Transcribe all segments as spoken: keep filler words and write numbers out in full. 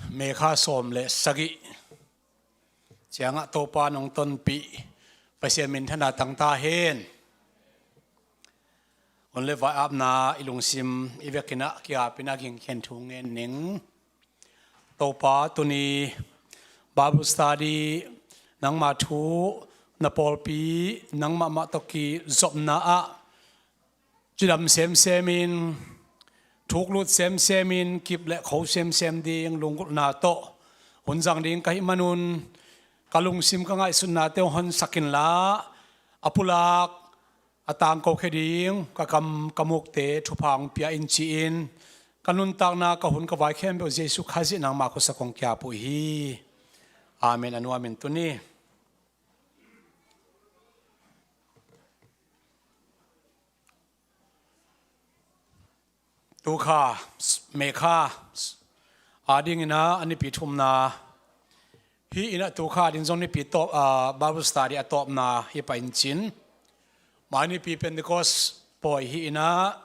May kha sawm le sagih ciangah Topa nong tonpih Pasian minthanna tangta hen. Hun le vai apna i lungsim i vekinah kiapinah gingkhen thu ngen ning. Topa, tuni Bible study, nangma thu, na pawlpi, nangmah mah tawh kizopna ah cidam semsemin, thuklut semsemin, kip le kho semsem ding lunggulhna tawh hun zang ding ka hih manun, ka lungsim ka ngaihsutnate hong honsak inla, a pulak a tangko khia ding ka kam ka mukte thupha hong pia in ci-in, ka nuntakna, ka hun, ka vai khempeuh Jesuh Khazih nangma khuasa kong kiap uh hi. Amen. A nuamin tuni tukha, May kha adinginah a nipi thumna hi inah, tukha ading zong nipi tawp, ah, Bible study a tawpna hi pah in cin. Mai nipi Pentecost pawi hi inah,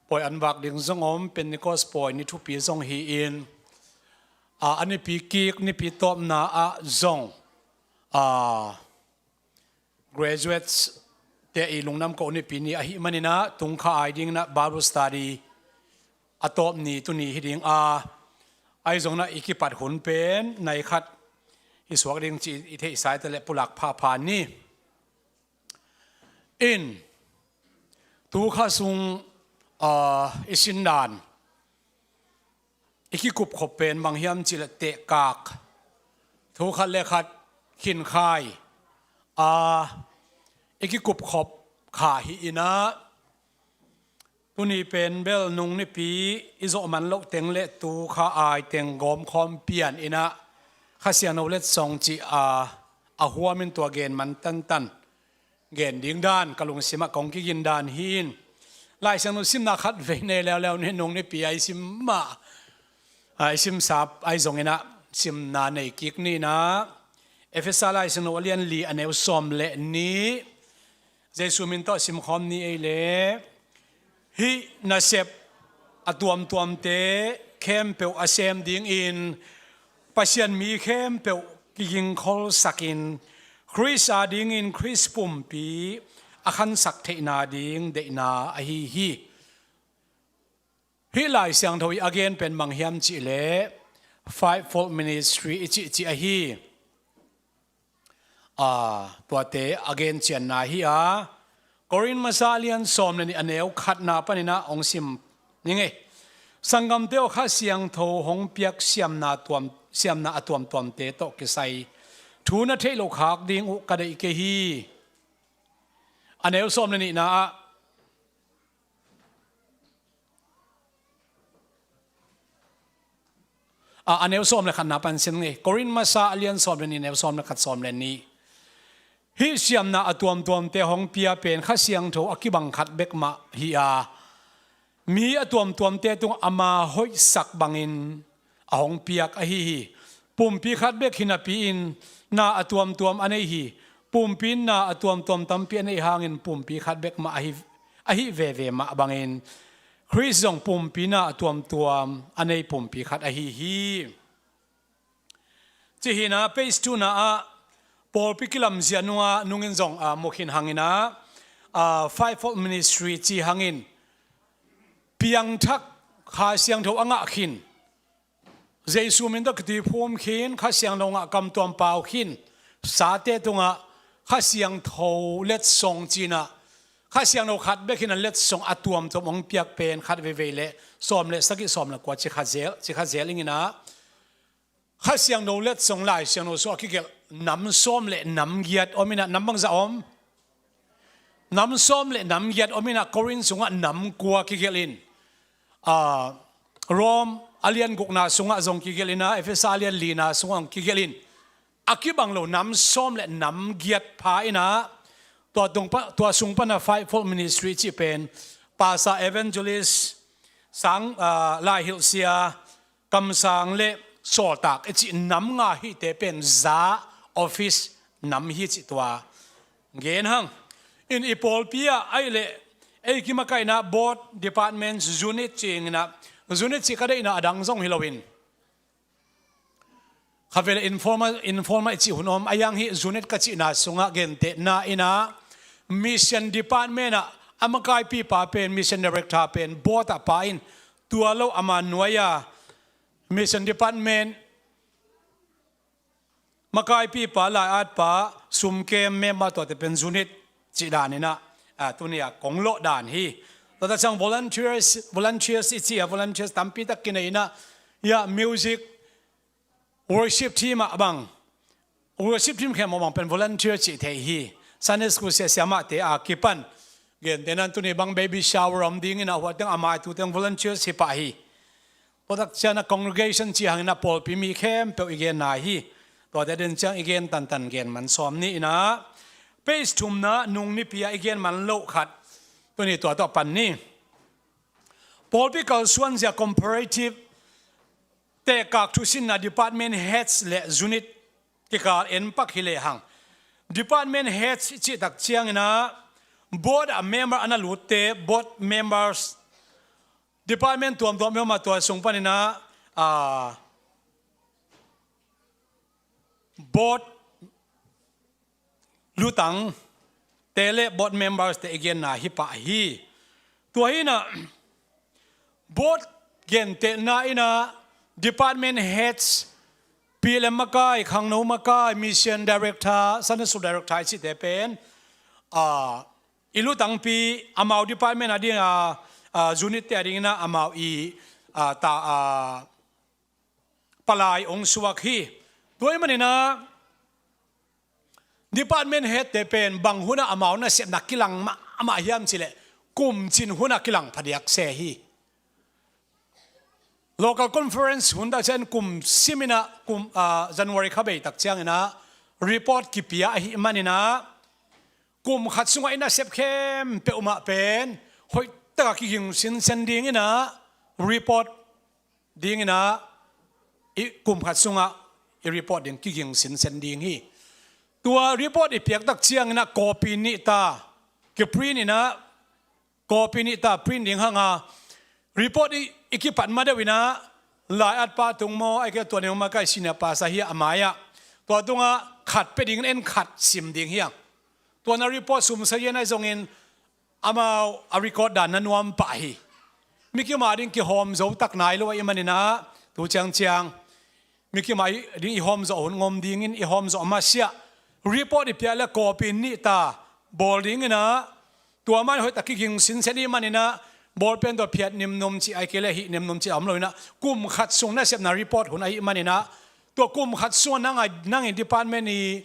pawi an vak ding zong om, Pentecost pawi ni thupi zong hi in, ah, a nipi kik, nipi tawpna ah zong, ah, graduates te i lungdam ko nipi ni ahih maninah, tungkha ai dinginah Bible study a tawp ni tuni hi ding a, ahi zonginah i kipat hun pen nai khat i suak ding ci i theihsa i ta le pulak phapha ni. In tukha sung, ah, i sindan i kikupkhop pen bang hiam cih leh tehkak, thu khat le khat khinkhai a i kikupkhop kha hi inah, tuni pen bel nung nipi i zawh man loh teng le tukha ai teng gawmkhawm pian inah Kha Siangtho letsong cih a, a huamin tua gen man tantan gen ding dan ka lungsimah kong kigin dan hi in. Lai Siangtho simna khat vei nei leuleu ni, nung nipi a i sim mah, a i simsa ahi zonginah simna nei kik ni inah, Efesa Lai Siangtho a lian li a neu sawm le nih, Jesuh min tawh simkhawm ni ei le. Hih nasep a tuamtuamte khempeuh a sem dingin Pasian mi khempeuh kigingkholsakin Khrist adingin Khrist pumpi a khansak theihna ding deihna ahi hi. Hih Lai Siangtho i a gen pen bang hiam cih leh Fivefold Ministry i cihcih ahi. Aa, tuate a gen cianna hi a, Korin masa a lian sawm le nih a neu khatna paninah hong sim ning ei. Sanggamte aw, Kha Siangtho hong piak siamna tuam, siamna a tuamtuamte tawh kisai thu na theih loh khak ding uh ka deih kei hi. A neu sawm le nihna ah A, a neu sawm le khatna pan sim ngei. Korin masa a lian sawm le nih, neu sawm le khat, sawm le nih. Hih siamna a tuamtuamte hong pia pen Kha Siangtho a kibang khat bek mah hi a, mi a tuamtuamte tungah ama hoihsak bangin a hong piak ahi hi. Pumpi khat bek hi napi-in na a tuamtuam a nei hi. Pumpi in na a tuamtuam tampi a neih hangin pumpi khat bek mah ahi, ahi veve mah bangin Khrist zong pumpi na a tuamtuam a nei pumpi khat ahi hi. Ci hi inah, page two na ah pawlpi kilamzia nungah nungin zong, ah, mukhin hang inah, ah, Fivefold Ministry ci hangin piangthak Kha Siangtho a ngah khin, Jesuh min tawh kituiphum khin, Kha Siangtho ngah kamtuam pau khin sate tungah Kha Siangtho letsong ci inah, Kha Siangtho khat bek hi inah letsong a tuamtuam hong piak pen khat veivei le sawm le sagih, sawm le kua ci kha zel, ci kha zel ing inah, Kha Siangtho letsong Lai Siangtho sungah a kigelh nam sawm le nam giat om inah, nam bangzah om? Nam sawm le nam giat om inah, Korin sungah nam kua kigelh in, ah, Rom a lian gukna sungah zong kigelh inah, Efesa a lian lina sungah zong kigelh in, a kibang lo nam sawm le nam giat pha inah, tua tung pa, tua sung pana Fivefold Ministry cih pen pastor, evangelist, sang, ah, laihilhsia, kamsang le sawltak i cih nam nga hihte pen za, office nam hi cih tua gen hang. In i pawlpi ah ahih leh ei kimakaihna board, departments, unit ci ing inah, unit cih ka deihna a dang zong hi loin, Khavele informal, informal i cih hun om a, hiang hih unit ka cihna sungah gentehna inah mission department ah a makaipipa pen, mission director pen board ah pa in, tua lo ama nuai-a mission department makaipipa, lai-atpa, sumkem, member, tuate pen unit cih dan inah, ah, tuni-a kong lawh dan hi. Tua tak ciang volunteers, volunteers i cih a, volunteers tampi tak kinei inah, hiah music, worship team ah bang, worship team khempeuh bang pen volunteer cih thei hi. Sunday school siasia mahte a kipan, gentehna in tuni bang baby shower om ding inah, hua teng a mai tu teng volunteers hi pah hi. Tua tak ciang a congregation cih hangin a pawlpi mi khempeuh i genna hi. Tuate den ciang i gen tantan gen man sawm ni inah, page thumna nung nipi-a i gen man loh khat, tuni tua tawh pan ni. Pawlpi kalsuanzia comparative, tehkak thusinna department heads le unit kikal en pak hi lehang, department heads i cih tak ciang inah board ah member a na lutte, board members, department tuamtuam i om a, tua sung pan inah, ah, board lutangte le board members te i genna hi pah hi. Tua hi inah board gentehna inah department heads, P L M makai, khangno makai, mission director, Sunday school director i cihte pen, ah, i lutangpi, amau department a ding a, ah, unit te a ding inah amau i, ah, ta, ah, palai ong suak hi. Tua ahih man inah department head te pen bang hun ah amau nasepna kilang mahmah hiam cih leh, kum cin hun ah kilang phadiak se hi. Local conference hun tak ciang kum sim inah, kum, ah, January kha bei tak ciang inah report kipia ahih man inah, kum khat sungah i nasep khempeuh mah pen hoih tak a kiging sinsen ding inah, report ding inah, i kum khat sungah i report ding kiging sinsen ding hi. Tua report i piak tak ciang inah copy nih ta, kiprint inah, copy nih ta, print ding hang a, report i, i kipat ma deuh inah lai-atpa tung maw, ahih kei leh tua ni makai senior pastor hi a, a mai-ah tua tungah khat pia ding in en khat sim ding hi hang. Tua na report sum sa-in ahi zongin amau a record dan na nuam pah hi. Mi kim a ding kihawm zo tak nai lo ahih man inah, tu ciangciang mi kim a ding i hawm zawh hun ngom dingin i hawm zawh masiah report i piak le copy nih ta bawl ding inah, tua mah in hoih tak kiging sinsen ahih man inah, ball pen tua phiat nimnum cih, ahih kei leh hih nimnum cih a om lo inah, kum khat sung nasepna report hun ahih man inah, tua kum khat sungah nang a, nang i department i,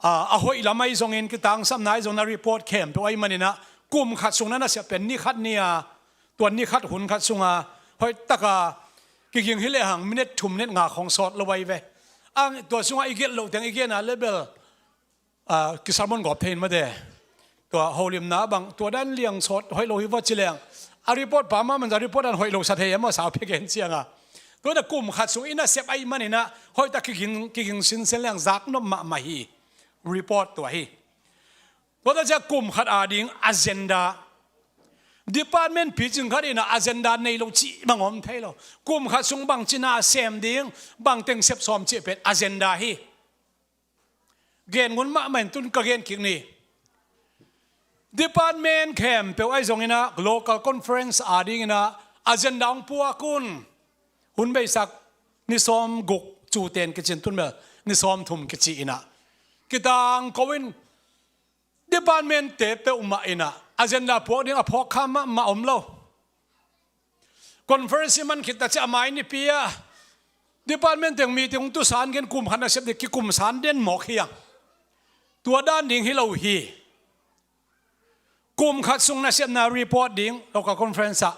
a, a hoih lam ahi zongin, kitangsapna ahi zongin, na report khempeuh ahih man inah, kum khat sung na nasep pen ni khat ni a, tua ni khat hun khat sungah hoih tak a kiging hi lehang minute thum, minute nga khong sawt lo ahi ve. Ang tua sungah i gelh loh teng i gen a le bel, a, kisermon gawp thei in mate. Tua holimna bang, tua dan liang sawt hoih lo hi va ci leng, a report pa mah man zah report dan hoih lo sa thei e maw, sau pia gen ciang a. Tua na kum khat sung i nasep ahih man inah hoih tak kiging, kiging sinsen leng zaknop mahmah hi. Report tua hi. Tua tak ciang kum khat a ding agenda, department picing khat inah agenda nei lo cih bang om thei lo. Kum khat sung bang ci na sem ding, bang teng sep sawm cih pen agenda hi. Gen ngun mahmah in tun ka gen kik ni. Department khempeuh ahi zong inah local conference a ding inah agenda hong puak un. Hun beisak ni sawm guk, cuten kici in tun bel ni sawm thum kici inah, kitang ko in department te peuhmah inah agenda puak ding a phawk kha mahmah om lo. Conference i man khit tak ciang a mai nipi ah department teng meeting hong tu san gen, kum khat nasep ding kikum san den mawk hi hang. Tua dan ding hi lo hi. Kum khat sung nasepna report ding local conference ah.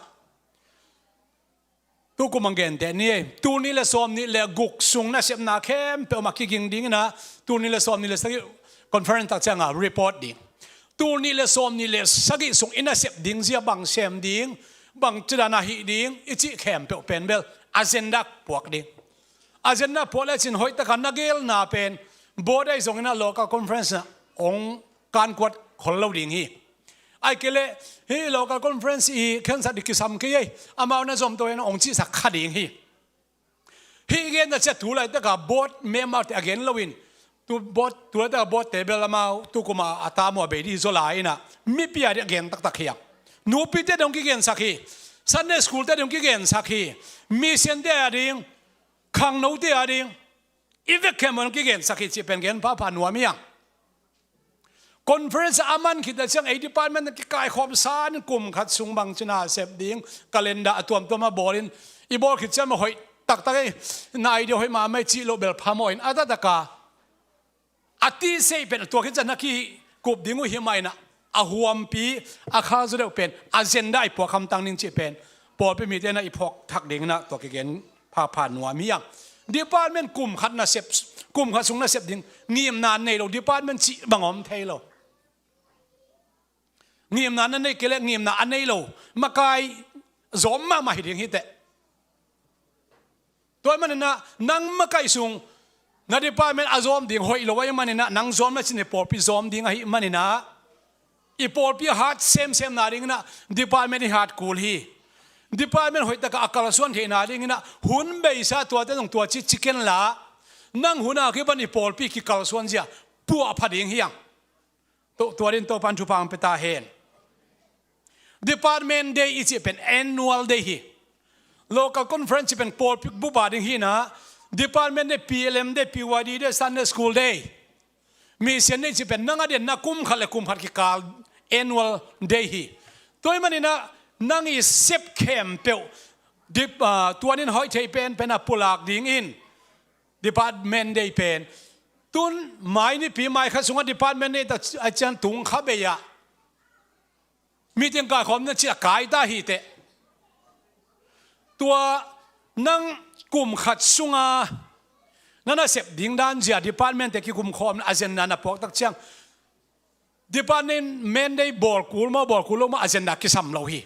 Tu kum ang genteh ni ei. Tul nih le sawm nih le guk sung nasepna khempeuh mah kiging ding inah, tul nih le sawm nih le sagih conference tak ciang a report ding. Tul nih le sawm nih le sagih sung i nasep ding zia bang sem ding, bang ci dan a hih ding i cih khempeuh pen bel agenda puak ding. Agenda puak lecin hoih tak a na gelna pen board ahi zong inah local conference ah hong kankuat khol lo ding hi. Ahih kei leh hih local conference i khensat ding kisam kei ei, amau na zom to in hong cihsak kha ding hi. Hih gen a cia tu laitaka board member te a gen loin, tu board, tu laitaka board te bel amau tu kuma a tam uh a bei dih zaw lai inah mipi a dih a gen taktak hi a. Nupite dong kigensak hi. Sunday school te dong kigensak hi. Mission te a ding, khangnote a ding, i vek khempeuh dong kigensak hi cih pen gen phapha nuam hi a. Conference a man khit a ciang ei department a kikaikhawm san kum khat sung bang cina sep ding, calendar a tuamtuam a bawlin, i bawl khit ciang a hoih taktak ei, na idea hoih mahmah ei cih loh bel phamawhin a taktak a, a tihseih pen a tua khit ciang na kikup ding uh hi mah inah, a huampi a kha zaw deuh pen agenda i puak hamtang ding cih pen pawlpi mite na i phawk thak ding inah tua kigen phapha nuam hi a. Department kum khat na sep, kum khat sung na sep ding ngimna nei lo department cih bang om thei lo. Ngimna na nei kei leh ngimna a nei lo makai zawm mahmah hi ding hi teh. Tua ahih maninah nang makai sung na department a zawm ding hoih lo ahih maninah, nang zawm na cin i pawlpi zawm ding ahih maninah, i pawlpi a hat semsemna dinginah department i hat kul hi. Department hoihtaka a kalsuan theihna dinginah hun beisa tuate zong tua ci ci kenla, nang hun a kipan i pawlpi kikalsuan zia puahpha ding hi ang. Tua din Topan thupha ang pia ta hen. Department day i cih pen annual day hi. Local conference cih pen pawlpi bup a ding hi inah, department day, P L M day, P Y D day, Sunday school day, mission day cih pen nang a dian na kum khat le kum khat kikal annual day hi. Tua ahih maninah nang i sep khempeuh dip, ah, tuanin hoih thei penpen a pulak dingin department day pen, tun mai nipi mai khat sungah department day ta a cian tung kha bei ah meeting kaikhawm na cih a kai ta hi teh. Tua nang kum khat sunga na na sep ding dan zia department te kikumkhawm agenda na puak tak ciang department day bawl kul maw, bawl kul lo maw, agenda kisam lo hi.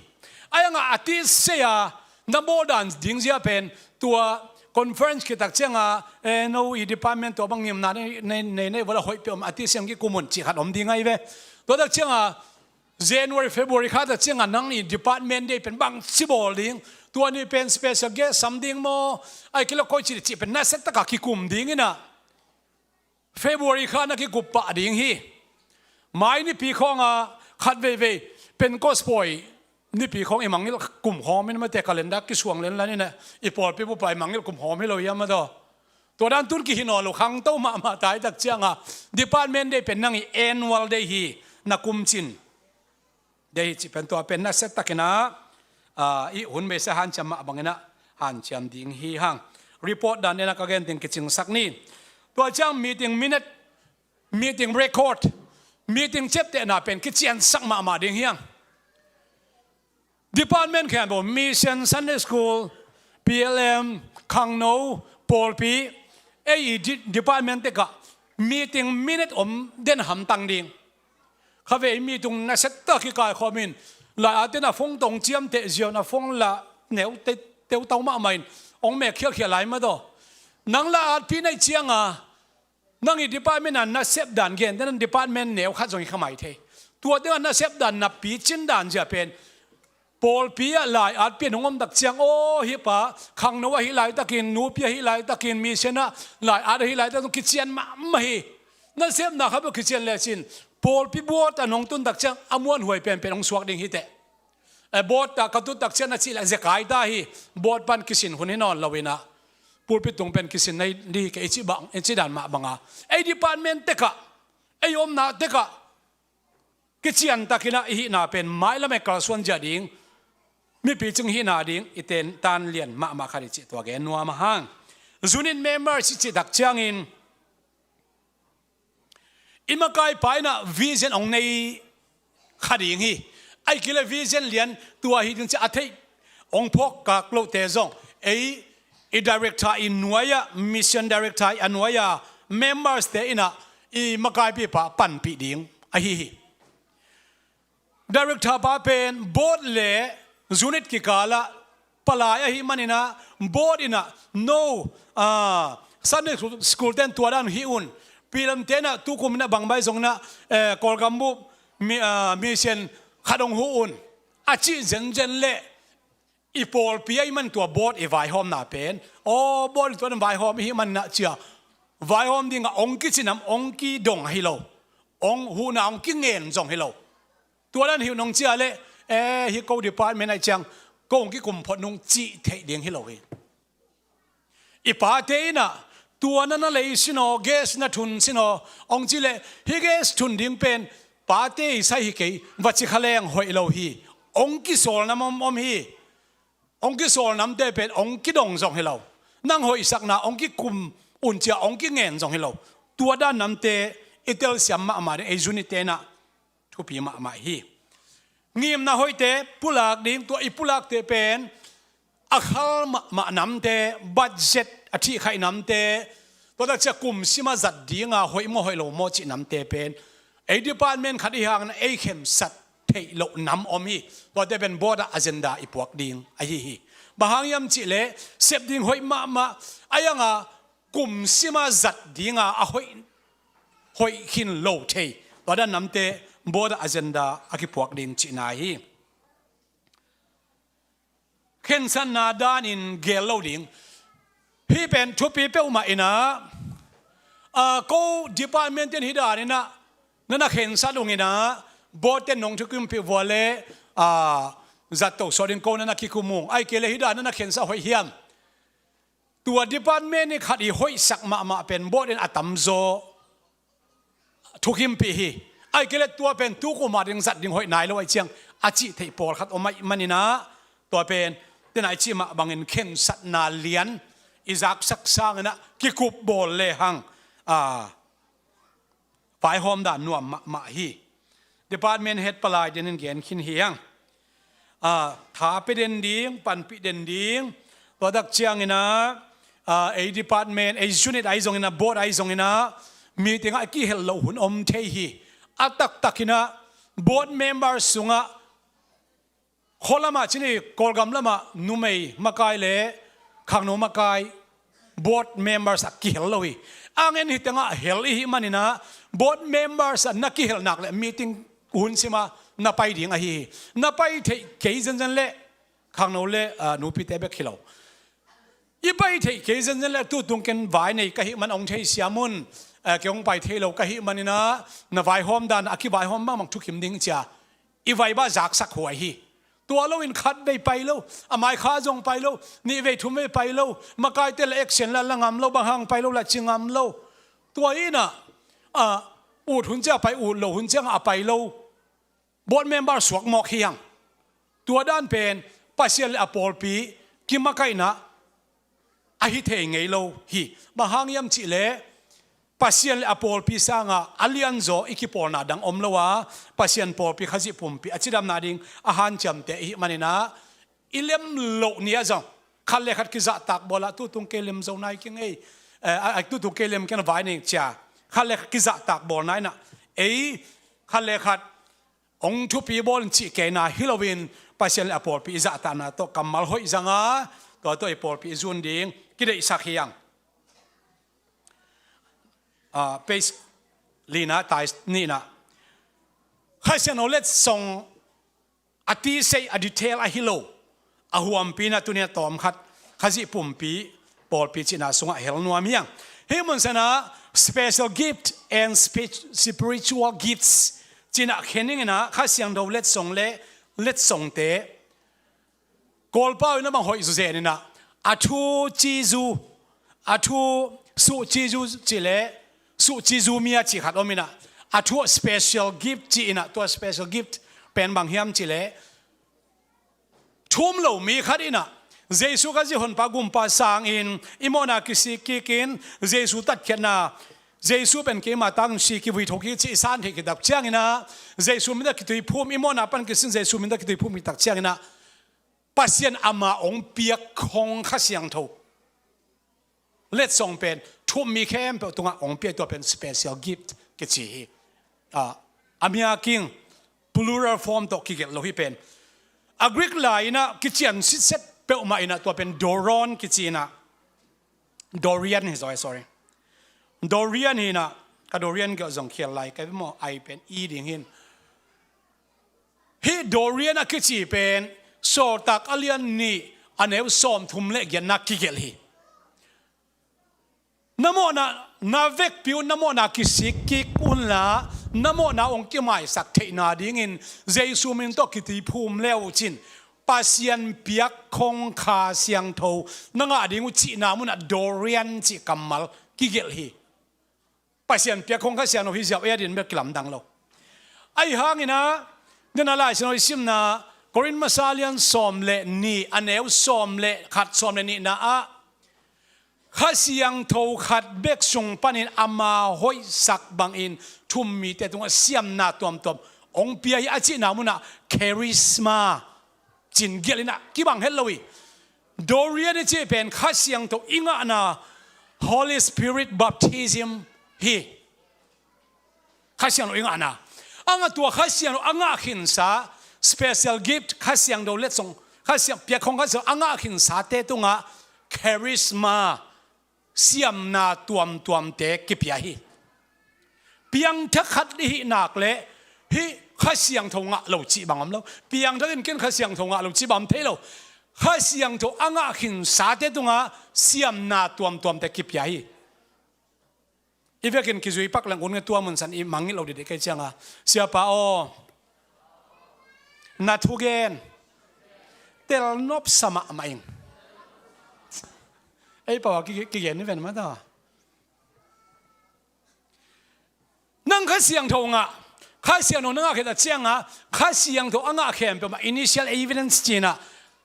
Ai anga a tihseih a na bawl dan ding zia pen tua conference kitak cianga, eh, no i department tua bang ngimna nei nei nei nei vala hoih peuh om a tihseih ang kikum un cih khat om ding ahi ve. Tua tak cianga January, February kha tak cianga nang i department day pen bang ci bawl ding, tua ni pen special guest sam ding maw, ai kilo koi ci cih pen na sep taka kikum ding inah February kha na kikup pah ding hi. Mai nipi khawnga khat veivei Pentecost pawi nipi khawng i mangngilh kumkhawm in mate calendar kisuang lenlan inah i pawlpi bupa i mangngilh kumkhawm hi lo hiam a daw. Tua dan tun kihi nawn lo khangto mahmah ta hi tak cianga department day pen nang i annual day hi, na kum cin. Dei hi cih pen tua pen na sep takinah, ah, i hun beisa hanciam mah banginah hanciam ding hi hang. Report dan dena ka gen ding kicingsak ni. Tua ciang meeting minute, meeting record, meeting ciaptehna pen kiciansak mahmah ding hi hang. Department khempeuh, mission, Sunday school, P L M, khangno, pawlpi, ei i di-, department tekah meeting minute om den hamtang ding. Khavei mi tung na sep tak kikaikhawm in, lai-at in a phone tawh hong ciamteh ziau in a phone la neu te-, teutau mahmah in hong mek khialkhial lai mah daw. Nang lai-atpih na hih cianga nang i department a na sep dan gen te nang department neu khat zong hi kha mai thei. Tua tengah na sep dan na picin dan zia pen pawlpi ah lai-atpih in hong om tak ciang, aw, hih pa khangno ahih laitakin, nupi ahih laitakin, mission ah lai-at ahih laitakin kician mahmah hi. Na sepna kha beuh kician lecin pawlpi board ah nong tun tak ciang a muanhuai penpen hong suak ding hi teh. Eh, board ah ka tun tak ciang na cih leh zekai ta hi. Board pan kisin hun hi nawn lo inah pulpit tung pen kisin na hi ding hi kei, i cih bang, i cih dan mah banga ei department tekah, ei omna tekah kician takinah i hihna pen mailam ah kalsuan zia ding, mipi cing hihna ding i ten tan lian mahmah khat i cih tua gen nuam a hang. Unit member i cih tak ciangin i makaipa inah vision hong nei kha ding hi. Ahih kei leh vision lian tua hi ding ci a theih hong phawkkak lote zong ei i director i nuai-ah, mission director i a nuai-a members te inah i makaipipa panpih ding ahi hi. Director pa pen board le unit kikalah palai ahih maninah board inah no, ah, Sunday school ten tua dan hih un, P L M te inah tukum inah bangbai zong inah, eh, Kawlgam bup mi, ah, mission khat hong huh un a cih zenzen leh i pawlpi ahih man tua board i vaihawmna pen, aw, board i tua dan vaihawm i hih man na cia, vaihawm dingah ong kici nam ong kidong ahi lo, ong huhna ong kingen zong hi lo. Tua dan hi uh nong cia leh, e, hi ko department ahih ciang ko ong kikum phot nung cih theih ding hi lo hi. I pate inah tua na na lei sinaw, gas na thun sinaw, ong ci leh hi gas thun ding pen pate i sai hi kei, va ci kha leng hoih lo hi. Ong kisawl nam om om hi. Ong kisawl namte pen ong kidong zong hi lo. Nang hoihsakna ong kikum un cia ong kingen zong hi lo. Tua dan namte i telsiam mahmah ding, ei zunite inah thupi mahmah hi. Ngimna hoihte pulak ding, tua i pulakte pen a khal mahmah namte, budget a thihkhaih namte, tua tak cia kum sima zat dinga hoih maw hoih lo maw cih namte pen ei department khat i hangin ei khensat theih loh nam om hi. Tuate pen board ah agenda i puak ding ahi hi. Bang hang hiam cihleh sep ding hoih mahmah a, ianga kum sima zat dinga a hoih, hoih khin lo thei, tua dan namte board ah agenda a kipuak ding cihna hi. Khensatna danin gel lo ding. Hih pen thupi peuhmah inah, a, ko department ten hi dan inah na na khensat ung inah, board ten nong thukimpih vua leh, a, zat toh sawt in ko na na kikum ung. Ahih kei leh hi dan na na khensat hoih hiam? Tua department i khat i hoihsak mahmah pen board in a tamzaw thukimpih hi. Ahih kei leh tua pen tu kum a ding zat ding hoih nai lo ahih ciang a cih theih pawlkhat om ahih man inah, tua pen tena i cih mah bangin khensatna lian i zaksak sang inah kikup bawl lehang, a, vaihawm dan nuam mahmah hi. Department head palai denin gen khin hi hang. A, tha pia den ding, panpih den ding. Tua tak ciang inah, a, ei department, ei unit ahi zong inah, board ahi zong inah, meeting ah kihel loh hun om thei hi. A taktak inah board member sungah, khua lamah cih ni, Kawlgam lamah numei makai le khangno makai board members ah kihel lo hi. Ang en hi tengah hel i hih man inah board members ah na kihel nak leh meeting hun sima na pai ding ahi hi. Na pai theih kei zenzen leh khangno le, a, nupite bek hi lo. I pai theih kei zenzen leh tutung ken vai nei ka hih man ong theisiam un, a, kei ong pai thei lo ka hih man inah na vaihawm dan a kivaihawm mahmah thukim ding cia i vai bah zaksak huai hi. Tua loin khat vei pai lo, a maikha zong pai lo, nih vei thum vei pai lo, makaite la action la la ngam lo, bang hang pai lo la ci ngam lo. Tua inah, a, ut hun ciang a pai, ut lo hun ciang a pai lo board member suak mawk hi hang. Tua dan pen Pasian le a pawlpi kimakaihna ahi thei ngei lo hi. Bang hang hiam cihleh Pasian le a pawlpi sangah a lianzaw i kipawlna dang om lo a, Pasian pawlpi Khazih pumpi a cidamna ding a hanciamte i hih man inah i lem loh ni ah zong khat le khat kizahtak bawl ah, tutung kei lem zo nai keng ei, eh, a, a, tutung kei lem keng vai ning cia khat le khat kizahtak bawl nai inah ei khat le khat ong thupi bawl in cih kei na hi loin Pasian le a pawlpi i zahtahna tawh kammal hoih zanga tua tawh i pawlpi i zun ding kideihsak hi hang. A, page lina, tai nihna. Kha Siangtho letsong a tisei a detail ahi lo, a huampi na tuni a tawm khat Khazih pumpi pawlpi cihna sungah hel nuam hi hang. Hih mun sanah special gift and spi-, spiritual gifts cihna khen ning inah Kha Siangtho letsong le letsongte Kawlpau inah bang hoih zu zen inah a thu cizu, a thu suh cizu cih le suh cizu mi a cih khat om inah a thu special gift cih inah tua special gift pen bang hiam cih le thu um lo mi khat inah Jesu Khazih honpa gumpa sangin i mawhna kisik kikin Jesu tatkhiatna, Jesu pen keima tangsi kivui tho kik cih i san theih khit tak ciang inah Jesu min tawh kituiphum, i mawhna pan kisin Jesu min tawh kituiphum khit tak ciang inah Pasian ama ong piak khong Kha Siangtho letsong pen thu um mi khempeuh tungah ong piak, tua pen special gift kici hi. A, a mia king plural form tawh kigelh lo hi pen. A Greek lai inah kician sitset peuhmah inah tua pen doron kici inah, Dorian hi zaw, sorry. Dorian hi inah, ka Dorian gelh zong khial lai ka maw, ai pen i ding hin. Hih Dorian a kici pen Sawltak a lian nih, a neu sawmthum le giatna kigelh hi. Na mawhna, na vekpi un na mawhna kisik kik unla, na mawhna hong kimaisak theihna dingin Jesu min tawh kiti phum le uh cin, Pasian piak khong Kha Siangtho na ngah ding uh cihna munah Dorian cih kammal kigelh hi. Pasian piak khong Kha Siangtho hi ziau ei a din bek kilamdang lo. Ahi hangin ah, nena Lai Siangtho i simna, Korin masa lian sawm le nih, a neu sawm le khat, sawm le nihna ah, Kha Siangtho khat bek sung panin ama hoihsak bangin thum mite tungah siamna tuamtuam hong pia hi a cihna munah charisma cin gelh in ah kibang het lo hi. Dorian i cih pen Kha Siangtho i ngahna, Holy Spirit baptism hi. Kha Siangtho i ngahna. A ngah tua Kha Siangtho a ngah khinsa, special gift, Kha Siangtho letsong, Kha Siang, piak khong Kha Siangtho a ngah khinsate tungah charisma, siamna tuamtuamte kipia hi. Piangthak khat i hih nak leh hih Kha Siangtho ngah lo cih bang om lo. Piangthak in ken Kha Siangtho ngah lo cih bang om thei lo. Kha Siangtho a ngah khinsate tungah siamna tuamtuamte kipia hi. I vekin kizui pak leng un nge tua mun san i mangngilh lo didih kei cianga, Siapa aw, na thugen tel nopsa mahmah ing. Ei pau a ki, kigen ni ven mata. Nang Kha Siangtho ngah, Kha Siangtho na ngah khit a cianga, Kha Siangtho a ngah khempeuh mah initial evidence cina,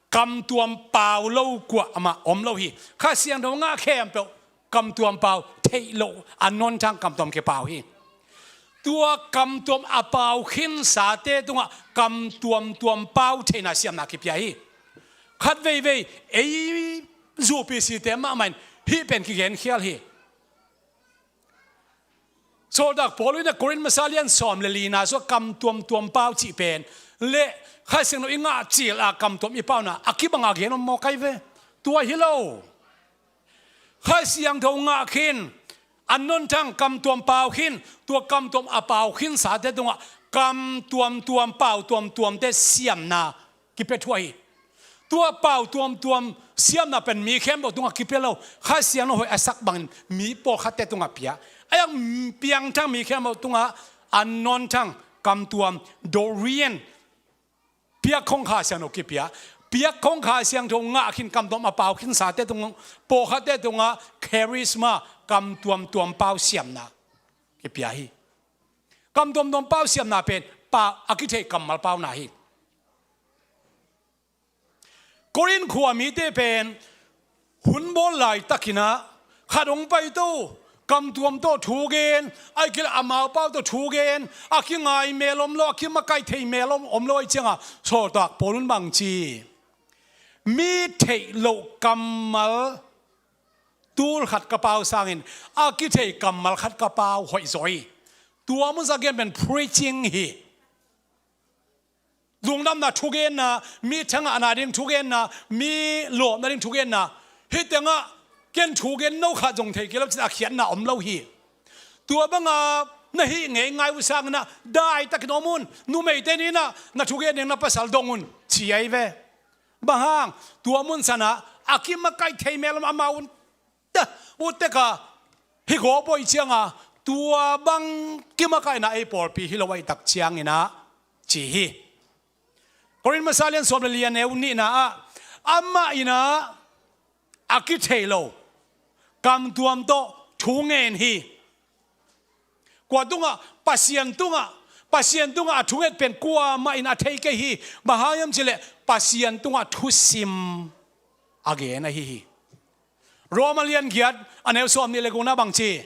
kamtuam pau lo kuamah om lo hi. Kha Siangtho ngah khempeuh kamtuam pau theih loh, a nonthang kamtuam kipau hi. Tua kamtuam a pau khinsate tungah kamtuam tuam pau theihna siamna kipia hi. Khat veivei ei zupicite mahmah in hih pen kigenkhial hi. Sawltak Paul in a Korin masa lian sawm le lina sua kamtuam tuam pau cih pen le Kha Siangtho i ngah cil a kamtuam i pauna a kibanga gen om maw kai ve? Tua hi lo. Kha Siangtho ngah khin, a nonthang kamtuam pau khin, tua kamtuam a pau khinsate tungah kamtuam tuam pau tuamtuamte siamna kipia thuah hi. Tua pau tuamtuam siamna pen mi khempeuh tungah kipia lo. Kha Siangtho hoih a sak bangin mi pawlkhatte tungah pia. A yang piangthak mi khempeuh tungah a nonthang kamtuam Dorian piak khong Kha Siangtho kipia. Piak khong Kha Siangtho ngah khin kamtuam a pau khinsate tung, pawlkhatte tungah charisma, kamtuam tuam pau siamna kipia hi. Kamtuam tuam pau siamna pen pau a kithei kammal pauna hi. Korin khua mite pen hun bawl laitakin ah khat hong paito, kamtuam tawh thugen, a kilh amau pau tawh thugen, a kingai mel om lo, a kimakaih thei mel om, om lo ahi cianga Sawltak Paul in bang ci? Mi theih loh kammal tul khat ka pau sangin a kithei kammal khat ka pau hoih zaw hi. Tua mun sa gen pen preaching hi. Lungdamna thugenna, mi thangahna ding thugenna, mi lawpna ding thugenna. Hih tengah ken thugen no khat zong thei kei lo cin a khiatna om lo hi. Tua banga na hih ngei ngai uh sangin ah daitakin om un, numeite ni in ah na thugen ding na pasal dong un ci ahi ve. Bang hang, tua mun sanah a kimakaih thei mel om amau un ta, utteka hi gawp ahi cianga tua bang kimakaihna ei pawlpi hi lo ahi tak ciangin ah ci hi. Korin masa lian sawm le li a neu nihna ah amah in ah a kithei lo kamtuam tawh thu ngen hi. Kua tungah? Pasian tungah. Pasian tungah a thunget pen kuamah in a thei kei hi. Bang hang hiam cihleh Pasian tungah thusim a gen ahi hi. Roma lian giat a neu sawm nih le gukna bang ci?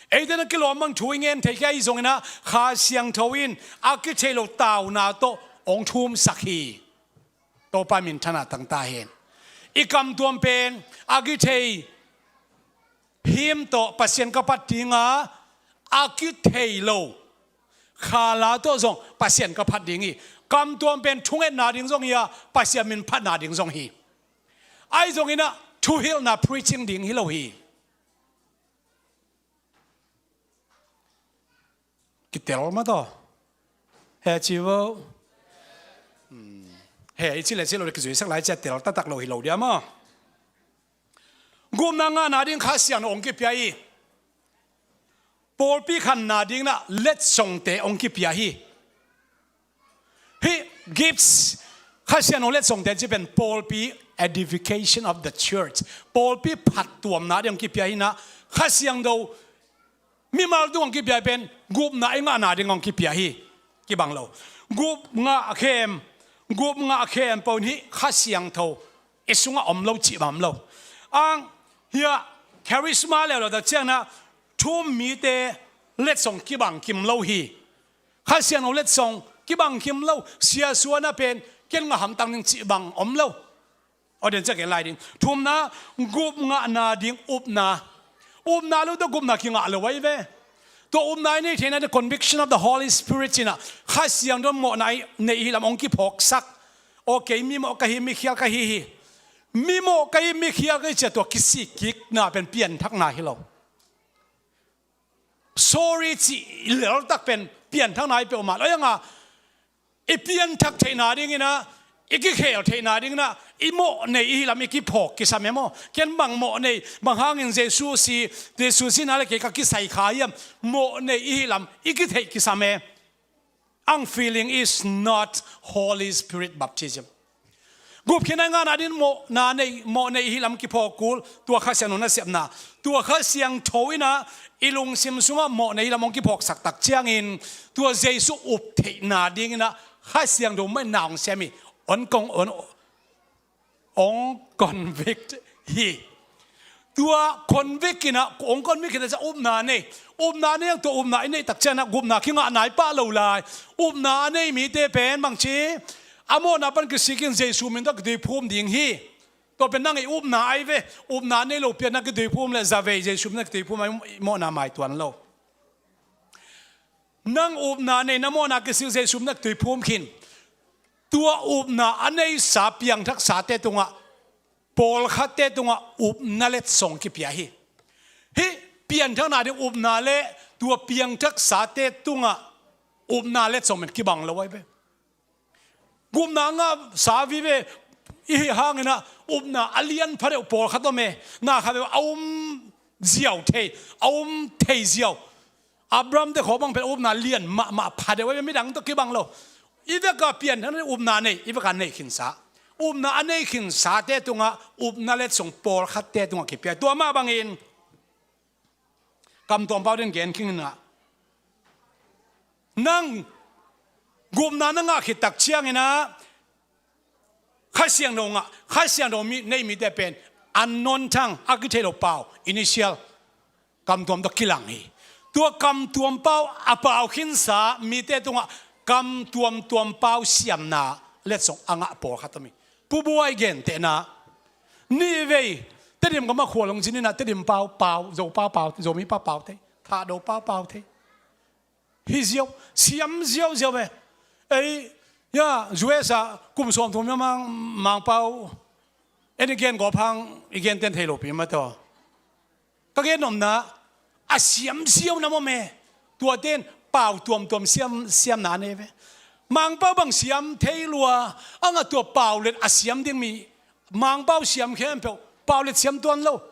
Eite na kilawm bang thu i ngen thei kei ahi zongin ah Kha Siangtho in a kithei lo tauna tawh hong thumsak hi. Topa minthanna tangta hen. I kamtuam pen a kithei him tawh Pasian ka phat dinga, a kithei lo khala tawh zong Pasian ka phat ding hi. Kamtuam pen thungetna ding zong hi a, Pasian min phatna ding zong hi. Ahi zongin ah thuhilhna preaching ding hi lo hi. Kitel mah tawh. He ci vo. Hmm. He, i ci le ci lo le kizuisak lai cia tel taktak lo hi lo dia maw? Gupna ngahna ding Kha Siangtho hong kipia hi. Pawlpi khanna ding na letsongte hong kipia hi. Hih gifts, Kha Siangtho letsongte ci pen pawlpi, edification of the church, pawlpi phattuamna ding hong kipia hi na, Kha Siangtho mimal tung hong kipia pen gupna i ngahna ding hong kipia hi. Kibang lo. Gup ngah khem, gup ngah khem pawh in hih Kha Siangtho i sungah om lo cih bang om lo. Ang hiah charisma leuleu tak ciangin ah thu-um mite letsong kibang kim lo hi. Kha Siangtho letsong kibang kim lo. Sia suan ah pen ken ngah hamtang ding cih bang om lo. Aw, den ciak en lai ding. Thumna, gup ngahna ding upna. Upna lo tawh gupna kingah lo ahi ve. Tua upna i neih theihna, the conviction of the Holy Spirit ci-in ah Kha Siangtho mawhna i neih i hih lam hong kiphawksak. Aw, kei mimawh ka hi, mikhial ka hi hi. Mimawh ka hi, mikhial ka hi ci-a tua kisik kikna pen pianthakna hi lo. Sorry cih leltak pen pianthakna hi peuhmah lo. Ahi hang a, i pianthak theihna dingin ah, i kikhel theihna dingin ah, i mawhnei i hih lam i kiphawk kisam e maw? Ken bang mawhnei, bang hangin Jesu si, Jesu sihna le kei ka kisai kha hiam? Mawhnei i hih lam i kitheih kisam e. Ang feeling is not Holy Spirit baptism. Gupkhiatna i ngahna dingin mawhna nei, mawhnei i hih lam kiphawk kul, tua Kha Siangtho nasepna. Tua Kha Siangtho in ah i lungsim sungah mawhnei i hih lam hong kiphawksak tak ciangin, tua Jesu up theihna dingin ah Kha Siangtho mah in na hong sem hi. Hong kong, hong, hong convict hi. Tua convict in ah, hong convict in ah ciah upna nei. Upna nei ang, tua upna i neih tak ciangin ah gupna kingah nai pah lo lai. Upna a nei mite pen bangci, a mawhna pan kisikin Jesu min tawh kituiphum ding hi. Tua pen nang i upna ahi ve. Upna nei lo pian na kituiphum le zavei Jesu min tawh kituiphum ahi, mawhna maituan lo. Nang upna nei, na mawhna kisik Jesu min tawh kituiphum khin. Tua upna a neisa piangthaksate tungah, pawlkhatte tungah upna letsong kipia hi. Hih pianthakna ding upna le tua piangthaksate tungah upna letsong men kibang lo ahi ve. Gupna ngahsa vive i hih hangin ah upna a lian pha deuh pawlkhat om e. Na khat beuh a um ziau thei, a um thei ziau. Abraham te khawng bang pen upna lian mahmah pha deuh ahi ve, midang tawh kibang lo. I vek a pianthakna upna nei, i vek a nei khinsa. Upna a nei khinsate tungah upna letsong pawlkhatte tungah kipia. Tua mah bangin kamtuam pau den gen khin in ah, nang gupna na ngah khit tak ciangin ah Kha Siangtho ngah, Kha Siangtho mi, nei mite pen unknown tongue, a kithei lo pau, initial, kamtuam tawh kilang hi. Tua kamtuam pau a pau khinsa mite tungah kamtuam tuam pau siamna letsong a ngah pawlkhat om hi. Pu Buai gentehna, nihvei Tedim gam ah khualung zin in ah Tedim pau pau, Zo pau pau, Zomi pau pau thei, Thado pau pau thei. Hi ziau, siam ziauziau ve. Ei, ya, U S ah kum sawmthum a mang, Mangpau, en i gen gawp hang i genten thei lopi mah tawh. Ka gen nopna, a siamziau na mawh me. Tuate in pau tuamtuam siam, siamna a nei ve. Mangpau bang siam thei lua, a ngah tua pau let a siam ding mi, Mangpau siam khempeuh, pau let siam tuan lo.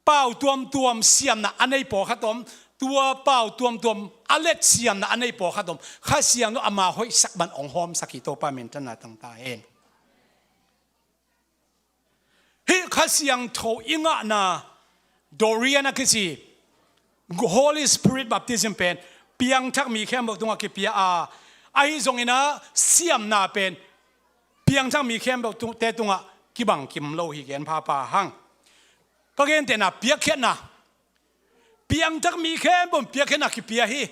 Pau tuamtuam siamna a nei pawlkhat om, tua pau tuamtuam a let siamna a nei pawlkhat om. Kha Siangtho ama hoihsak bang hong hawmsak hi, Topa minthanna tang ta hen. Hih Kha Siangtho i ngahna, Dorian a kici, Holy Spirit baptism pen, piangthak mi khempeuh tungah kipia a, ahi zongin ah siamna pen, piangthak mi khempeuh tung, te tungah kibang kim lo hi gen phapha hang. Ka gentehna, piakkhiatna. Piangthak mi khempeuh in piakkhiatna kipia hi.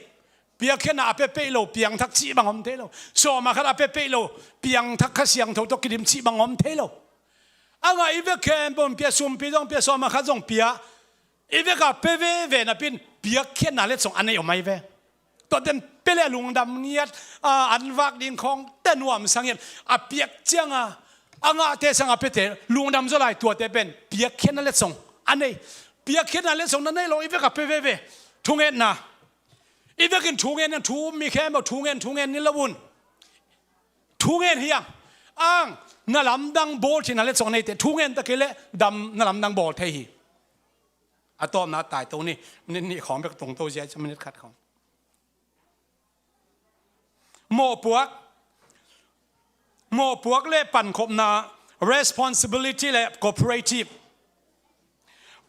Piakkhiatna a pia peih lo piangthak cih bang om thei lo. Sawm a khat a pia peih lo piangthak Kha Siangtho tawh kidim cih bang om thei lo. A ngah i vek khempeuh in pia, sumpi zong pia, sawm a khat zong pia. I vek a pia veve napi in piakkhiatna letsong a nei om ahi ve. Tuate in pia leh lungdam ngiat, a, an vak ding khawngte nuamsa ngiat. A piak ciang a, a ngahte sang a piate lungdam zaw lai, tuate pen piakkhiatna letsong a nei. Piakkhiatna letsong na nei lo, i vek a pia veve. Thungetna. I vekin thungen, thu-um mi khempeuh thungen, thungen ni lo un. Thungen hi hang. Ang, na lamdang bawl theihna letsong a neite thu ngen ta kei leh dam, na lamdang bawl thei hi. A tawpna tai to ni, minute nih khawng bek tung to zia, minute khat khawng. Mawhpuak, mawhpuak le pankhopna, responsibility le cooperative.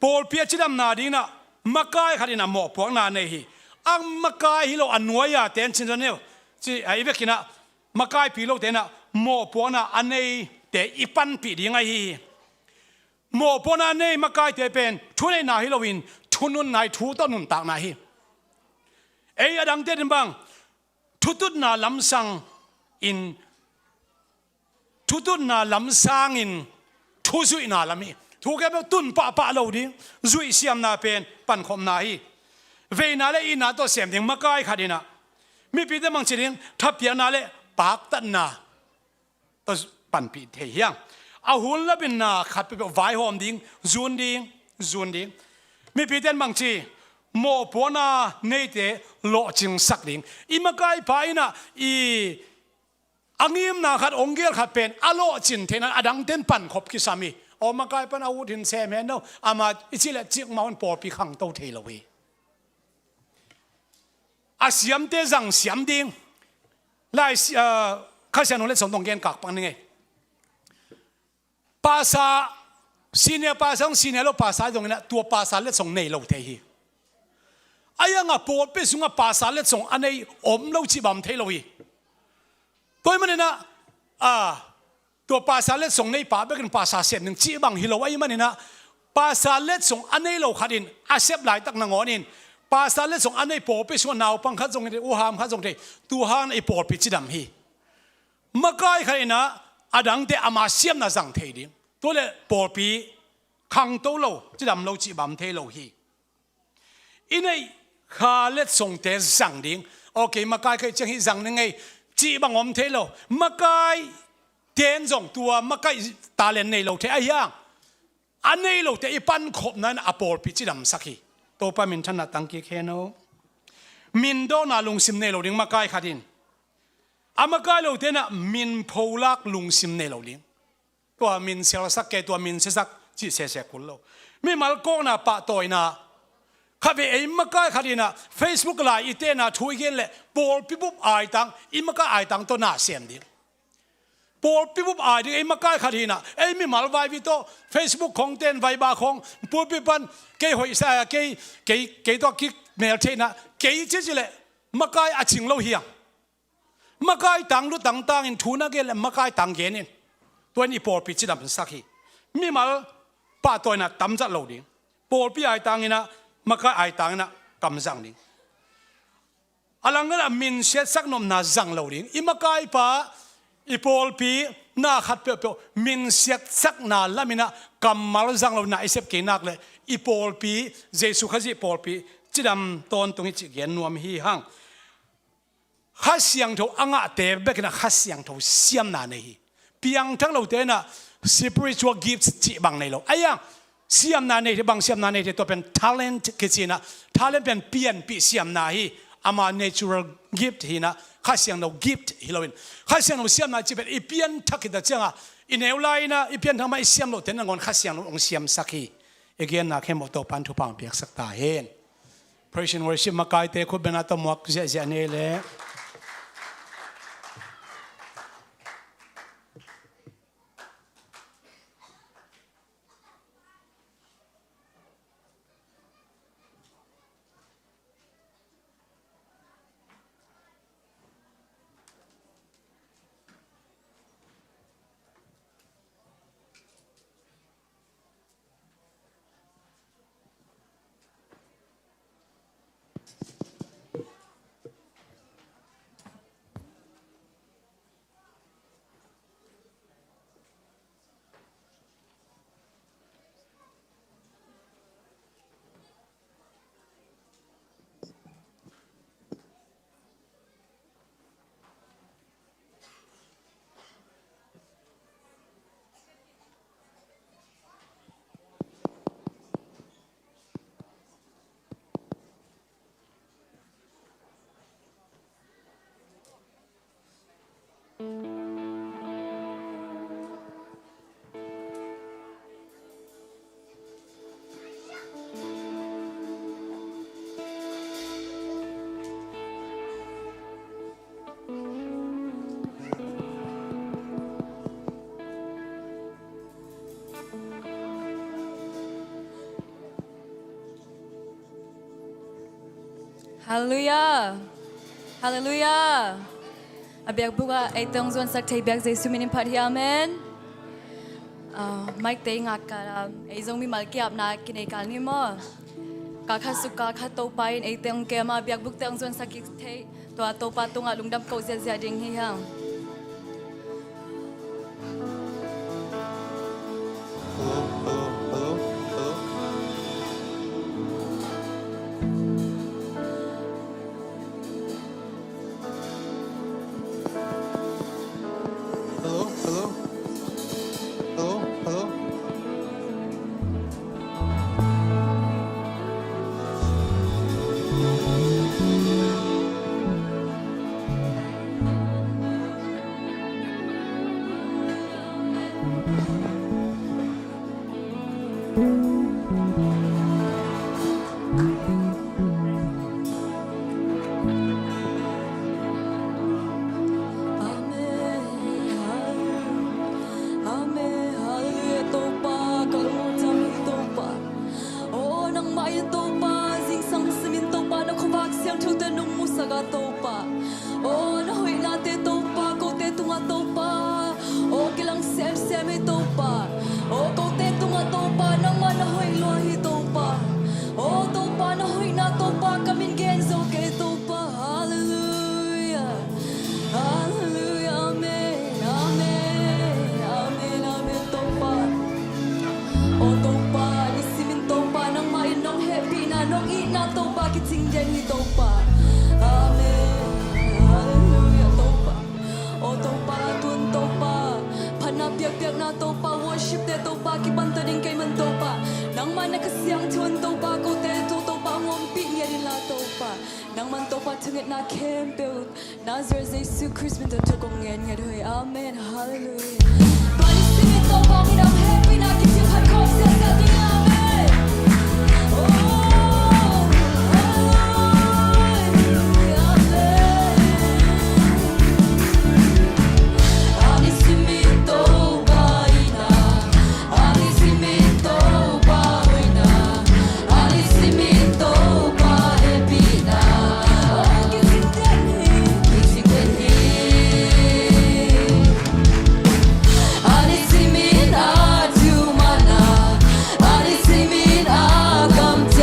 Pawlpi a cidamna dingin ah makai khat in ah mawhpuakna nei hi. A makai hi lo a nuai-a ten cin zan neu ci a i vekin ah makaipi lote in ah mawhpuakna a neite i panpih ding ahi hi. Mawhpuakna a nei makaite pen thuneihna hi loin thununna hi, thu tawh nuntakna hi. Ei a dangte din bang thututna lamsang in, thututna lamsangin thuzuihna lam hi. Thu kei beuh tun pahpah lo ding, zuih siamna pen pankhopna hi. Veina le itna tawh sem ding makai khat in ah mipite mangci ding thapiakna le paktatna tawh panpih thei hi hang. A hun lapinna khat peuhpeuh vaihawm ding, zun ding, zun ding. Mipite in bangci mawhpuakna neite lawhcingsak ding. I makaipa in ah i a ngimna khat, ong gel khat pen a lawhcin theihna a dangte in pankhop kisam hi. Aw, makaipa in a ut hi, sem hen lo, ama i cih leh cikmah un pawlpi khangto thei lo hi. A siamte zang siam ding. Lai si-, ah, Kha Siangtho letsong tawh gen kak pak ning ei. Pastor, senior pastor zong, senior lo pastor zong in ah tua pastor letsong nei lo thei hi. A iang a pawlpi sungah pastor letsong a nei om lo cih bang om thei lo hi. Tua ahih manin ah, ah, tua pastor letsong neipa bekin pastor sem ding cih bang hi lo ahih manin ah, pastor letsong a nei lo khat in a sep laitak nangawnin pastor letsong a nei pawlpi sungah naupang khat zong hi thei, uham khat zong hi thei, tu hang in i pawlpi cidam hi. Makai khat in ah a dangte ama siamna zang thei ding. Tua leh pawlpi khangto lo, cidam lo cih bang om thei lo hi. I neih kha letsongte zang ding. Ok, makai kei ciang hih zang ning ei cih bang om thei lo. Makaite in zong tua makai talent nei lo thei ahi hang. A nei lote i pankhopna in a pawlpi cidamsak hi. Topa minthanna tangkik hen aw. Mindawkna lungsim nei lo ding makai khat in. A makai lote in ah min pholak lungsim nei lo ding. Tua min sialsak kei, tua min siasak cih sese kul lo. Mimal kawkna pahtawina. Khatvei ei makai khat in ah Facebook lai i tena thu i gen leh pawlpi bup aitang, i makai aitang tawh na sem ding. Pawlpi bup ai ding ei makai khat hi in ah, ei mimal vai vi tawh Facebook khong ten, Viber khong, pulpit pan kei hoihsa, kei, kei, kei tawh kik mel theihna, kei ci ci leh makai a cing lo hi a. Makai tang lu tangtangin thu na gen le makai tang genin. Tua in i pawlpi cidamsak hi. Mimal pahtawina tamzat lo ding. Pawlpi aitangin ah, makai aitangin ah kamzang ding. A langin ah minsiatsak nopna zang lo ding. I makaipa, i pawlpi na khat peuhpeuh minsiatsakna lamin ah kammal zang lo na i sep kei nak le i pawlpi, Jesu Khazih pawlpi cidam tawntung hi cih gen nuam hi hang. Kha Siangtho a ngahte bekin ah Kha Siangtho siamna nei hi. Piangthak lote in ah spiritual gifts cih bang nei lo. Ahi hang siamna nei thei, bang siamna nei thei, tua pen talent kici in ah, talent pen pianpih siamna hi. Ama natural gift hi in ah, Kha Siangtho gift hi loin. Kha Siangtho siamna cih pen i pianthak khit a ciangah, i neu lai in ah i pianthak mah i siam lote nangawn Kha Siangtho hong siamsak hi. I genna khempeuh Topa'n thupha hong piaksak ta hen. Praise and worship makaite khut bengna tawh muak ziahziah ni leh. Halleluiah. Halleluiah. A biakbuk ah eite hong zuansak thei biak Jesu min in phat hi. Amen. Ah, mic te i ngak kal ah, ei zong mimal ki-apna kinei kal ni maw. Kal khat suk kal khat Topa in eite hong kem a, biakbuk te hong zuansak kik thei. Tua Topa tungah lungdam ko ziahziah ding hi hang. Hello, hello, hello, hello. Hello, hello. Hello, hello. Amen. Halleluiah. Amen. Halleluiah. Topa, ka lungtang hi Topa. Aw, nangmah in Topa, zingsang simin Topa, na khuavak siangthote nong musak a Topa. Aw, na hoihnate Topa, kote tungah Topa. Aw, kilang semsem hi Topa. Aw, kote tungah Topa, nangmah na hoih lua hi Topa. Aw, Topa, na hoihna Topa, ka min gen zo kei Topa. Halleluiah. Halleluiah. Amen. Amen. Amen. Amen. Topa. Aw Topa, nisimin Topa, nangmah in nong hehpihna, nong itna Topa, kicing den hi Topa. Amen. Halleluiah Topa. Aw Topa, tun Topa, phatna piakpiakna Topa, worship te Topa, kipanta ding kei man Topa. Nangmah na Kha Siangtho in Topa, kote tungah Topa, hong ompih ngiat inla Topa. Nangman Topa thungetna khempeuh Nazareth Jesu Khrist min tawh thu kong ngen ngiat uh hi. Amen. Halleluiah. Tua nisimin Topa min a hehpihna kicing khat khawm siasia ding. Amen. Oh, halleluiah. Amen. A nisimin Topa itna, a nisimin Topa hoihna, a nisimin Topa hehpihna, kicing den hi, kicing den hi. A nisimin a thumanna, a nisimin a kamte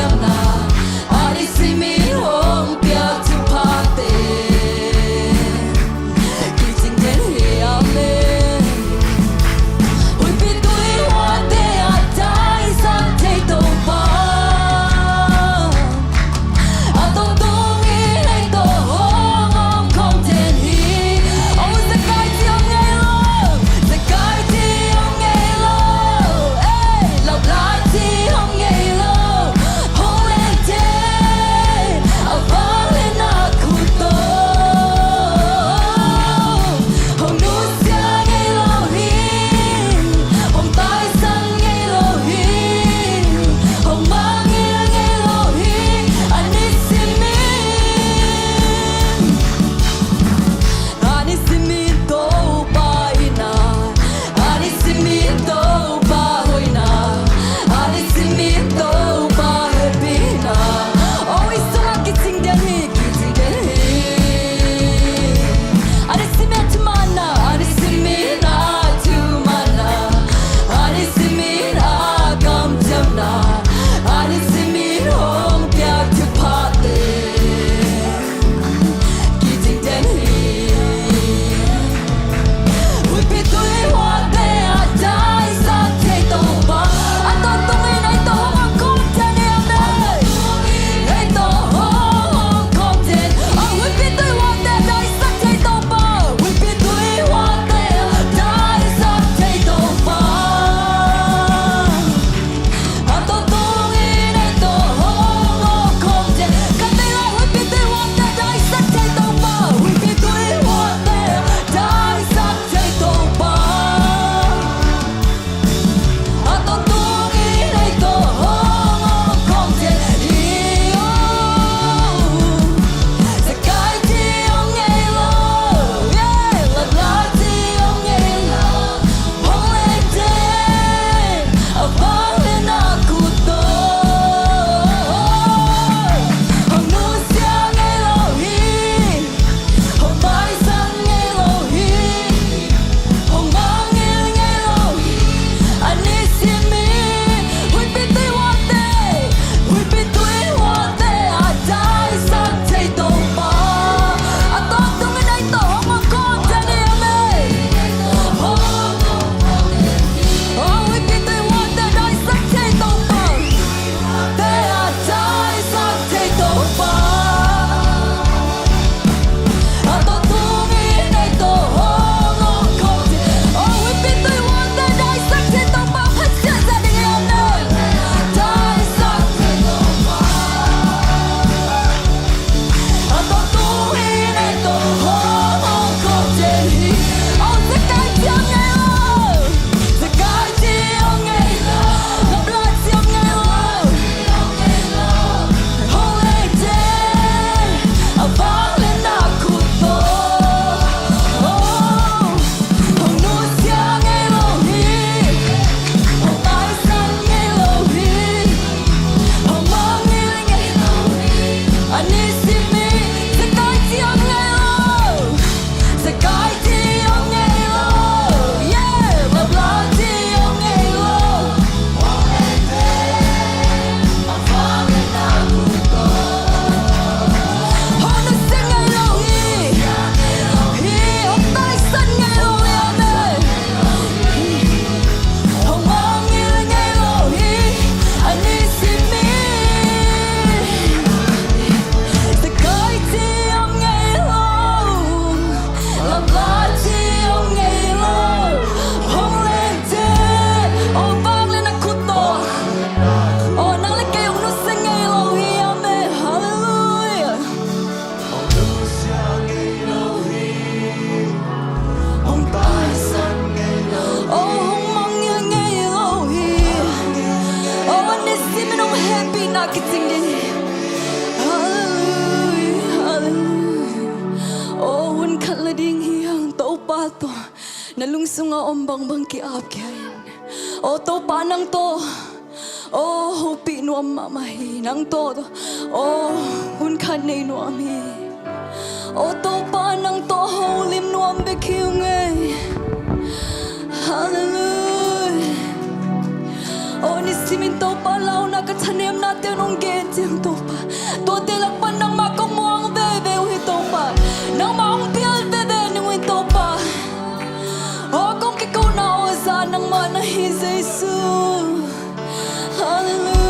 Kicing ding. Halleluia, halleluia. Aw, hun khat la ding hi hang, Topa tawh na lung sunga om bangbang ki-ap kei in. Aw Topa, nang tawh, aw, hopih nuam mahmah hi. Nang tawh, aw, hun khat nei nuam hi. Aw Topa, nang tawh holim nuam bek hi ung ei. Halleluia. Aw, nisimin Topa, launa ka thanemnate hong gen ciang Topa, tuate lak pan nangmah kong muang veve uh hi Topa. Nangmah hong pial veve ning uh hi Topa. Aw, kong kikona aw za nangmah na hi Jesu. Halleluia.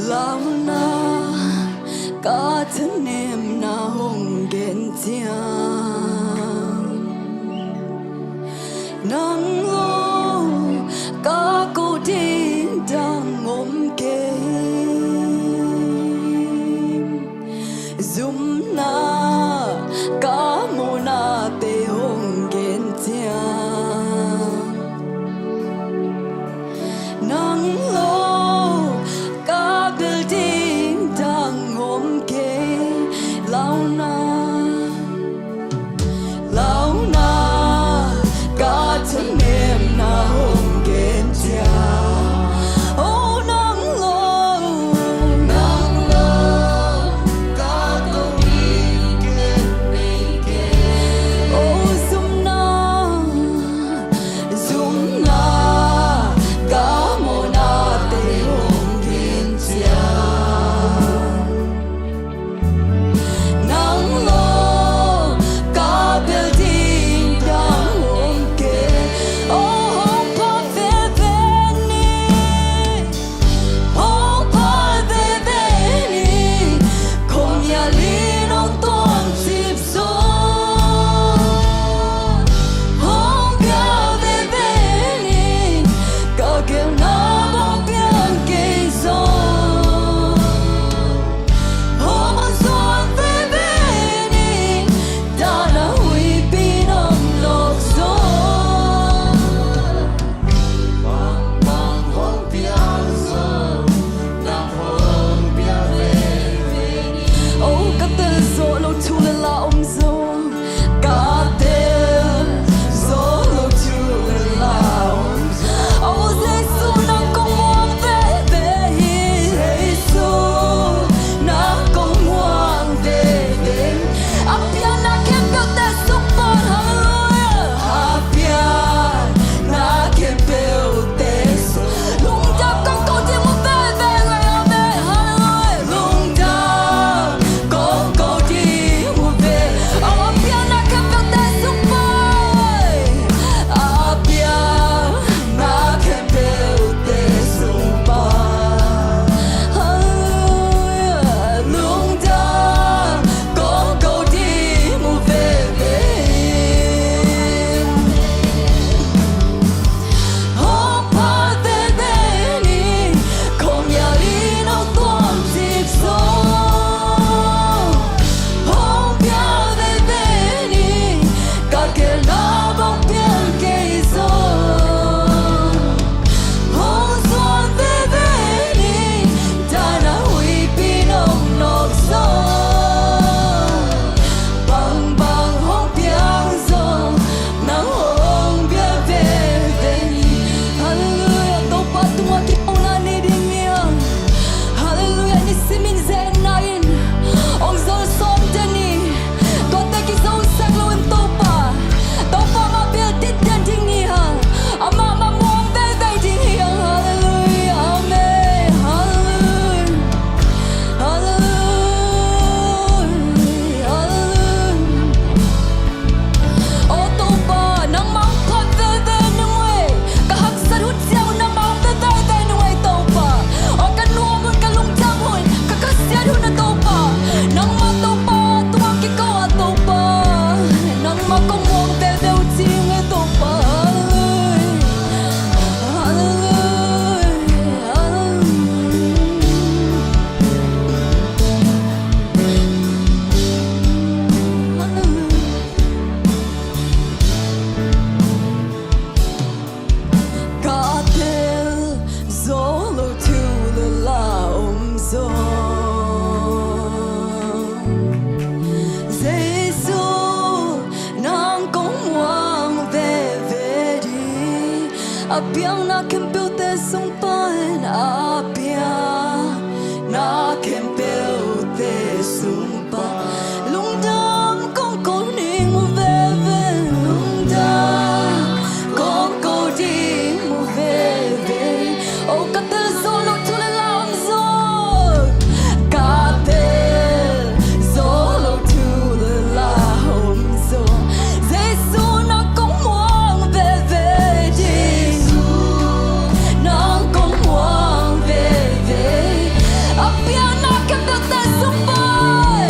Launa ka thanemna hong gen ciang, nang lo ka ko ding dang om kei. Zumna ka muhnate hong gen ciang, nang lo ka bel ding Khempeuhte sung pan lungdam kong ko ning veve, lungdam kong ko ding veve. O ka tel zo lo thu le la om zo, ka tel zo lo thu le la om zo. Jesu nang kong muang veve, Jesu nang kong muang veve. A pianna khempeuhte sung pan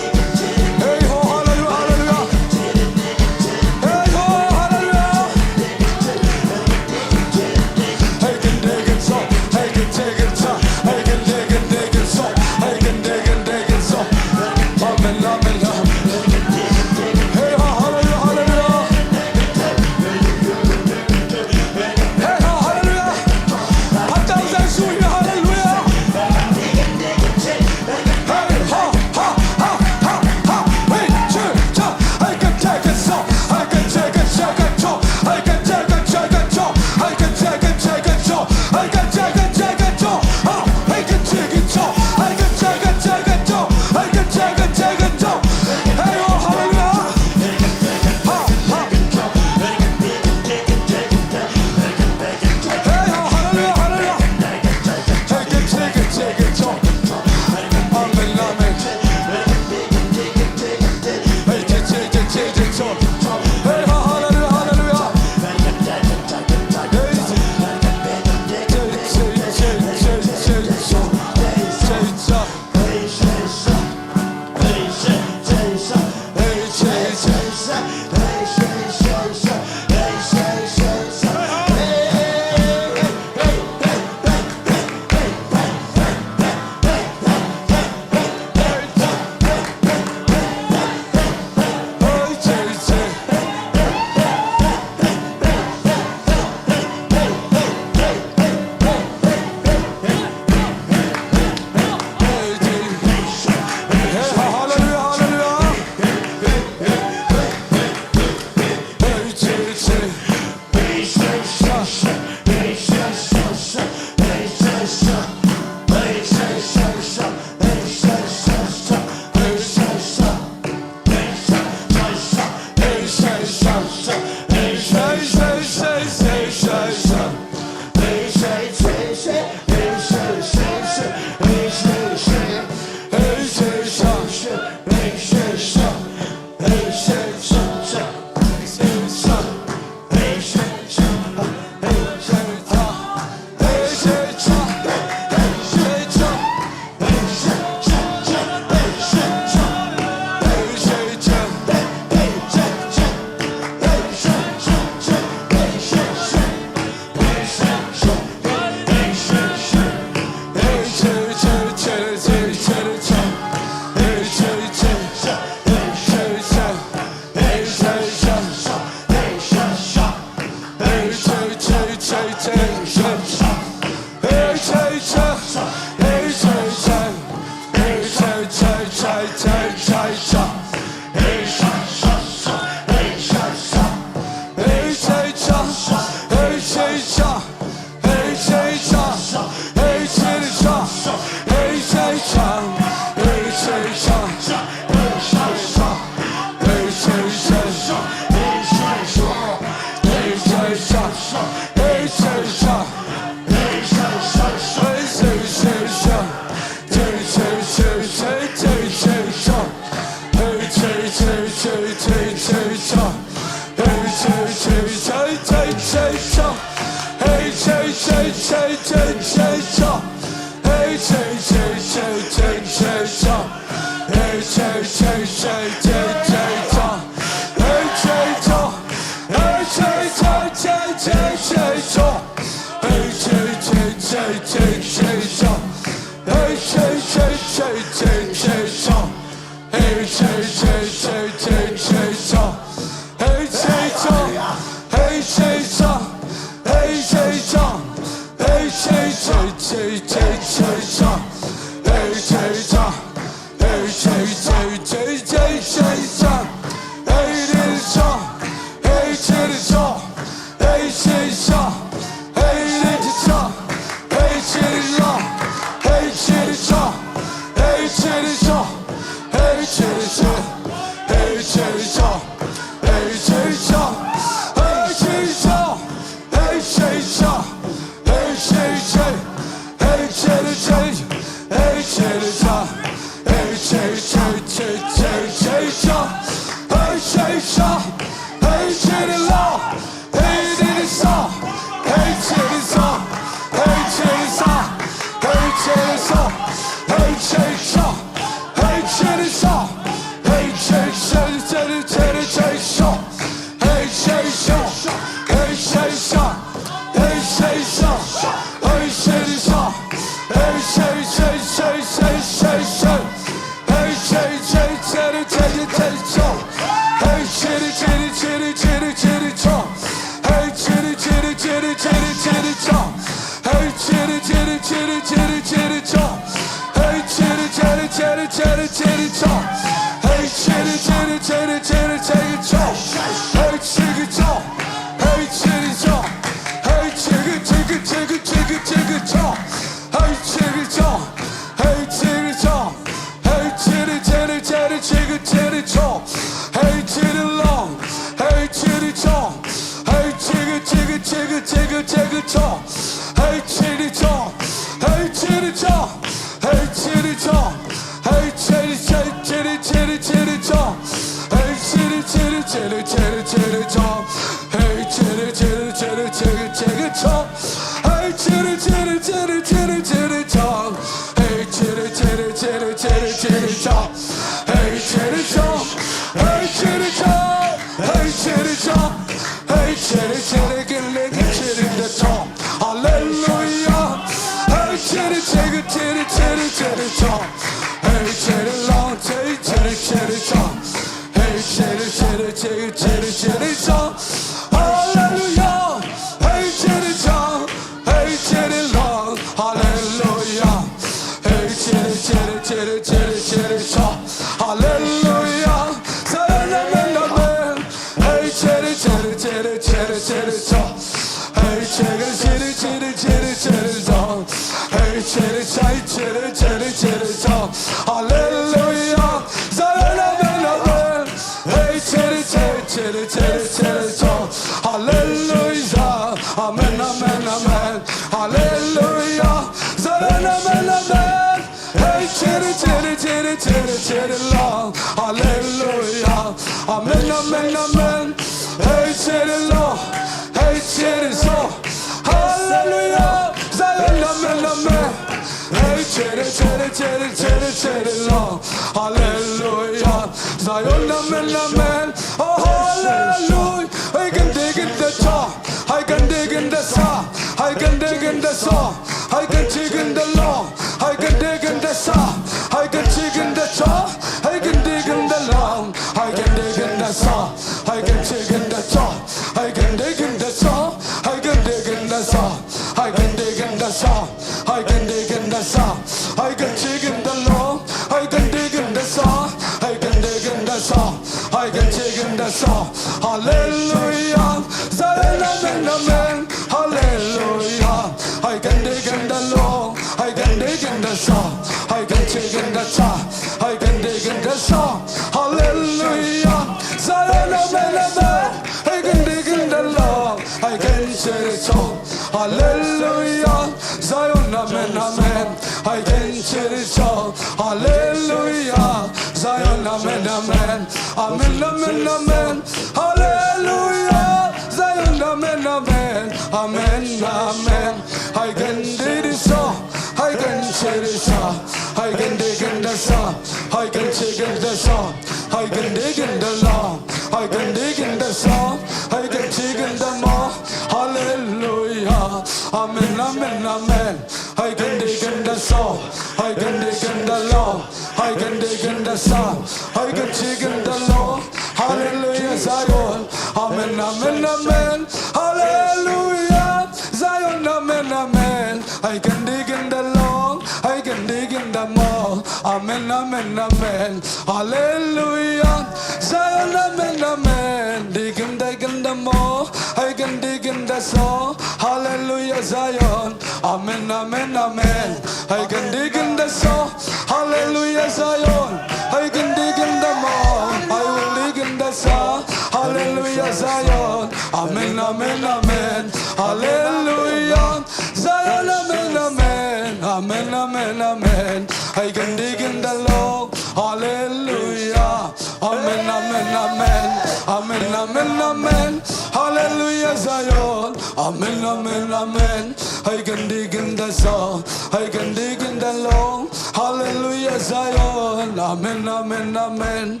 Cherish, I can dig in the sun, I can dig in the sun, I can dig in the law, I can dig in the sun, I can dig in the more. Hallelujah. Amen, amen, amen. I can dig in the soul, I can dig in the law, I can dig in the sun, I can dig in the law. Hallelujah, Zion. Amen, amen, amen. Hallelujah, Zion. Amen, amen. I can dig in the long, I can dig in the mall. Amen, amen, amen. Hallelujah, Zion. Amen, amen. Dig in, dig in the mall, I can dig in the soul. Hallelujah, Zion. Amen, amen, amen. I can dig in the soul. Hallelujah, Zion. I can dig in the mall, I will dig in the soul. Hallelujah, Zion. Amen, amen, amen. Hallelujah, Zion. Amen, amen. Amen, amen, amen. I can dig in the Lord. Hallelujah. Amen, amen, amen. Amen, amen, amen. Hallelujah, Zion. Amen, amen, amen. I can dig in the soul, I can dig in the long. Hallelujah, Zion. Amen, amen, amen.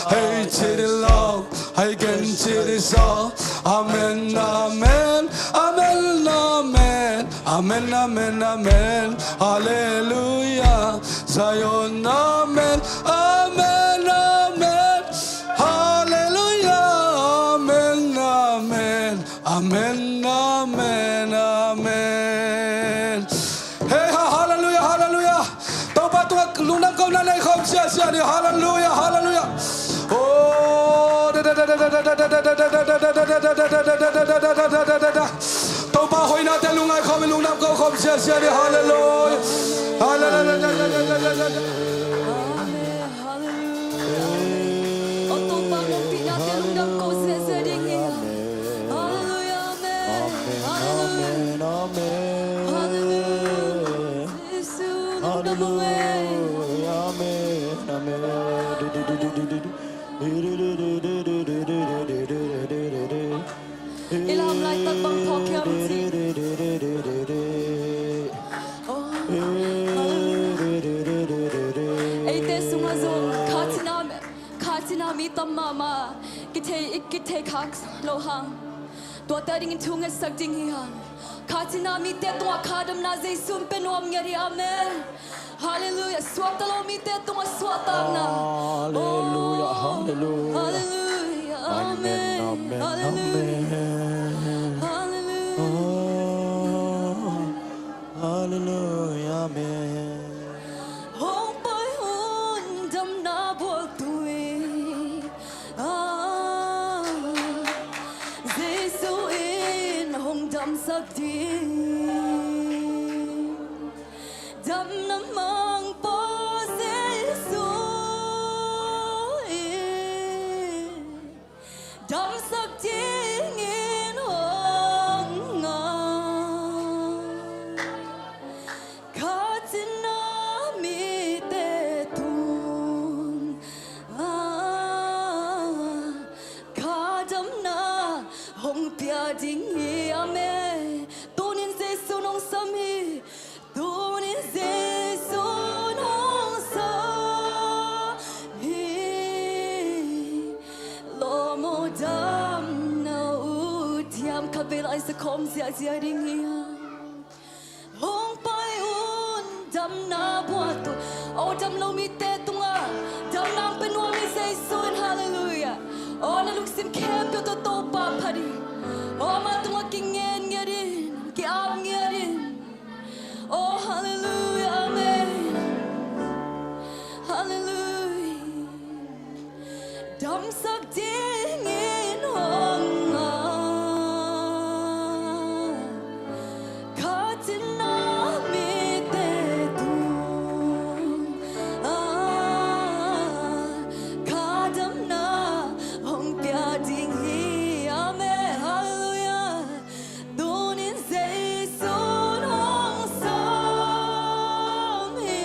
Hey, chiri long, I can chiri so. Amen, amen, amen, amen. Amen, amen, amen. Hallelujah, Zion. Amen, amen, amen. Hallelujah. Amen, amen. Amen, amen, amen. Hey, ha, hallelujah, hallelujah. Topa tungah lungdam kohna nei khawm siasia ni. Hallelujah, hallelujah. Oh, da, da, da. Topa hoihnate lungngai khawm, lungdam ko khawm siasia ni. Hallelujah. Hallelujah. Amen. Hallelujah. Amen. O Topa, hong pihnate lungdam ko ziahziah ding hi. Amen. Hallelujah. Amen. Amen. Hallelujah. Amen. Amen. Hallelujah. Jesu, lungdam hong ei. Hallelujah. Amen. Amen. I lam laitak bang phawk hiam cih. Oh, hallelujah. Eite sungah zong kha cina, kha cina mi tam mahmah. Kithei, kithei khak lo hang. Tuate dingin thu ngetsak ding hi hang. Kha cina mite tungah kha damna Jesu in pia nuam ngiat hi. Amen. Hallelujah. Suakta lo mite tungah suahtakna. Hallelujah, oh, hallelujah. Hallelujah. Amen, amen, amen. Hallelujah. Hallelujah. Oh, hallelujah. Amen. Hong pai un damna buaktu in, ah, Jesu in hong damsak ding. Damna mangpa Jesu in damsak dingin hong ngak. Kha cina mite tungah kha damna hong pia ding hi. Amen. Tunin Jesu in hong sam hi. Tunin Jesu in hong sam hi. Lawm aw, damna ut hiam? Khatvei la i sa khawm ziahziah ding hi. Hong pai un damna buaktu. O, dam lo mite tungah damna hong pia nuam hi Jesu in. Hallelujah. O, na lungsim khempeuh tawh Topa phat in. O, amah tungah kingen ngiat in, ki-ap ngiat in. Oh, hallelujah, amen. Hallelujah. Damsak dingin hong ngak. Kha cina mite tungah kha damna hong pia ding hi. Amen. Hallelujah. Tunin Jesu in hong sam hi.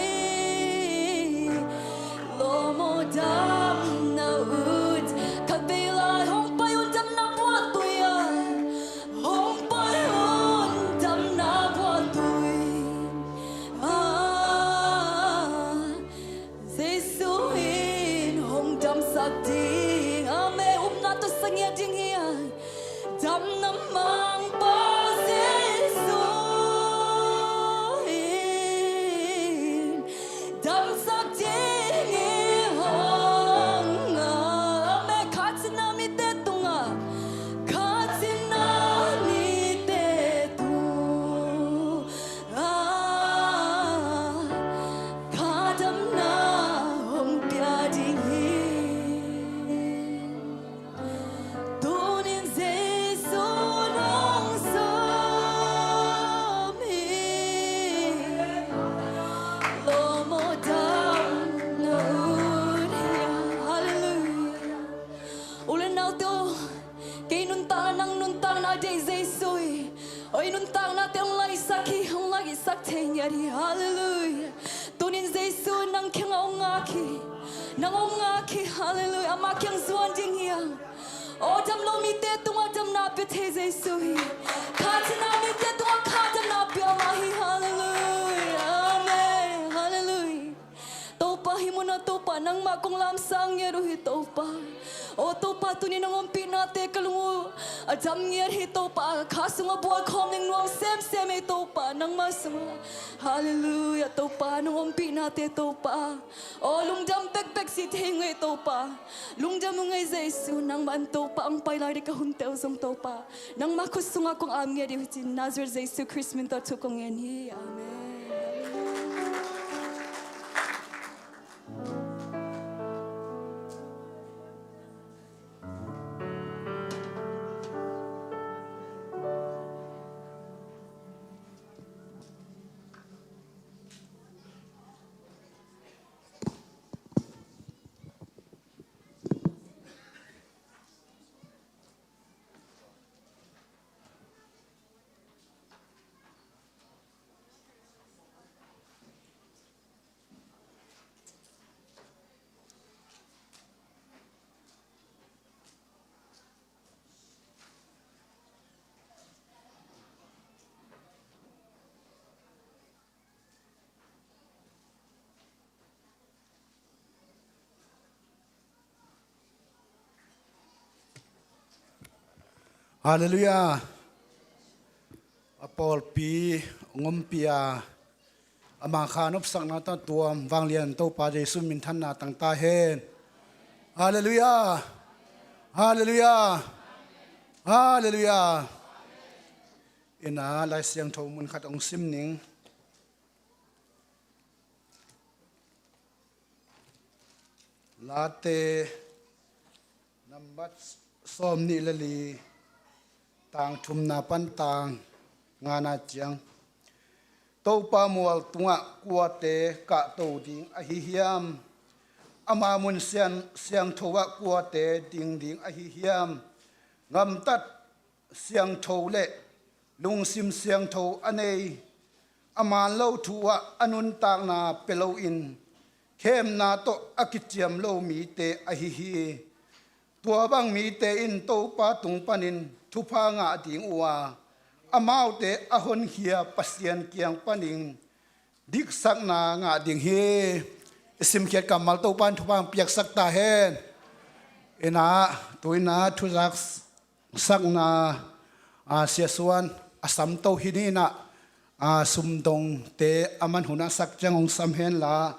Lawm aw, damna ut. Kha Ki, halleluiah. Amah kiang zuan ding hi hang. Aw, dam lo mite tungah damna pia thei Jesu hi. Kha cina mite tungah kha damna pia mah hi. Halleluiah. Amen. Halleluiah. Topa, hih munah Topa, nangmah kong lamsang ngiat uh hi Topa. Aw Topa, tuni nang ompihnate ka lung uh a dam ngiat hi Topa. Kha sungah buaikhawm ning nuam semsem ei Topa, nangmah sungah. Halleluiah Topa, nang ompihnate Topa. Aw, lungdam pekpek si thei ngei Topa. Lungdam uh ngei Jesu, nangmah in Topa hong pai lai ding ka hunte uh zong Topa, nangmah khut sungah kong am ngiat ding uh hi ci-in Nazareth Jesu Khrist min tawh thu kong ngen hi. Amen. Halleluiah. A pawlpi hong ompih a, ama kha nopsakna tawh tuam vanglian Topa Jesu minthanna tang ta hen. Halleluiah. Halleluiah. Halleluiah. Ina Lai Siangtho mun khat hong sim ning. Late nambat sawm nih le li, tang thumna pan tang ngana ciang, Topa mual tungah kuate kahto ding ahi hiam? Ama mun sian siangtho ah kuate ding ding ahi hiam? Gamtat siangtho le lungsim siangtho a nei, a man lo thu ah a nuntakna pia loin khemna tawh a kiciam lo mite ahi hi. Tua bang mite in Topa tung panin thupha ngah ding uh a, amaute a honkhia Pasian kiang panin diksakna ngah ding hi. I simkhiat kammal Topa in thupha hong piaksak ta hen. Ina, tu ina thuzak sakna, a, Sia Suan a samto hi ni ina, a, sumdongte a man hun a sak ciang hong sam hen la,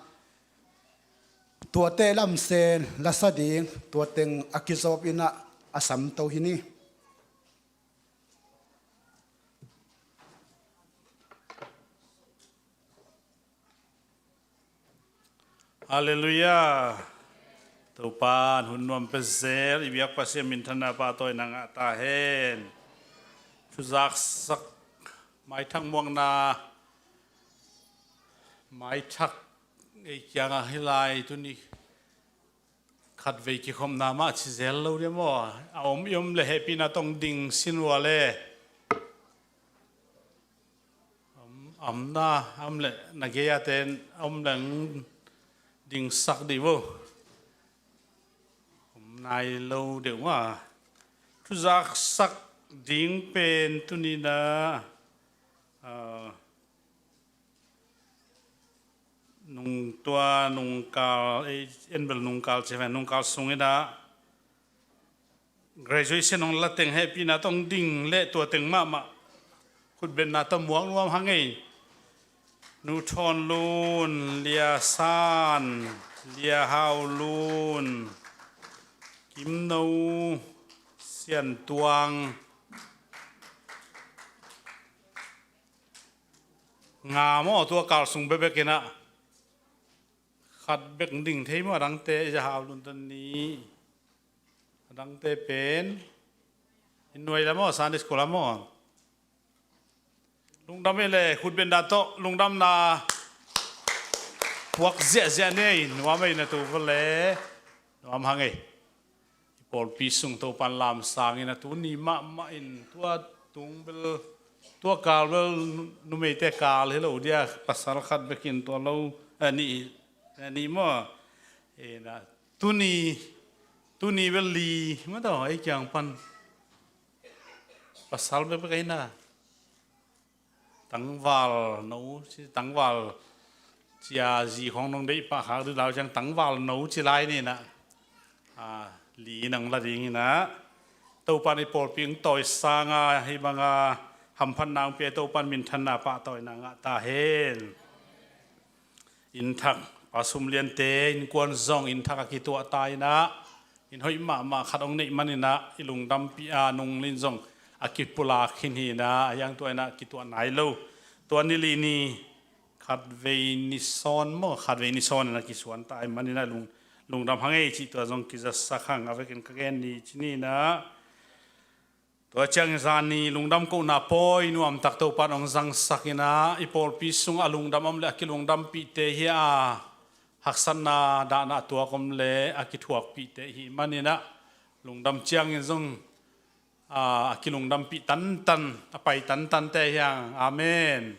tuate lamsen lasa ding, tua teng a kizawp ina a samto hi ni. Halleluiah. Topa in hun nuam pia zel, i biak Pasian minthanna pahtawina ngah ta hen. Thuzaksak maithak muakna, maithak ei kiangah hi lai tuni khatvei kikhopna mah ci zel lo dia maw? A om i om le hehpihna tawh ding sin ua le. Om, omna om le na gei a ten om le dingsak dih vo. Om nai lo deuh mah. Thuzaksak ding pen tuni ina, ah, nung tua nungkal, ei, en bel nungkal ci ve, nungkal sung ina graduation hong la teng hehpihna tawh ding le tua teng mahmah khutbetna tawh muak nuam hang ei. Nu Thawn Lun, Lia San, Lia Hau Lun, Kim No, Sian Tuang, nga maw, tua kal sung bekbek ina khat bek ding thei maw? A dangte, Lia Hau Lun tan ni, a dangte pen i nuai la maw, Sunday school la maw? Lungdam ei le, khutbetna tawh lungdamna puak ziahziah ni ei. Nuam ei na tu va le, nuam hang ei. I pawlpi sung Topa in lamsang ina tuni mahmah in tua tung bel, tua kal bel numeite kal hi lo dia, pasal khat bek in tua lo, eh, nih, eh, nih maw? Ina Tuni, tuni bel li mah tawh ei kiang pan pasal bekbek ei na. Tangval no ci, tangval cia zi khawng nong deih pah khak dih lau ciang tangval no ci lai ni na. A, li nang la ding hi na. Topa nih pawlpi hong tawi sanga hih banga hamphatna hong pia Topa in minthanna pahtawina ngah ta hen. Inn thak, Pa Sum Lian te innkuan zong inn thak a kituah ta hi na. Inn hoih mahmah khat hong neih manin ah i lungdampih a, nung lin zong a kipulak khin hi na, a hiang tua in ah kituah nai lo. Tua ni li ni khatvei ni sawn maw, khatvei ni sawn in a kisuan ta ahih manin ah lung, lungdam hang ei cih tua zong kizasak hang, a vekin ka gen ni ci ni na. Tua ciangin zan ni lungdam kohna pawi nuamtak Topa in hong zangsak in ah, i pawlpi sungah a lungdam om le a kilungdampihte hi a, haksatna dahna a tuak om le a kithuakpihte i hih manin ah, lungdam ciangin zong, a, a kilungdampih tantan, a pai tantante hi hang. Amen.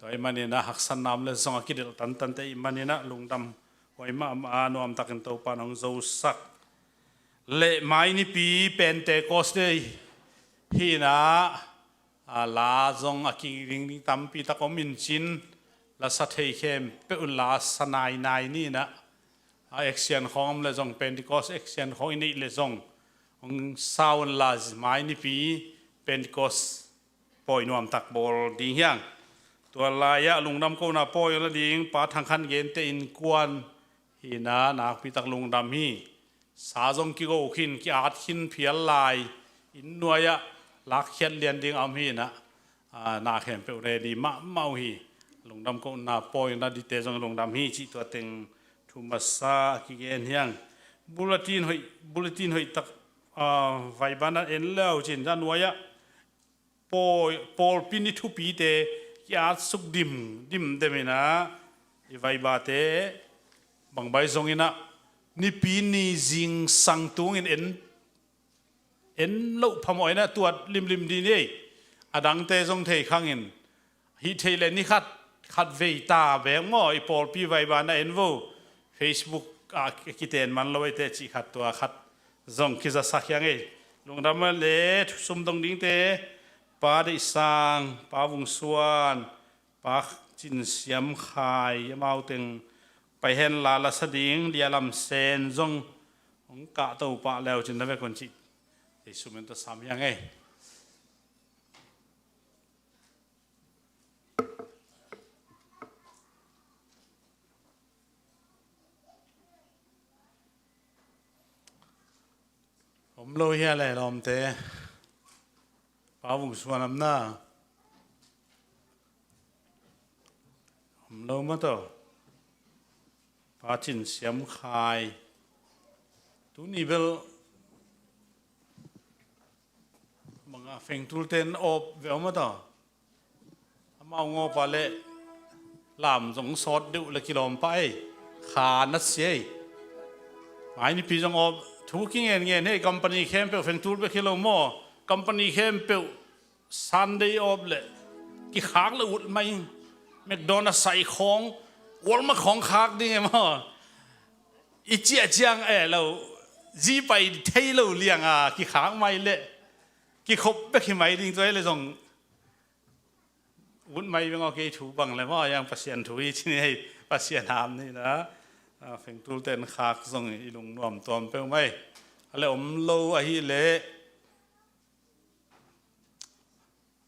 Tua ahih manin ah haksatna om le zong a kidelh tantante i hih manin ah lungdam huai mahmah a, nuamtakin Topa in hong zosak. Le mai nipi Pentecost Day hi na, a, la zong a kiding ding tampi tak om in cin, la sa thei khempeuh in la sa nainai ni na. A, action khawng om le zong, Pentecost action khawng i neih le zong, hong sa un la mai nipi Pentecost pawi nuamtak bawl ding hi hang. Tua lai-ah lungdam kohna pawi la ding Pa Thang Khan Gen te innkuan hi na, nakpi tak lungdam hi. Sa zong kigo khin, ki-at khin phial lai, inn nuai-ah lakkhiat lian ding a om hi na. A, na khempeuh ready mahmah uh hi. Lungdam kohna pawi na dingte zong lungdam hi cih tua teng thu masa kigen hi hang. Bulletin hoih, bulletin hoih tak, a, vaiban a en le uh cin, a nuai-ah pawl, pawlpi ni thupite ki-atsuk dim, dim dem in ah, i vaibate bangbai zong in ah, nipi ni zingsang tungin en, en loh phamawh in ah tuat limlim dih ni ei. A dangte zong thei khang in, hih theih le ni khat, khat vei ta bek maw, i pawlpi vaiban a en vo. Facebook ah kiten man lo ei teh cih khat, tua khat zong kizasak hi hang ei. Lungdam le sum dong dingte, Pa Deih Sang, Pa Vung Suan, Pa Cin Siam Khai, amau teng pai hen la, la sa ding Lia Lam Sen zong hong kahto pah le uh cin na vek un cih. Ei sum en tawh sam hi hang ei. Om lo hia le lawmte? Pa Vung Suan om na? Om lo mah tawh. Pa Cin Siam Khai. Tuni bel banga fengtulte in awp ve om a ta. Amau ngawpa le lam zong sawt deuh le kilawm pah ei. Kha na sia ei. Mai nipi zong awp, thu kingen ngen hei, company khempeuh, fengtul bek hi lo maw, company khempeuh Sunday awp le kikhak le ut mai. McDonald sai khawng, Walmart khawng khak ding e maw. I ciah ciang e lo, zi pai thei lo lianga kikhak mai le kikhop bek hi mai ding, tua hi le zong ut mai beng aw, kei thu bang le maw, yang Pasian thu hi ci ni hei, Pasian ham ni na. A, fengtulte in khak zong i lungnuam tuam peuh mai. A le om lo ahi le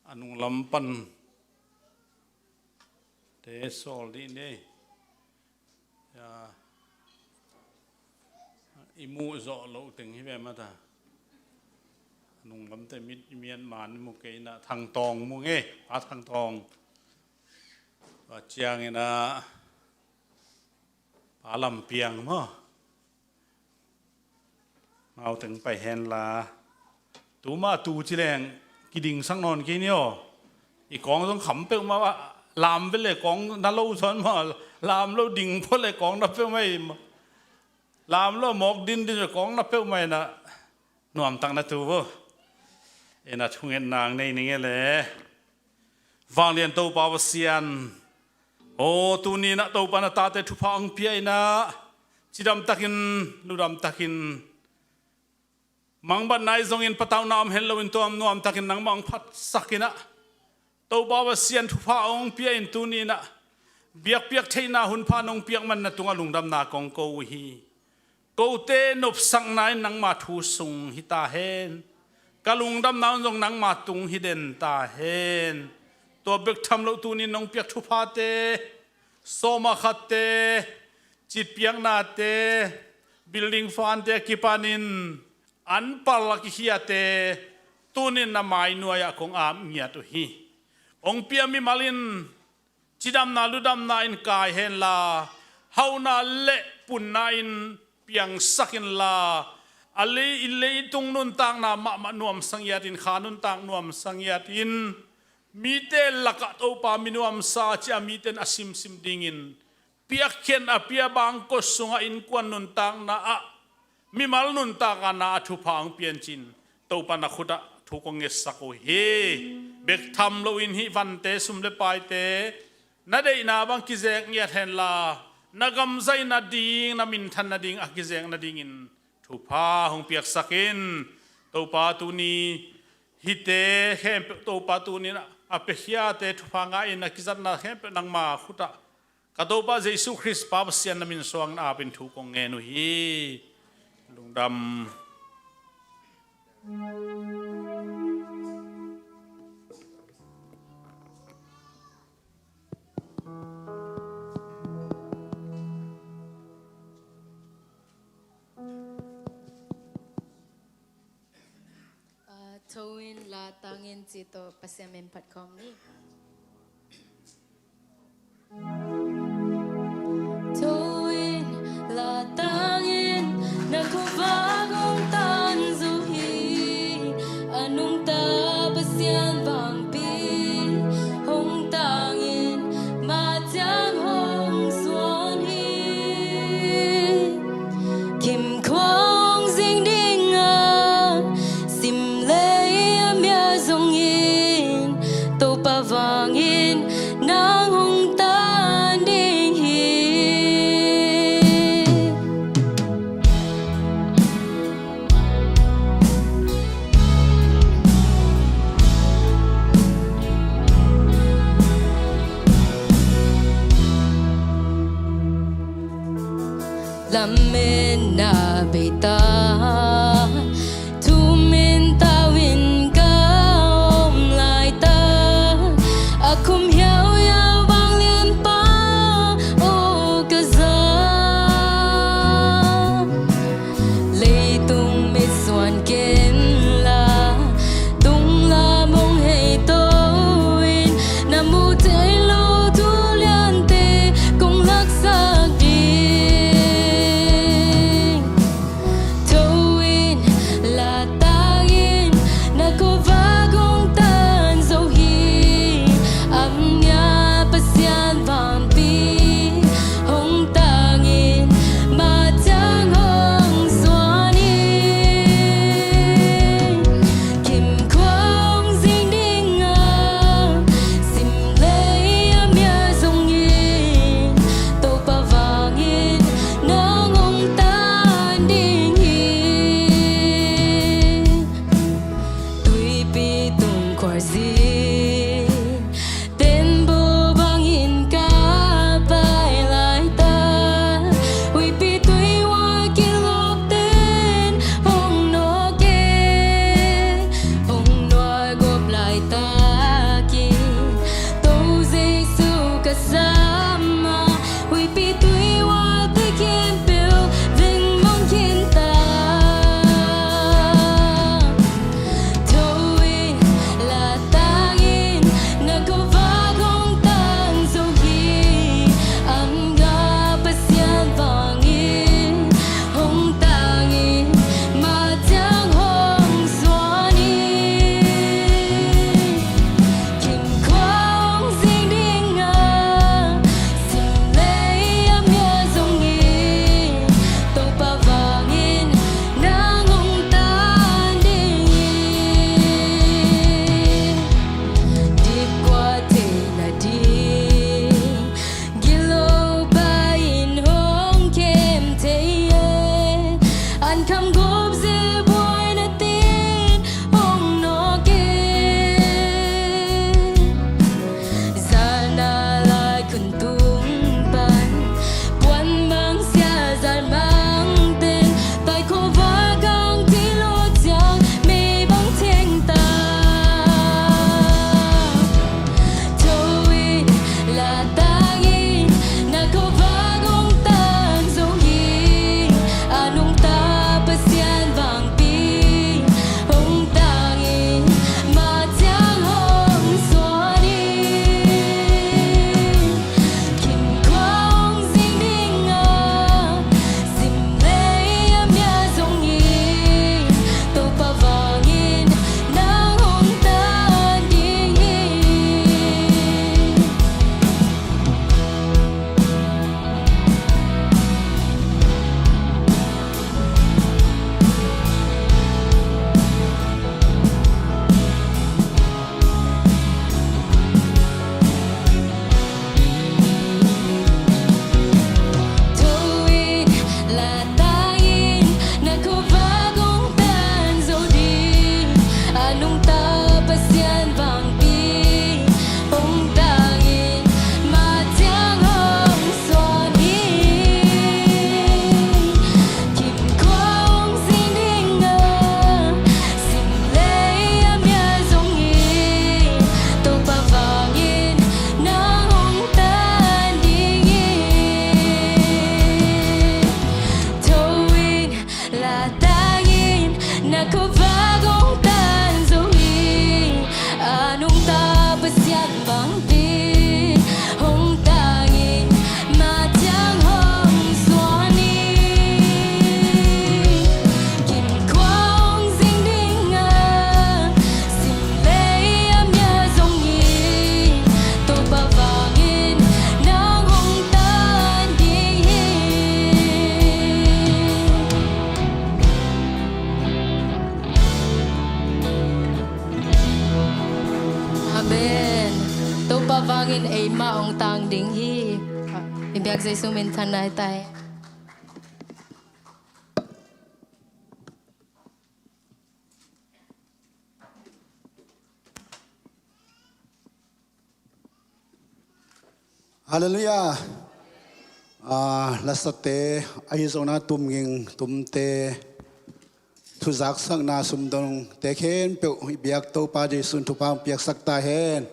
a nunglam pan te sawl dih ni. Ya, i muh zawh loh teng hi ve mata. Nunglam te mit, i miat man i mu kei na, Thang Tawng mu nge, Pa Thang Tawng. Pa ciangin a, Pa Lam Piang maw. Mau teng pai hen la. Tu mah tu ci leng kidingsak nawn kei ni aw. I kawng zong kham peuh mah, lam ve le kawng na lo sawn mah, lam lo ding pho le kawng na peuh mah i, lam lo mawk din din ve kawng na peuh mah i na, nuamtak na tu vo. E na thunget nang nei ning e le. Vanglian Topa Pasian, aw, tuni na Topa na tate thupha ang pia i na, cidam takin, ludam takin, mangbatna i zongin patauhna om hen loin tua nuam takin nangmah hong phatsak in ah, Topa Pasian thupha hong pia in tuni in ah biakpiak theihna hun pha nong piak man na tungah lungdamna kong ko uh hi. Kote nopsakna in nangma thu sung hi ta hen. Ka lungdamna un zong nangma tung hi den ta hen. Tua bek tham lo tuni nong piak thuphate, sawma khatte, citpiaknate, building fund te kipanin an pal a kikhiate tunin na mainuai ah kong ap ngiat uh hi. Hong pia mimal in cidamna ludamna in kai henla, hauhna le punna in piangsak inla, a lei, i leitung nuntakna mahmah nuamsa ngiatin, kha nuntak nuamsa ngiatin, mite lakah Topa mi nuamsa ci a mite in a simsim dingin, piakkhiatna pia bangkua sungah innkuan nuntakna ah, mimal nuntakna ah thupha hong piancin, Topa na khutah thu kong ngetsak uh hi. Bek tham loin hih vante sum le paite na deihna bang kizek ngiat henla, na gamzaihna ding, na minthan nading a kizek nadingin thupha hong piaksak in. Topa tuni hihte khempeuh Topa tuni in a piakhiate thupha ngah in a kizatna khempeuh nangma khutah ka Topa Jesu Khrist Pa Pasian na min suang in apin thu kong ngen uh hi. Lungdam. Ah, tho in, la tang in, ci tawh Pasian min phat khawm ni. Tho in, la tang in, na khuavak hong tan zo hi. A nungta Pasian vangpi hong tang in, mah ciang hong suan hi. Kimkhawng zing dingah simlei a mial zongin, Topa vangin nang hong tan ding hi. Lametna bei ta, thum in tau in ka om laitak, a khum hiauhiau vanglianpa aw ka za. Leitung mitsuan ken la, tung lam hong hei to in, na mu thei lo thu liante kong laksak ding. Tho in, In eima ong tang ding hi. I biak Jesu minthanna hi tai. Halleluiah. Ah, lasate ahi zongin a tumging tumte, thuzaksakna sumdongte khempeuh i biak Topa Jesu in thupha hong piaksak ta hen.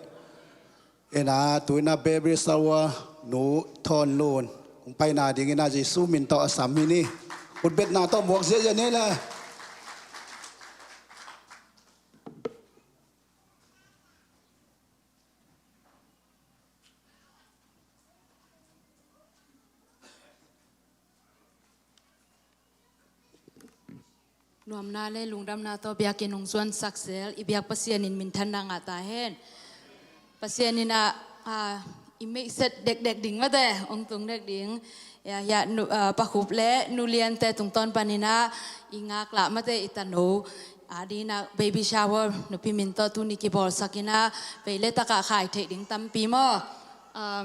Ina tuina baby shower nu Thawn Lun hong paina dingin a Jesu min tawh a sam hi ni. Utbetna tawh muak ziahziah ni la. Nuamna le lungdamna tawh biakinn hong zuansak zel i biak Pasian in minthanna ngah ta hen. Pasian in ah, ah, i meihset dekdek ding mate hong tung dek ding. Ya, ya, nu, ah, Pa Khup le Nu Liante tungtawn panin ah i ngaklah mate i tano. Ah, dingin ah baby shower nupi min tawh tuni kibawlsak in ah vei le tak ah khai theih ding tampi maw. Ah,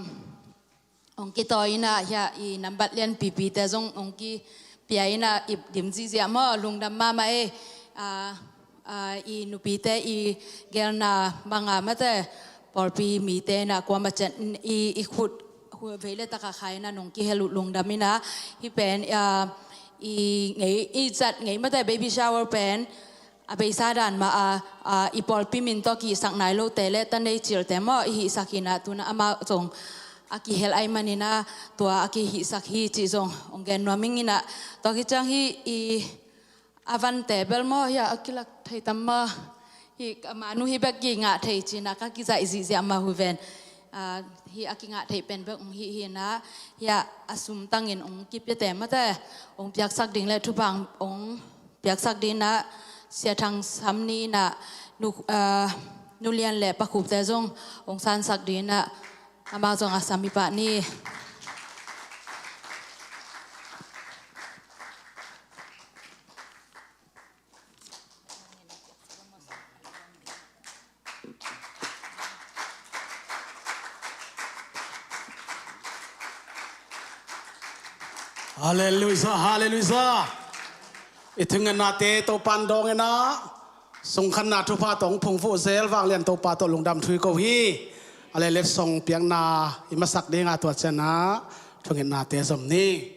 hong kitawi in ah, hiah i nambat lianpipite zong hong kipia in ah i dim ziahziah maw, lungdam mahmah e. Ah, ah, i nupite i gelna bang a mate pawlpi mite in ah kuamah ciat i, i khut, khut vei le tak ah khai in ah nong kihel uh lungdam in ah, hih pen, ah, i ngei, i zat ngei mate baby shower pen a beisa dan mah a, a, i pawlpi min tawh kihihsak nai lote le ta nei cilte maw i hihsak hi in ah, tu in ah amah zong a kihel ahih manin ah tua a kihihsak hi cih zong hong gen nuam ing in ah, tua khit ciang hih i a vante bel maw, hiah a kilak thei tam maw, hih a manu hih bek kingah thei ci in ah ka kizaih ziahziah mah uh ven. Ah, hih a kingah theih pen bek hong hih hi in ah, hiah a sum tangin hong kipiate mate hong piaksak ding le thupha hong piaksak dingin ah Sia Thang Sam Ni in ah Nu, ah, Nu Lian le Pa Khupte zong hong sansak dingin ah amau zong a sam hi pah ni. Halleluiah, halleluiah. I thungetnate Topa'n dawng in ah, sungkhanna thupha tawh hong phungvuh zel vanglian Topa tawh lungdam thu i ko hi. A le letsong piakna i masak ding a, tua ciang ah thungetnate zom ni.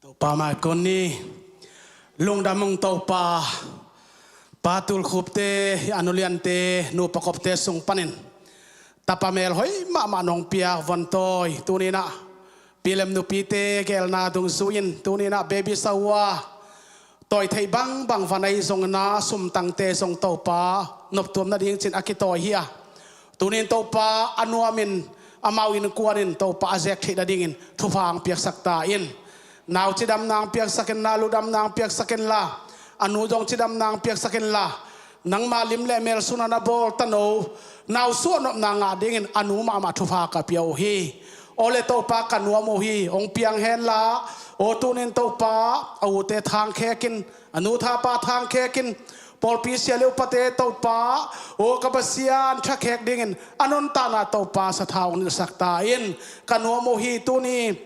Topa mai kon ni. Lungdam ung Topa. Pa Tul Khupte, a Nu Liante, Nu Pa Kopte sung panin tapa melhoih mahmah nong pia vontawi tuni in ah, pi lem nupite gelna dungzui in tuni in ah baby shower tawi theih bangbang van ahi zongin ah, sumtangte zong Topa noptuam nading ci in a kitawi hi a, tuni in Topa a nuamin amau innkuan in Topa a zek theih nadingin thupha hong piaksak ta in. Nau cidamna hong piaksak inla, ludamna hong piaksak inla, a nu zong cidamna hong piaksak inla, nangma lim le mel sungah na bawl tano nau suahnopna ngah dingin a nu mahmah thupha ka pia uh hi. Aw le Topa, ka nuam uh hi, hong piang henla. Aw tuni in Topa, a ute thangkhek in, a nu thapa thangkhek in, pawlpi sia le upate Topa, aw ka Pasian, thakhek dingin a nuntakna Topa sathau hong nilhsak ta in. Ka nuam uh hi. Tuni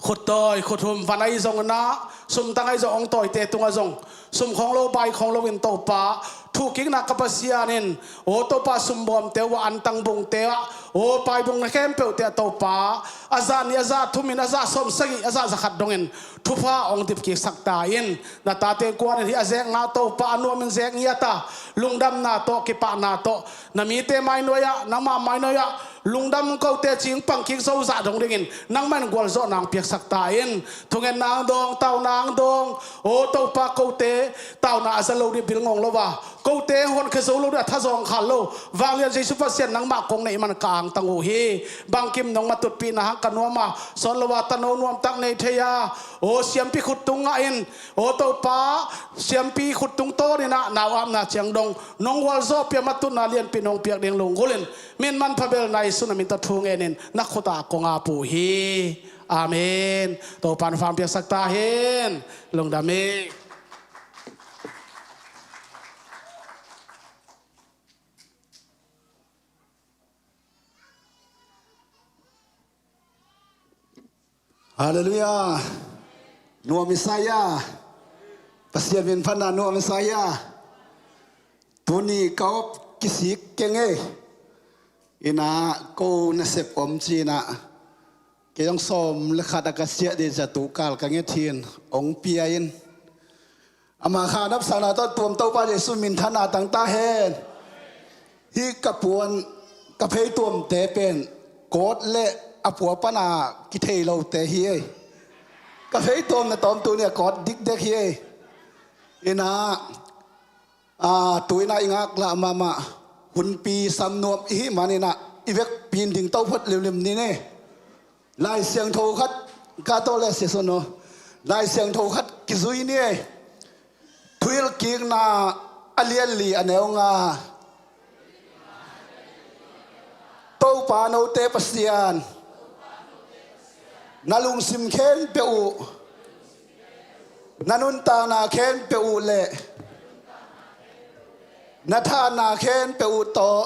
khut tawi khut hum van ahi zongin ah, sumtang ahi zong hong tawite tungah zong sum khawng lo bai khawng lo in Topa, thukikna ka Pasian in, aw Topa, sumbuamte uh ah, antang bungte ah, aw paibungna khempeuhte ah Topa, a zah nih, a zah thum in, a zah sawmsagih, a zah zakhat dongin thupha hong dipkiksak ta in. Na tate innkuan in hih a zek ngah Topa, a nuamin zek ngiat a, lungdamna tawh, kipahna tawh, na mite mainuai ah, nangma mainuai ah Lungdam, kote cing pangkik zo zah dong dingin nangmah in gualzawhna hong piaksak ta in. Thungetna hong dawng, tauna hong dawng. Aw Topa, kote tauna a za lo dih bil ngong lo a, kote honkhia zo lo dih a tha zawng khal lo, vanglian Jesu Pasian nangmah kong neih man ka angtang uh hi. Bangkim nong matutpihna hang ka nuam a, sawn lo a tano nuamtak nei thei a, aw siampi khut tung ngah in. Aw Topa, siampi khut tung tawn in ah nau apna ciang dong nong gualzawh pia, matutna lianpi nong piak ding lunggulh in. Min manpha belna Jesu na min tawh thu ngenin na khutah kong ap uh hi. Amen. Topa'n hong piaksak ta hen. Lungdam hi. Halleluiah. Nuam i sa hia? Pasian min phatna nuam i sa hia? Tuni ka op kisik keng ei. Ina ko nasep om ci-in ah, kei zong sawm le khat a ka siah ding zatu kal ka nget hi-in hong pia in. Ama kha a napsakna tawh tuam Topa Jesu minthanna tang ta hen. Hih ka puan, ka phei tuamte pen kawt le a pua pana kithei lote hi ei. Ka phei tuam na tawm tuni a kawt dikdek hi ei. Ina, a, tu-in ah i ngaklah mahmah hunpi sam nuam i hih manin ah i vekpi-in ding to phot limlim ni ei. Lai Siangtho khat, ka tawh le siason aw. Lai Siangtho khat kizui ni ei. Thuhilhkikna a lian li a neu nga. Topa note Pasian, na lungsim khempeuh uh, na nuntakna khempeuh uh le na thahatna khempeuh uh tawh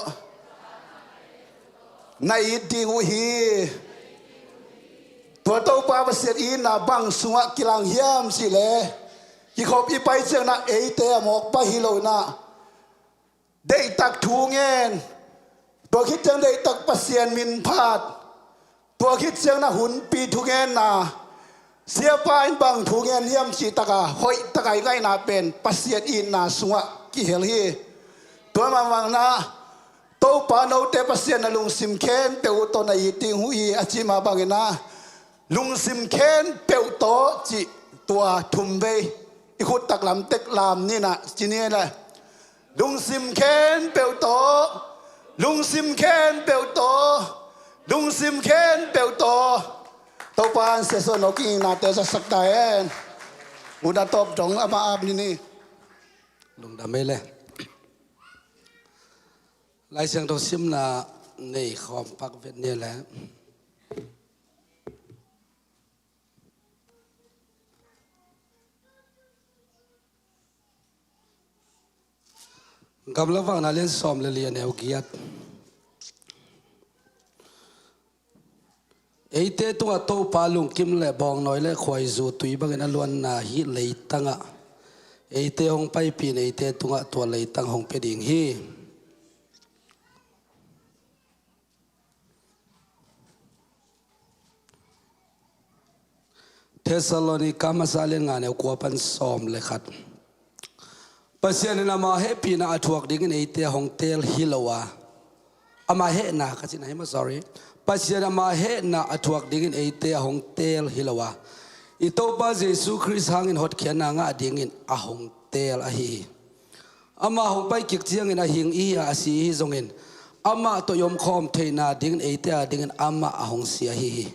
na it ding uh hi. Tua Topa Pasian itna bang sungah kilang hiam cih leh, kikhop i pai ciangin ah eite a mawk pai hi lo-in ah, deihtak thu ngen, tua khit ciang deihtak Pasian min phat, tua khit ciangin ah hunpi thungetna, siapa in bang thu ngen hiam cih tak a hoih tak a i ngaihna pen Pasian itna sungah kihel hi. Tua mah bangin ah Topa note Pasian, na lungsim khempeuh uh tawh na it ding uh hi a ci mah bangin ah, lungsim khempeuh tawh cih tua thum vei i khut taklam tek lam ni-in ah ci ni ei le. Lungsim khempeuh tawh, lungsim khempeuh tawh, lungsim khempeuh tawh. Topa'n siason aw, kinginate zatsak ta hen. Hun a tawp dong amah ap ni ni. Lungdam ei le. Lai Siangtho simna nei khawm pak vet ni le. Gamla Vakna lian sawm le li a neu giat. Eite tungah Topa lungkim le bawngnawi le khuaizu tui bangin a luanna hih leitangah eite hong paipih in, eite tungah tua leitang hong pia ding hi. Thessalonika masa lian nga, neu kua pan sawm le khat. Pasian in ama hehpihna a thuak dingin eite a hong teel hi lo a, ama hehna ka cihna hi maw, sorry. Pasian ama hehna a thuak dingin eite a hong teel hi lo a, i Topa Jesu Khrist hangin hotkhiatna ngah dingin a hong teel ahi hi. Amah hong paikik ciangin a hing i hi a, a si i hi zongin, amah tawh i omkhawm theihna dingin eite a dingin amah a hong si ahi hi.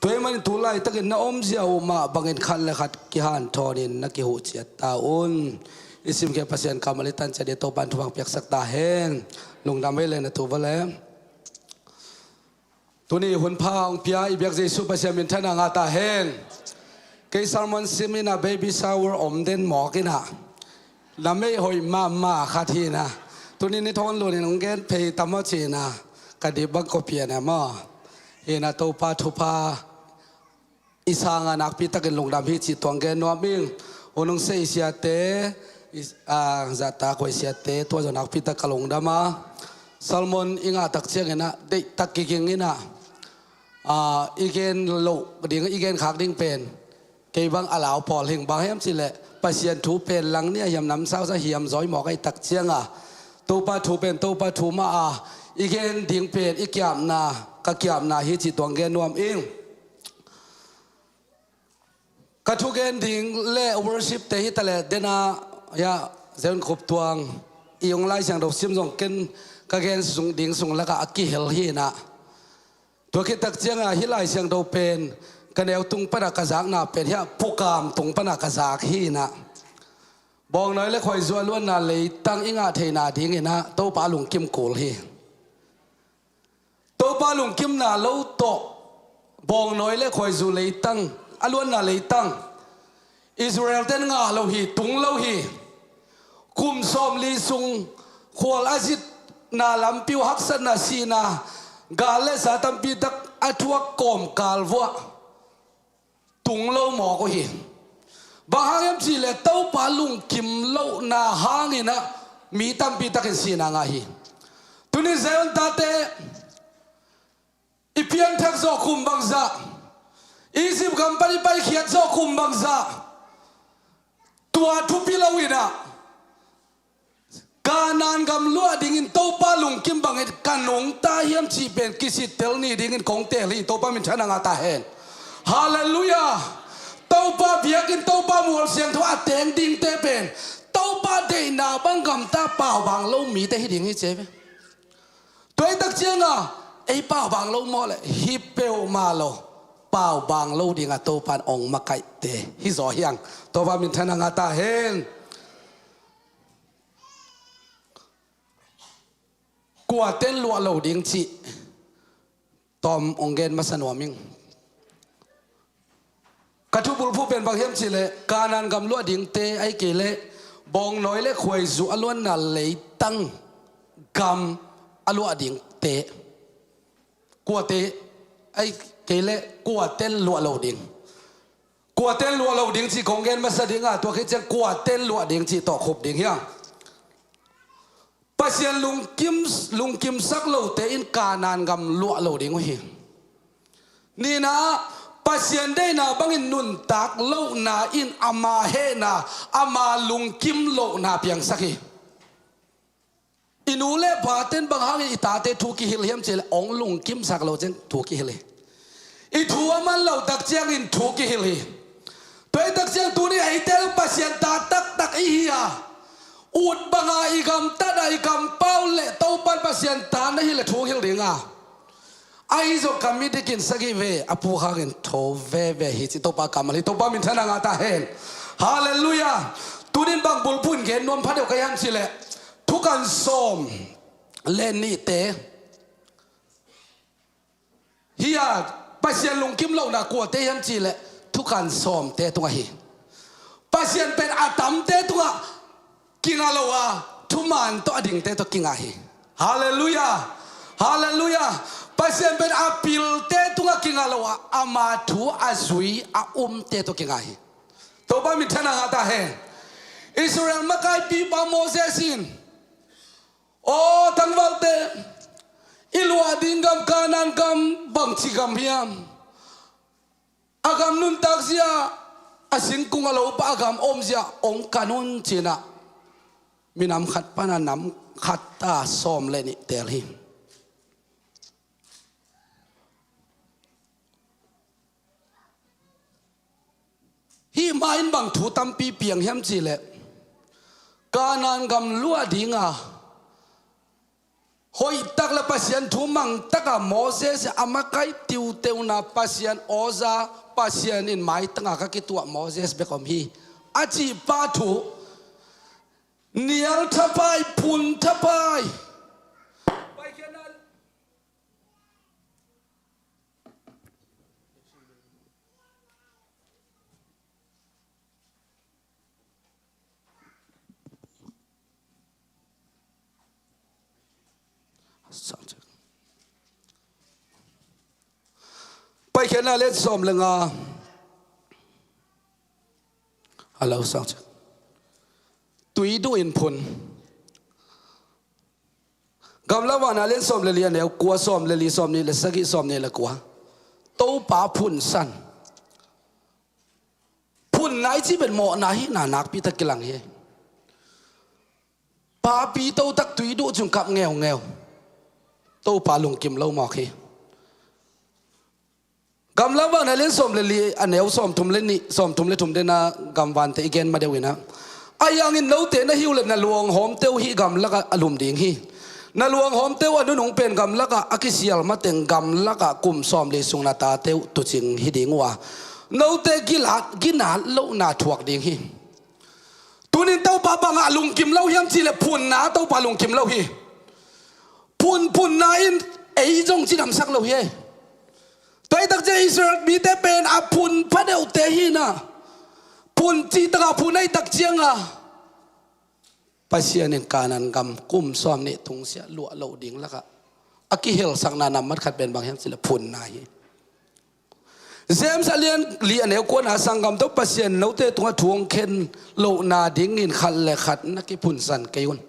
Tua ahih manin tu laitakin na omzia uh mah bangin khat le khat kihanthawnin na kihuh ciat ta un. I simkhiat Pasian kammal i tan ciat ding Topa'n thupha piaksak ta hen. Lungdam ei le, na tu va le. Tuni hunpha hong pia i biak Jesu Pasian minthanna ngah ta hen. Kei sermon sim in a, baby shower om den mawk in a, na meih hoih mahmah khat hi in a, tuni ni thawn lun in hong gen phei ta maw ci in a, ka dip bang kua pian a maw. Hi in a, Topa thupha i sangah nakpi takin lungdam hi cih tuang gen nuam ing. Hun hong sei siate, i, a, zahtak hoih siate, tua zong nakpi tak ka lungdam a. Sermon i ngah tak ciangin a, deihtak kiging in a, a, i gen loh ding, i gen khak ding pen kei bang a lau pawl hing, bang hiam cih leh Pasian thu pen lang ni a hiam, namsau sa hiam zaw i mawk ahih tak ciang a, Topa thu pen Topa thu mah a, I gen ding pen i kiamna, ka kiamna hi cih tuang gen nuam ing. Ka thugen ding le worship te hi ta le dena, ya, Zen Khup Tuang i ong Lai Siangtho sim zong ken ka gen sung ding sung lakah a kihel hi na. Tua khit tak cianga hih Lai Siangtho pen ka neu tung pana ka zakna pen hiah pukam tung pana ka zak hi na. Bawngnawi le khuaizu a luanna leitang i ngah theihna dingina Topa lungkim kul hi. Topa lungkimna lo tawh bawngnawi le khuaizu leitang a luanna leitang Israel ten ngah lo hi, tung lo hi. Kum sawmli sung khual a zitna lampi uh haksatna sihna gal le za tampi tak a thuak kawmkal vuah tung lo mawk uh hi. Bang hang hiam cihleh Topa lungkim lohna hanginah mi tampi takin sihna ngah hi. Tunin Zion tate i piangthak zawh kum bangzah, Egypt gam pan i paikhiat zawh kum bangzah, tua thupi loinah Kanaan gam luah dingin Topa lungkim bangin ka nungta hiam cih pen kisittel ni dingin kong teel hi. Topa minthanna ngah ta hen. Halleluiah. Topa biakinn, Topa mual siangtho a teng dingte pen Topa deihna bang gamta paubang lo mite hi ding hi ci ve. Tua hi tak cianga ei paubang lo maw le hi peuhmah lo, paubang lo dinga Topan ong makaihte hi zaw hiang. Topa minthanna ngah ta hen. Kuaten luah lo ding cih tawm ong gen masa nuam ing. Ka thubulphuh pen bang hiam cihleh Kanaan gam luah dingte, ahih kei leh bawngnawi le khuaizu a luanna leitang gam a luah dingte. Kuate, ahih kei leh kuaten luah lo ding. Kuaten luah lo ding cih kong gen masa dinga, tua khit ciang kuaten luah ding cih tawh khup ding hiang. Pasian lungkim, lungkimsak lote in Kanaan gam luah lo ding uh hi. Nihna, Pasian deihna bangin nuntak lohna in ama hehna, ama lungkim lohna piangsak hi. I nu le paten bang hangin i tate thu kihilh hiam cihleh ong lungkimsak lo ciang thu kihilh hi. I thu a man lo tak ciangin thu kihilh hi. Tua hi tak ciang tuni eite Pasian ta taktak i hi a, ut banga i gamtatna i kampau le Topan Pasian ta na hileh thu hilh dinga. Ahi zong ka mi dikin sagih ve a pu hangin tho veve hi ci. Topa kammal hi. Topa minthanna ngah ta hen. Halleluiah. Tunin bang bulphuh in gen nuam phadeuh ka hiam cihleh thukan sawm le nihte hi a, Pasian lungkim lohna kuate hiam cihleh thukan sawmte tungah hi. Pasian pen a tamte tungah kingah lo a, thuman tawh a dingte tawh kingah hi. Halleluiah. Halleluiah. Pasian pen a pilte tungah kingah lo a, ama thu a zui a umte tawh kingah hi. Topa minthanna ngah ta hen. Israel makaipipa Moses in, aw tangvalte, i luah ding gam Kanaan gam bangci gam hiam? A gam nuntak zia, a singkung a lopa a gam om zia ong kan un cinah minam khat pana nam khat ta sawm le nih teel hi. Hih ma in bang thu tampi piang hiam cihleh Kanaan gam luah dinga hoihtak le Pasian thu mangtaka Moses a makai tiuteuna Pasian awza, Pasian in maitanga ka kituah Moses bek om hi a cihpa thu nial thapai, phun thapai. Paikhiatna lian sawm le nga. Hello, sound check. Tui duh in phun. Gamla vana lian sawm le li a neu kua, sawm le li, sawm nih le sagih, sawm nih le kua. Topa phunsan. Phunna i cih pen mawhna hihna nakpi tak kilang hi. Papi totak tui duh cih kap ngeungeu. Topa lungkim lo mawk hi. Gamlak Vakna lian sawm le li, a neu sawmthum le nih, sawmthum le thum dena gamvante i gen ma deuh inah, ahi hangin note na hi uh leh na luanghawmte uh hih gamlakah a lum ding hi. Na luanghawmte uh a nunung pen gamlakah a kisial mateng gamlakah kum sawmli sung na tate uh tuucing hi ding uh a, note ginat, ginat lohna thuak ding hi. Tunin Topa bangah lungkim lo hiam cihleh phunna Topa lungkim lo hi. Phun, phunna in ei zong cidamsak lo hi. Tua hi tak ciang Israel mite pen a phun phadeuhte hi inah, phun cihtakah phun ahi tak cianga Pasian in Kanaan gam kum sawmnih tungsiah luah loh ding lakah a kihelsakna nambat khat pen bang hiam cihleh phunna hi. James a lian li a neu kuana, sanggam tawh Pasian note tungah thu hong khen lohna dingin khat le khat na kiphunsan kei un.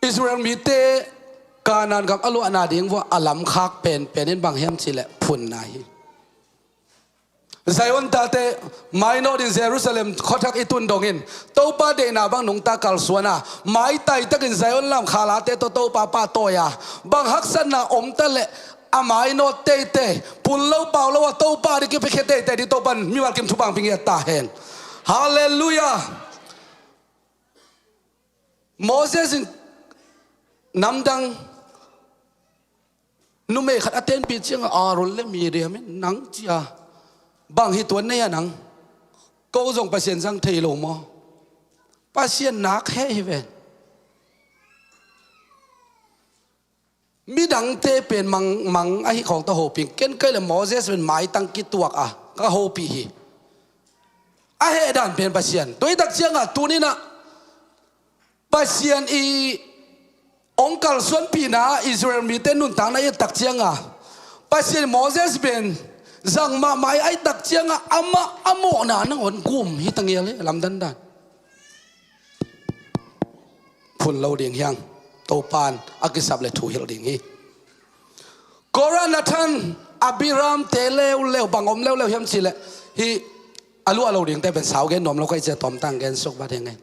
Israel mite Kanaan gam a luahna ding vua a lamkhak penpen in bang hiam cihleh phunna hi. Zion tate, mainawt in Jerusalem khuathak i tun dongin Topa deihna bang nungta kalsuan a, maitai takin Zion lam khalate tawh Topa pahtawi a, bang haksatna om taleh a mainawt teitei, phun lo pau lo a Topa ding kipiakhia teitei ding Topa in mimal kim thupha hong pia ngiat ta hen. Halleluiah. Moses in namdang numei khat a tenpih ciangah Aaron le Miriam in, nang cia bang hi tuan nei a nang? Ko zong Pasian zang thei lo maw? Pasian nak heh hi ven. Midangte pen mang, mang ahi khawng tawh hopih ing. Ken kei le Moses pen maitang kituak a ka hopih hi. A heh dan pen Pasian. Tua hi tak ciangah tuninah Pasian i hong kalsuanpihna Israel mite nuntakna i et tak cianga Pasian Moses pen zang mahmah i aih tak cianga amah a mawhna nangawn gum hi ta ngial hi, lamdandan. Phun lo ding hi hang, Topan a kisap le thuhilh ding hi. Korah, Dathan, Abiram te leuleu bang om leuleu hiam cihleh, hih a luah lo dingte pen sau gen nuam lo ka hih ciang tawmtang gen suk vat hi ing.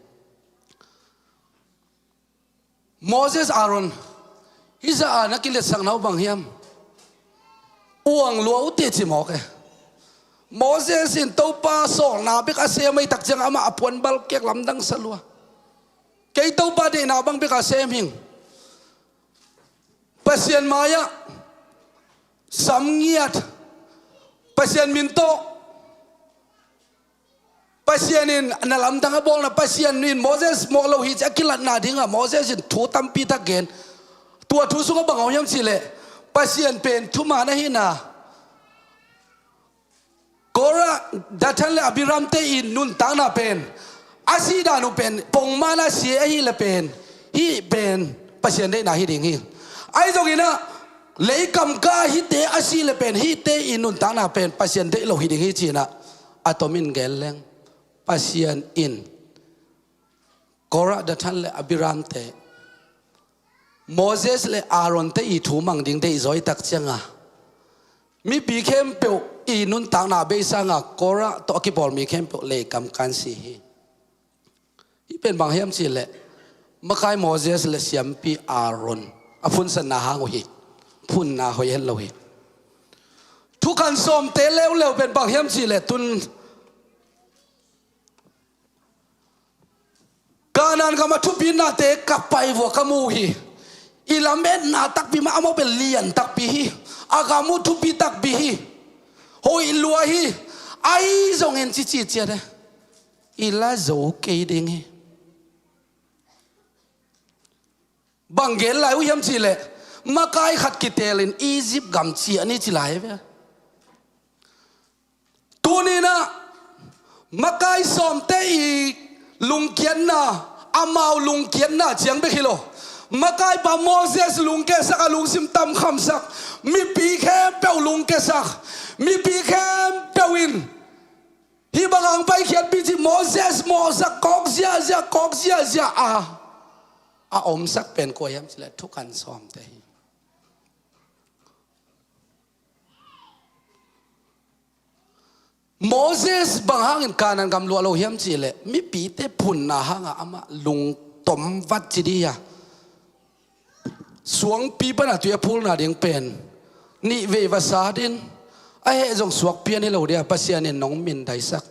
Moses, Aaron, hih zah a na kiletsakna uh bang hiam? Uang lua uh teci mawk e. Moses in Topa sawlna bek a sem ahih tak ciang amah a puanbal kek lamdang sa lua. Kei Topa deihna bang bek a sem hing. Pasian mai-ah sam ngiat, Pasian min tawh, Pasian in na lamdang a bawlna, Pasian in Moses mawh lo hi ci a kilatna dingah Moses in thu tampi tak gen. Tua thu sungah bang a om hiam cihleh, Pasian pen thuman ahihna, Korah, Dathan le Abiram te i nuntakna pen, a sih dan uh pen pongman a si ahih leh pen, hih pen Pasian deihna hi ding hi. Ahi zonginah leikam ka hihte a sih leh pen hihte i nuntakna pen Pasian deih lo hi ding hi cinah a tomin gen leng, Pasian in Korah, Dathan le Abiram te, Moses le Aaron te i thu mang ding deihzaw i tak cianga mipi khempeuh i nuntakna beisanga Korah tawh a kipawl mi khempeuh leikam kan si hi. Hih pen bang hiam cihleh, makai Moses le siampi Aaron a phunsanna hang uh hi. Phunna hoih het lo hi. Thukan sawmte leuleu pen bang hiam cihleh, tun Kanaan gam a thupitnate ka pai vua ka mu uh hi. I lametna takpi mah amau pen lian takpi hi. A gam uh thupi takpi hi. Hoih lua hi. Ahi zongin cici ciat e, i la zo kei ding hi. Bang gen lai uh hiam cihleh, makai khat kitelin Egypt gam ciah ni ci lai ve. Tuninah makai sawmte i lungkiatna, amau lungkiatna ciang bek hi lo. Makaipa Moses lungkesak, a lungsim tamkhamsak, mipi khempeuh lungkesak, mipi khempeuh in hih bang hang paikhiatpih ci Moses mawhsak kawk ziahziah, kawk ziahziah a, a omsak pen kua hiam cihleh, thukan sawmte hi. Moses bang hangin Kanaan gam luah lo hiam cihleh, mipite phunna hanga amah lungtom vat ci dih a, suangpi pana tui a phulna ding pen nih vei va sat in, a heh zong suak pian hi lo dia, Pasian in nong mindaisak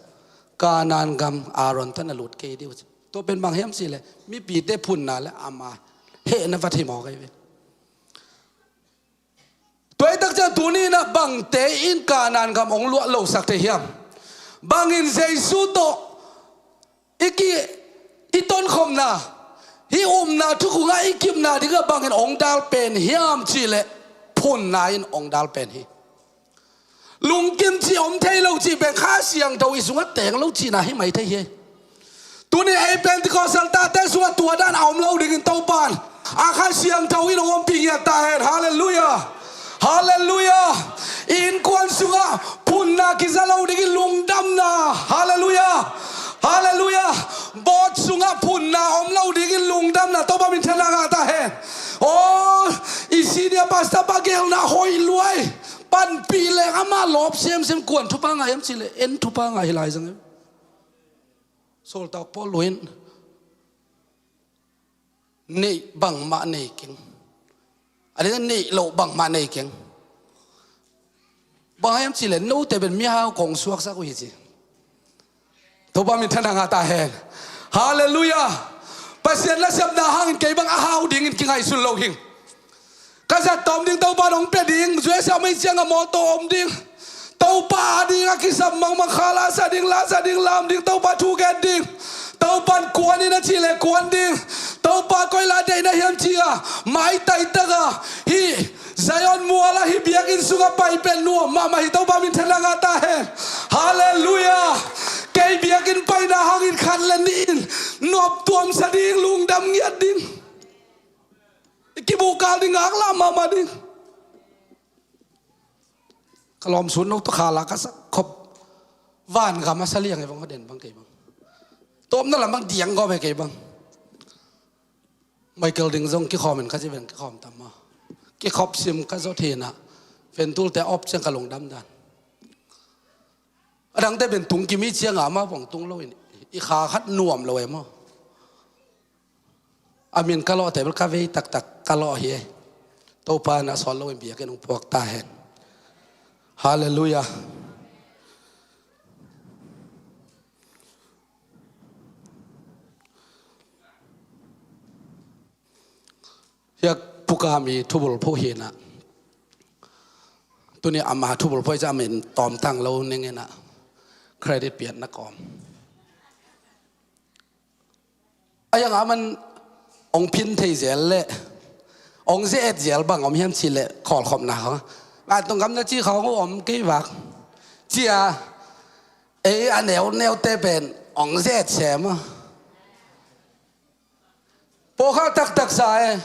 Kanaan gam Aaron tana lut kei ding uh ci. Tua pen bang hiam cih leh mipite phunna le ama hehna va thei mawk ahi ve. Tua hi tak ciang tuni in ah bangte in Kanaan gam hong luah losak thei hiam? Bangin Jesu tawh i ki, i tonkhopna, hih upna thukhunga i kipna dingah bangin hong dal pen hiam cih leh phunna in hong dal pen hi. Lungkim cih om thei lo cih pen Kha Siangtho i sungah teng lo cihna hi mai thei hi. Tuni ei Pentecostal tate sungah tua dan a om lo dingin Topa'n a Kha Siangtho in hong ompih ngiat ta hen. Halleluiah. Halleluiah. Innkuan sungah phunna kiza lo dingin lungdamna. Halleluiah. Halleluiah. Board sungah phunna om lo dingin lungdamna. Topa minthanna ngah ta hen. Aw, i senior pastor pa gelna hoih luai. Panpih leng ama lawp semsem, kuan thupha ngah hiam cih leh en thupha ngah hi lai zang hi. Sawltak Paul in neih bangmah nei keng. A ding neih loh bangmah nei keng. Bang hiam cih leh note pen mihau kong suaksak uh hi ci. Topa minthanna ngah ta hen. Halleluiah. Pasian nasepna hangin kei bang a hau dingin kingaihsun lo hing. Ka zat tawm ding Topa nong pia ding, U S A mei ciang a mawtaw om ding. Topa a ding a kisam mangmang, kha la sa ding, la sa ding, lam ding, Topa thu gen ding. Topa'n kuan in a cih leh kuan ding. Topa koi la deihna hiam ci a, maitai tak a, hih Zion mual a hih biakinn sungah pai pen nuam mahmah hi. Topa minthanna ngah ta hen. Halleluiah. Kei biakinn paina hangin khat le nih in nop tuamsa ding, lungdam ngiat ding. I kibukal ding, ngaklah mahmah ding. Ka lawmsun no tawh kha la ka sak khop. Van gam a sa liang e bang, hong den bang kei bang. Tawpna lam bang diang gawm e kei bang. Michael ding zong kikhawm in ka ci ven, kikhawm tam maw. Kikhop sim ka zawt hi in ah, ventulte a op ciang ka lungdam dan. A dangte pen tung kim i ciang a, amau pong tung lo in, i kha khat nuam lo e maw. A min ka lawhte bel ka vei taktak ka lawh hi e. Topa in a sawt lo in biakinn hong puak ta hen. Halleluiah. Hiak pukam i thubulphuh hi in ah, tuni ama thubulphuh i cih a min tawmtang lo ning in ah, credit piatna kawm. A yang a man hong phin thei zel leh hong ze-et zel bang om hiam cih leh, khawlkhopna khawng, vantung gam na ci khawng uh om kei vak. Ci a, ei a neuneute pen hong ze-et sem a. Pawlkhat taktak sa e.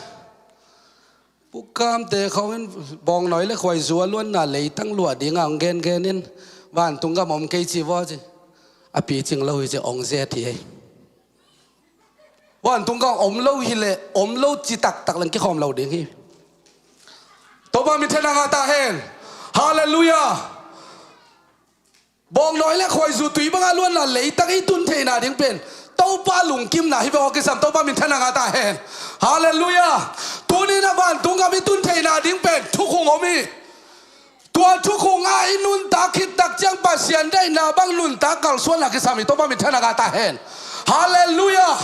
Pukamte khawng in bawngnawi le khuaizu a luanna leitang luah dingah hong gengen in, vantung gam om kei ci vaw ci. A picing lo hi ci, hong ze-et hi ei. Vantung gam om lo hi leh, om lo ci taktak leng kikhawm lo ding hi. Topa minthanna ngah ta hen. Halleluiah. Bawngnawi le khuaizu tui bangah luanna leitang i tun theihna ding pen Topa lungkimna hi bek a kisam. Topa minthanna ngah ta hen. Halleluiah. Tuni in ah vantung gam i tun theihna ding pen thukhung om hi. Tua thukhung a i nuntak khit tak ciang Pasian deihna bang nuntak kalsuanna kisam hi. Topa minthanna ngah ta hen. Halleluiah.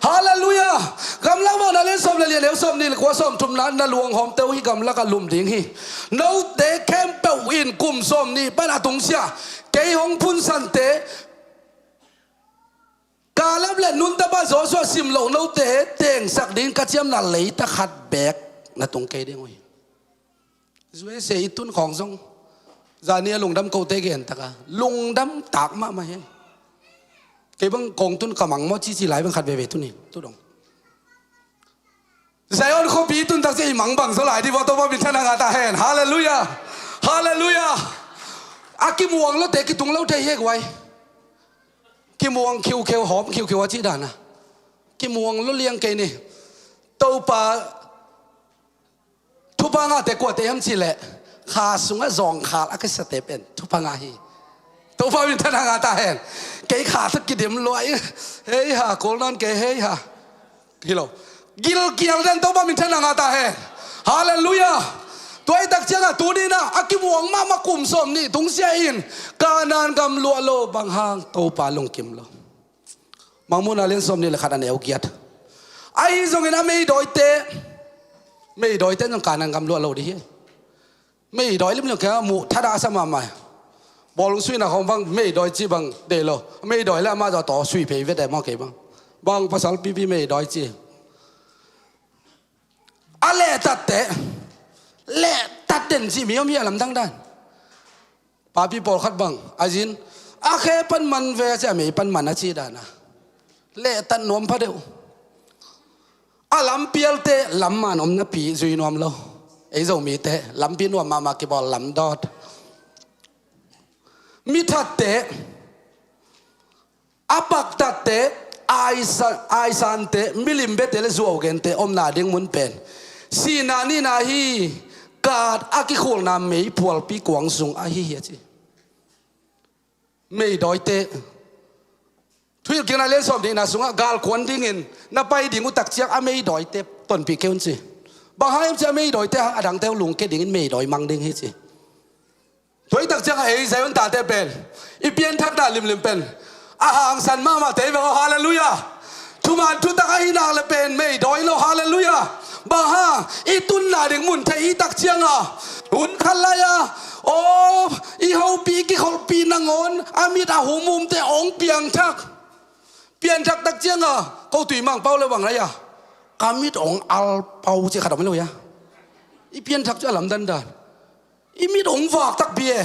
Halleluiah. Gamlak Vakna lian sawm le li, a neu sawmnih le kua, sawmthumna na luanghawmte uh hih gamlakah lum ding hi. Note khempeuh in kum sawmnih pan a tungsiah kei hong phunsante, Kaleb le Nun tapa Joshua sim loh note tengsak ding ka ciamna leita khat beek na tung kei ding uh hi. U S A i tun khawng zong, zani a lungdam kote gen taka lungdam tak mahmah hi. Kei bang kong tun ka mang maw cici lai bang khat veve tun hi, tu dong. Zion khuapi tun tak ciah i mang bang zaw lai dih vua, Topa minthanna ngah ta hen. Halleluiah. Halleluiah. A kimuang lote kitung lo thei hi guai. Kimuang khiukheu, hawm khiukheu a cih dana kimuang lo liang kei ni. Topa thupha ngahte kuate hiam cih leh, kha sungah zawngkhal a kisate pen thupha ngah hi. Topa minthanna ngah ta hen. Kei kha tawh kidim lua i, hei ha, kul nawn kei hei ha. Hi lo. Gilkial den, Topa minthanna ngah ta hen. Halleluiah. Tua i tak ciangah tuni-in ah a kimuang mahmah kum sawm nih tungsiah in Kanaan gam luah lo, bang hang? Topa lungkim lo. Mangmuhna lian sawm nih le khat a neu giat. Ahi zongin a meidawite, meidawite zong Kanaan gam luah lo ding hi. Meidawi limlim kei a muh thadah a sa mahmah. Bawlung suihna khawng bang meidawi ci bang deih lo. Meidawi le amah zaw taw sui phei vete maw kei bang. Bang pasal pipi meidawi ci. A lehtatte, lehtat den ci mi om hi a lamdang dan. Papi pawlkhat bang a zin, a khe pan man ve a ci, a mei pan man a ci dan a. Lehtat nuam pha deuh. A lampialte lam man om napi zui nuam lo. Ei Zomite lampi nuam mahmah kibawl lam dawt. Mi thatte, a paktatte, aisa-, aisante, milim bete le zuau gente omna ding mun pen sihna nihna hi. Kat a kikhulna meiphualpi kuang sung ahi hi a ci. Meidawite. Thuhilhkikna lian sawm nihna sungah galkuan dingin na pai ding uh tak ciang a meidawite tonpih kei un ci. Bang hang hiam ci a meidawite hang a dangte uh lungke dingin meidawi mang ding hi ci. Tua i tak ciangah ei Zion tate pen i pianthakna limlim pen a hangsan mahmah te hi veng aw, halleluiah. Thuman thutak ahi nak le pen meidawi lo, halleluiah. Bang hang? I tunna ding mun thei i tak ciangah hun khat lai-a, aw, i hopih i kikholhpih nangawn a mit a humhumte hong piangthak. Pianthak tak ciangah ko tui mangpau le bang lai-a ka mit hong alpau ci khat om lo hi a. I pianthak cu a lamdandan. I mit hong vak takpi e.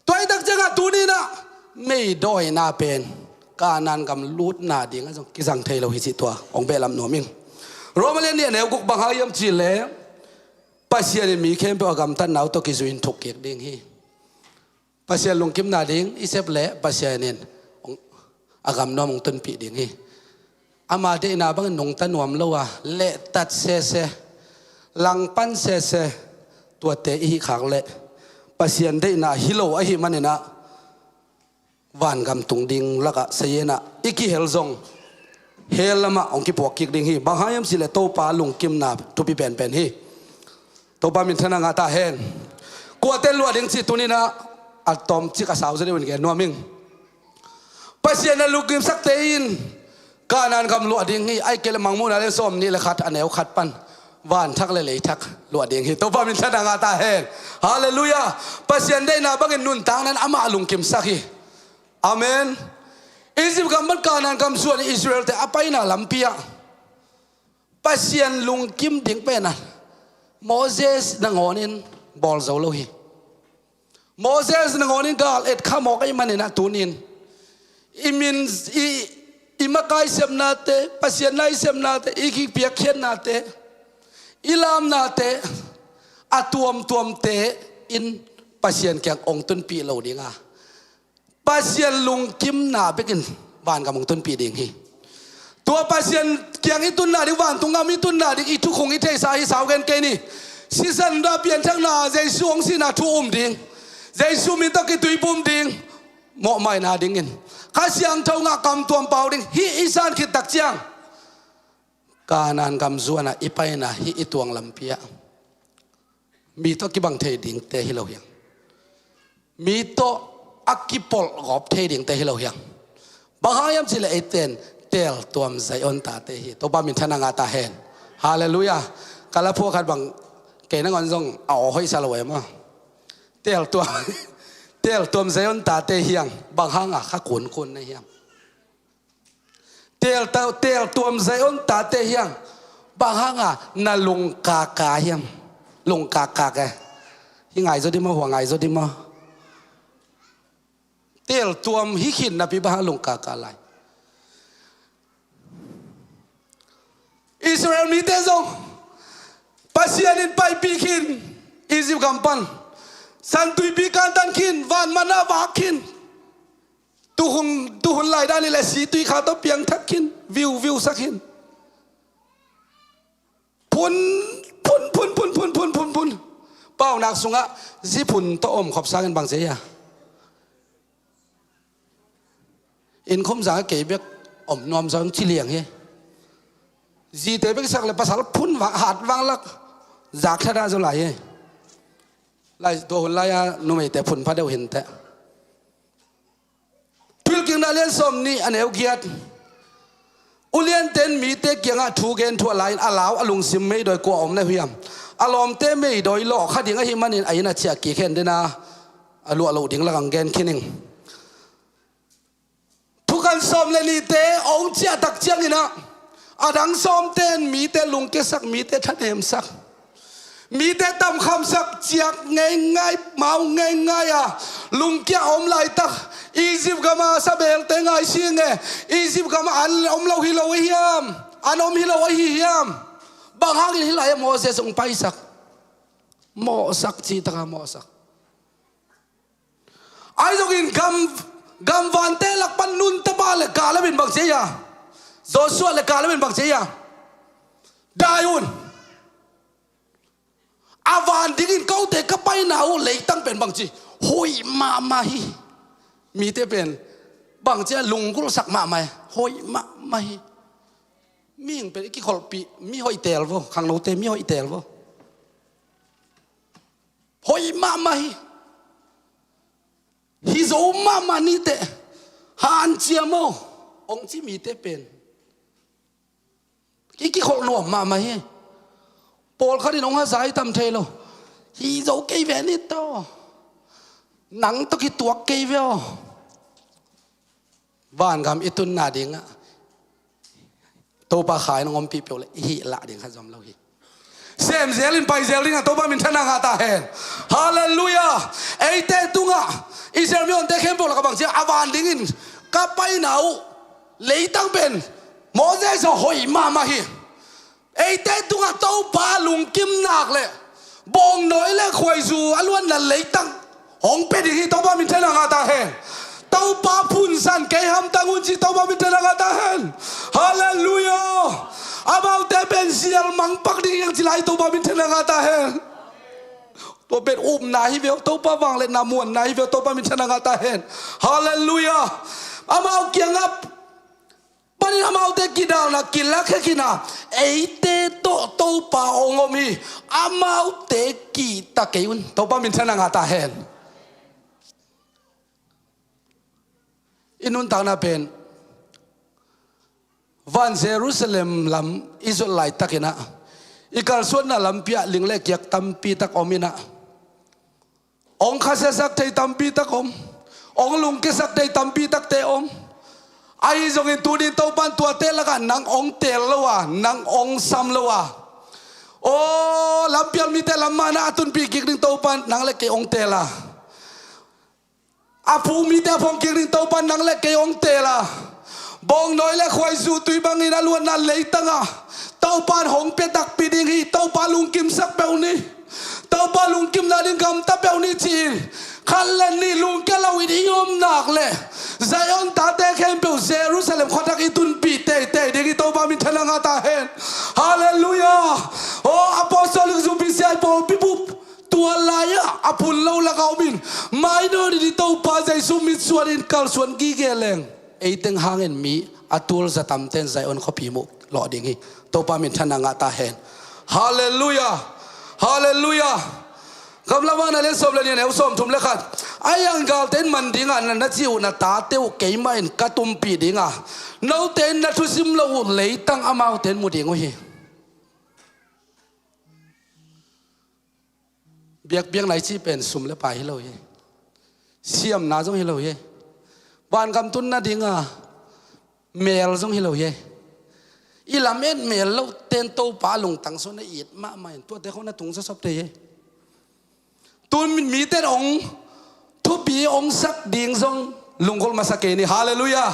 Tua i tak ciangah tuni-in ah meidawina pen Kanaan gam lutna dingah zong kizang thei lo hi cih tua hong behlap nuam ing. Roma lian nih a neu guk, bang hang hiam cih leh Pasian in mi khempeuh a gamtatna uh tawh kizui in thuk kik ding hi. Pasian lungkimna ding i sep leh Pasian in hong, a gam nuam hong tunpih ding hi. Ama deihna bangin nungta nuam lo a, lehtat sese, langpan sese, tuate i hih khak leh Pasian deihna hi lo ahih manin ah vangam tung ding lakah sayenah i kihel zong hell lamah hong kipuak kik ding hi. Bang hang hiam cih leh Topa lungkimna thupi penpen hi. Topa minthanna ngah ta hen. Kuate luah ding cih tuni-in ah a tawmcik a sau zaw deuh in gen nuam ing. Pasian a lungkimsakte in Kanaan gam luah ding hi. Ahih kei leh Mangmuhna lian sawm nih le khat a neu khat pan van thak le lei thak luah ding hi. Topa minthanna ngah ta hen. Halleluiah. Pasian deihna bangin nuntakna in amah a lungkimsak hi. Amen. Egypt gam pan Kanaan gam zuan Israel-te a paina lampi ah Pasian lungkim ding pen ah Moses nangawn in bawl zo lo hi. Moses nangawn in gal et kha mawk ahih manin ah tuni-in i min, i, i makai sepnate, Pasian na i sepnate, i kipiakkhiatnate, i lamnate a tuamtuamte in Pasian kiang hong tunpih lo ding a, Pasian lungkimna bekin vangam hong tunpih ding hi. Tua Pasian kiang i tunna ding, vantung gam i tunna ding i thukhun i theihsa hi sau gen kei ni. Sisan da pianthakna, Jesu hong sihna thu um ding, Jesu min tawh kituipum ding, mawhmaina dingin Kha Siangtho ngah, kam tuam pau ding hih i san khit tak ciang Kanaan gam zuan ah i paina hih i tuang lampi ah mi tawh kibang thei dingte hi lo hiang. Mi tawh a kipolh gawp thei dingte hi lo hiang. Bang hang hiam cih leh eite in teeltuam Zion tate hi. Topa minthanna ngah ta hen. Halleluiah. Ka la phuak khat bang kei nangawn zong a aw hoihsa lo e maw. Teeltuam, teeltuam Zion tate hiang. Bang hang a kha kunkun na hiam? Teel ta-, teeltuam Zion tate hiang. Bang hang a na lungkaka hiam? Lungkakak e. Hi ngai zaw di maw, hua ngai zaw di maw? Teeltuam hi khin napi bang hang lungkaka lai? Israel mite zong Pasian in paipih khin, Egypt gam pan San Tuipi kantan khin, van manna vak khin. Tuhun, tuhun lai dan hi leh si tui kha tawh piangthak khin, viu, viu sak khin. Phun, phun, phun. Paunak sungah zi phun tawh om khop sangin bang zei a? Inn khum zang a kei bek om nuam zong ci liang hi. Zite bek sak leh pasal phun vang, hat vang lak. Zak thadah zo lai hi. Lai, tua hun lai-a numeite phun pha deuh hinteh. Thuhilhkikna lian sawm nih a neu giat. Uliante in mite kiangah thu gen thuah lai-in a lau a lungsim meidawi kua om na hiam? A lawmte meidawi lawh kha ding ahih manin a inn a ciah kik hen dena a luah loh ding lakah gen khin ing. Thukan sawm le nihte hong ciah tak ciangin ah, a dang sawmte in mite lungkiasak, mite thanemsak, mite tamkhamsak, ciak ngeingai, mau ngeingai a lungkia om laitak, Egypt gama sabelte ngai si nge, Egypt gama an om lo hi lo ahi hiam? An om hi lo ahi hiam? Bang hangin hih lai-ah Moses hong paisak? Mawhsak, cih taka mawhsak. Ahi zongin gam, gamvante lak pan Nun tapa le Kaleb in bang ci a? Joshua le Kaleb in bang ci a? Dai un. A van dingin kote ka paina uh leitang pen bang ci? Hoih mahmah hi. Mite pen bang ci a? Lunggulhsak mahmah hi. Hoih mahmah hi. Mihing pen i kikholhpih mi hoih teel vo, khangnote mi hoih teel vo. Hoih mahmah hi. Hi zo mahmah niteh. Hanciam aw, hong ci mite pen i kikholh nuam mahmah hi. Pawlkhat in hong hazai tam thei lo. Hi zo kei ve niteh aw. Nang tawh kituak kei ve aw. Vangam i tunna dingah Topa kha in hong ompih peuh le i hih lah ding khat zom lo hi. Sem zel in pai zel dingah Topa minthanna ngah ta hen. Halleluiah. Eite tungah Israel mihonte khempeuh lakah bang ci a? A van dingin ka paina uh leitang pen Moses aw hoih mahmah hi. Eite tungah Topa lungkim nak le bawngnawi le khuaizu a luanna leitang hong pia ding hi. Topa minthanna ngah ta hen. Topa phunsan kei hamtang un ci, Topa minthanna ngah ta hen. Halleluiah. Amaute pen zial mangpak ding hiang ci lai, Topa minthanna ngah ta hen. Tua pen upna hi ve aw, Topa vangliatna muanna hi ve aw, Topa minthanna ngah ta hen. Halleluiah. Amau kiangah panin amaute kidalna kilakhia khin a, eite tawh Topa hong om hi. Amaute kihta kei un. Topa minthanna ngah ta hen. I nuntakna pen van Jerusalem lam i zuat laitakin ah, i kalsuanna lampi ah ling le kiak tampi tak om in ah, hong khasiasak thei tampi tak om. Hong lungkiasak thei tampi takte om. Ahi zongin tuni in Topa in tuate lakah nang hong teel lo a, nang hong sam lo a, aw, lampial mite lam manna a tunpih kik ding Topa in nang le kei hong teel a, a phu mite a phong kik ding Topa in nang le kei hong teel a, bawngnawi le khuaizu tui bangin a luanna leitang ah Topa in hong pia takpi ding hi. Topa lungkimsak peuh ni. Topa lungkimna ding gamta peuh ni ci-in, khat le nih lungkia lo in i om nak le Zion tate khempeuh Jerusalem khuatak i tunpih teitei ding hi. Topa minthanna ngah ta hen. Halleluiah. Aw, apostolic zumpi siai pawlpi bup tua lai-ah a phun lo lakah om in, mai nawn in i Topa Jesu mitsuan in kalsuan gige leng, ei teng hangin mi a tul zatamte in Zion khuapi muh lawh ding hi. Topa minthanna ngah ta hen. Halleluiah. Halleluiah. Gamla vana lian sawm le nih a neu sawm thum le khat. Ahi hangin galte in man dingah na, na cih uh na tate uh keimah in ka tumpih ding a, note in na thusim loh uh leitang amaute in mu ding uh hi. Biakpiakna i cih pen sum le pai hi lo hi. Siamna zong hi lo hi. Vangam tun nadinga mel zong hi lo hi. I lamet mel loh ten Topa lungtang sung na it mahmah in tuate khong na tung sawsawp thei hi. Tun mite in hong thupi hong sak ding zong lunggulh masa kei ni. Halleluiah.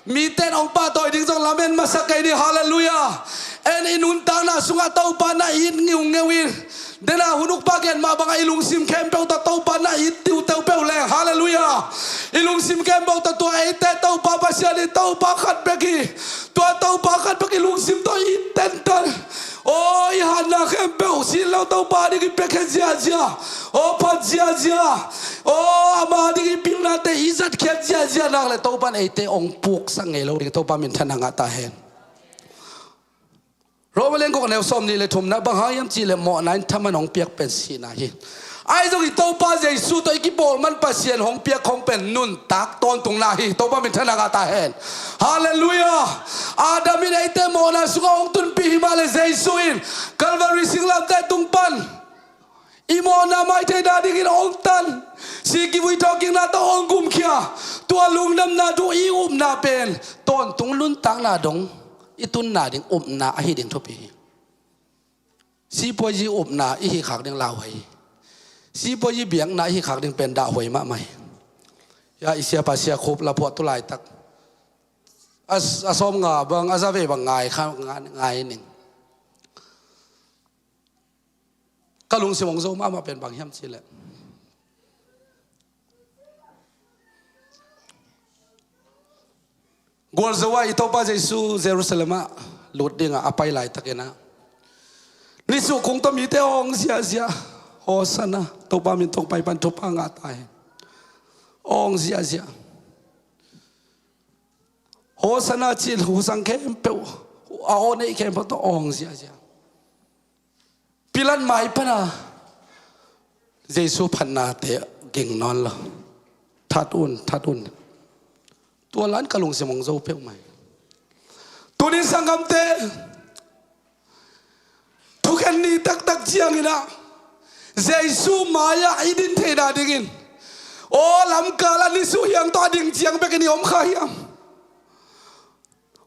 Mite in hong pahtawi ding zong lamen masa kei ni. Halleluiah. En i nuntakna sungah Topa na it ngiungeu in, dena hun uk pa gen mah bangah i lungsim khempeuh tawh Topa na it tiuteu peuh leng. Halleluiah. I lungsim khempeuh tawh tua eite Topa Pasian in Topa khat bek hi. Tua Topa khat bek i lungsim tawh it tentan. Aw, i hatna khempeuh sin lo Topa ding i piakhia ziazia. Aw, phat ziazia. Aw, ama ding i pilnate i zatkhiat ziazia nak le Topa in eite hong puksak ngei lo ding. Topa minthanna ngah ta hen. Roma lian guk neu sawmnih le thumna, bang hang hiam cih leh mawhna in thaman hong piak pen sihna hi. Ahi zongin Topa Jesu tawh i kipawl man Pasian hong piak khong pen nuntak tawntungna hi. Topa minthanna ngah ta hen. Halleluiah. Adam in eite mawhna sungah hong tunpih hi mah leh Jesu in Calvary singlamteh tung pan i mawhna maithei nadingin hong tan, si kivui thawhkikna tawh hong gumkhia. Tua lungdamna thu i upna pen tawntung nuntakna dong i tunna ding upna ahi ding thupi hi. Sipuazi upna i hih khak ding lauhuai hi. Sipuazi biakna i hih khak ding pen dahhuai mahmah hi. Ya i siapa Sia Khup laphuah tu laitak a, a sawmnga bang a zavei bang ngai kha, ngai, ngai ning. Ka lungsim hong zo mahmah pen bang hiam cih leh, gualzo ah i Topa Jesu Jerusalem ah lut dingah a pai laitakin ah, nisuh kung tawh mite awng ziahziah, Hosanna, Topa min tawh pai pan thupha ngah ta hen, awng ziahziah. Hosanna cih husang khempeuh, a aw neih khempeuh tawh awng ziahziah. Pilat mai pana Jesu phatnate ging nawn lo. That un, that un. Tua lan ka lungsim hong zo peuhmah hi. Tuni sanggamte, thukhen ni taktak ciangin ah Jesu mai-ah i din theihna dingin, aw, lamkal a nisuh hiang tawh a ding ciang bekin i om kha hiam?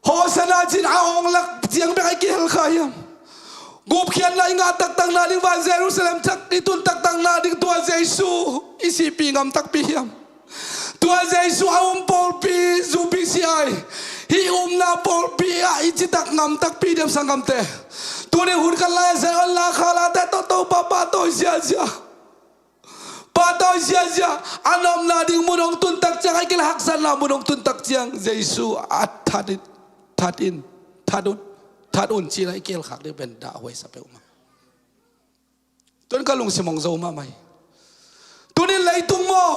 Hosanna cih a awng lak ciang bek a i kihel kha hiam? Gupkhiatna i ngah taktakna ding, van Jerusalem thak i tun taktakna ding tua Jesu i sihpih ngam takpi hiam? Tua Jesu a um pawlpi, zu pi si ai, hih upna pawlpi ah i citak ngam takpi diam sanggamte? Tuni hun khat lai-ah Zion lakhalate tawh Topa pahtawi ziahziah. Pahtawi ziahziah. A nopna ding mun hong tun tak ciang, a i kila haksatna mun hong tun tak ciang, Jesu a that in, that in, that un, that un cih a i kihel khak ding pen dahhuai sa peuhmah. Tuan ka lungsim hong zo mahmah hi. Tunin leitung maw,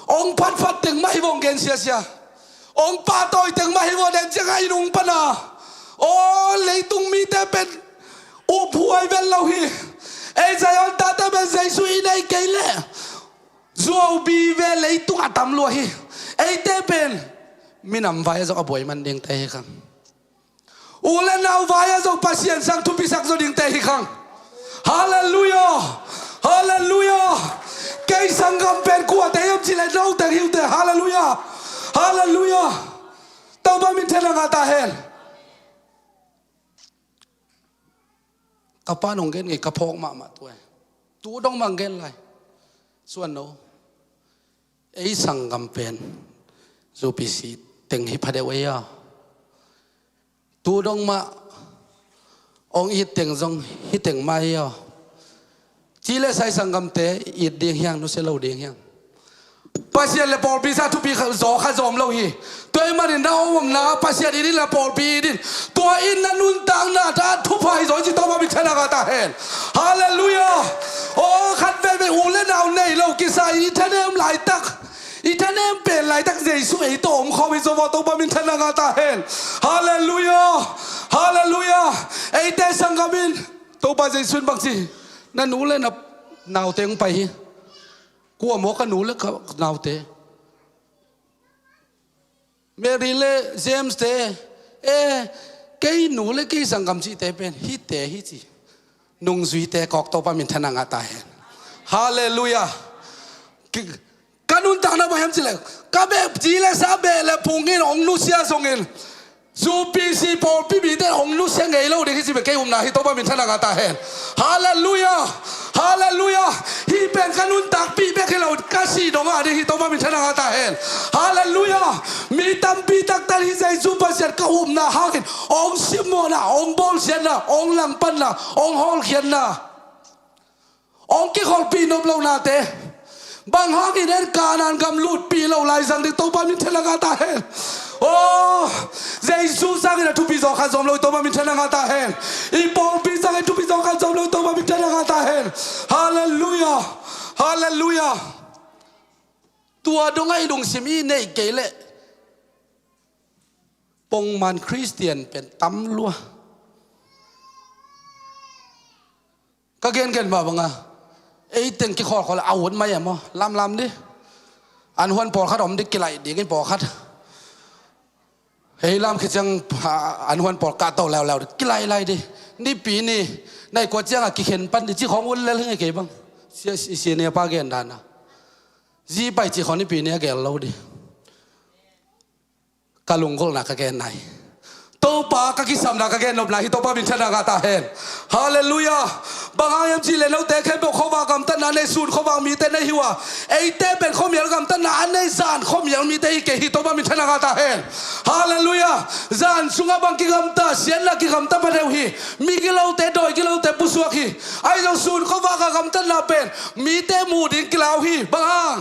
hong phatphat teng mah hi vong gen siasia. Hong pahtawi teng mah hi vong den ciang a i nung pana, aw, leitung mite pen uphuai vel lo hi. Ei Zion tate pen Jesu i nei kei leh zuau bi ve leitung a tam lua hi. Eite pen minam vai-ah zong a buai man dingte hi khang. U le nau vai-ah zong Pasian sang thupisak zaw dingte hi khang. Halleluiah. Halleluiah. Kei sanggam pen kuate hiam cih leh note hi uh teh. Halleluiah. Halleluiah. Topa minthanna ngah ta hen. Ka pa nong gen ngei ka phawk mahmah tu e. Tu dong mah gen lai. Suan no. Ei sanggam pen zu pi si teng hi pha deuh ei a. Tu dong mah hong it teng zong hi teng mah hi a. Ci le sai sanggamte it ding hiang, nusia lo ding hiang. Pasian le pawlpi sang thupi kha, zaw kha zawm lo hi. Tua ahih manin na om omna Pasian it in le pawlpi it in. Tua in na nuntakna ah thupha hi zaw ci, Topa minthanna ngah ta hen. Halleluiah. Aw, khat veivei u le nau nei lo kisa in i thanem laitak, i thanem pen laitak Jesu ei tawh om khawm hi zaw vaw, Topa minthanna ngah ta hen. Halleluiah. Halleluiah. Eite sanggam in Topa Jesu in bang ci? Na nu le na naute hong pai hi. Kua maw ka nu le ka naute? Mary le James te, e, kei nu le kei sanggam cihte pen hihte hi ci. Nungzuite kawk, Topa minthanna ngah ta hen. Halleluiah. Ki-, ka nuntakna bang hiam cih leh, ka beh ci le sa, beh le phung in hong nusia zongin, zu pi si pawlpi mite hong nusia ngei lo ding hi ci beh kei upna hi, Topa minthanna ngah ta hen. Halleluiah. Halleluiah. Hih pen ka nuntakpih bek hi lo, ka sih dong a ding hi, Topa minthanna ngah ta hen. Halleluiah. Mi tampi taktak in Jesu Pasian ka upna hangin hong simmawhna, hong bawlsiatna, hong langpanna, hong hawlkhiatna, hong kikholhpih nop lohnate, bang hangin en Kanaan gam lutpih lo lai zang ding, Topa minthanna ngah ta hen. Aw, Jesu sangin a thupi zaw khat zawm lo hi, Topa minthanna ngah ta hen. I pawlpi sangin thupi zaw khat zawm lo hi, Topa minthanna ngah ta hen. Halleluiah. Halleluiah. Tua dong a i lungsim i neih kei leh pongman Khristian pen tam lua. Ka gengen mah banga ei teng kikhawlkhawl a ut mai e maw? Lamlam dih. An huan pawlkhat om dih, kilaih dingin pawlkhat. Hei lam khit ciang an huan pawl kahto leuleu dih, kilaih lai dih. Nipi ni nai kua cianga kikhen pan dih ci khawng ut lel hi ngei kei bang. Sia, i senior pa gen dana zi pai ci khawng nipi ni a gel lo dih. Ka lunggulhna ka genna hi. Topa ka kisapna ka gennopna hi. Topa minthanna ngah ta hen. Halleluiah. Bang hang hiam cihleh note khempeuh khuavak gamtatna a nei, sun khuavak mite nei hi uh a, eite pen khuamial gamtatna a nei, zan khuamial mite hi kei hi. Topa minthanna ngah ta hen. Halleluiah. Zan sungah bang kigamta, siatna kigamta pha deuh hi. Mi gilote, dawi gilote pusuak hi. Ahi zong sun khuavak a gamtatna pen mite muh ding kilau hi. Bang hang?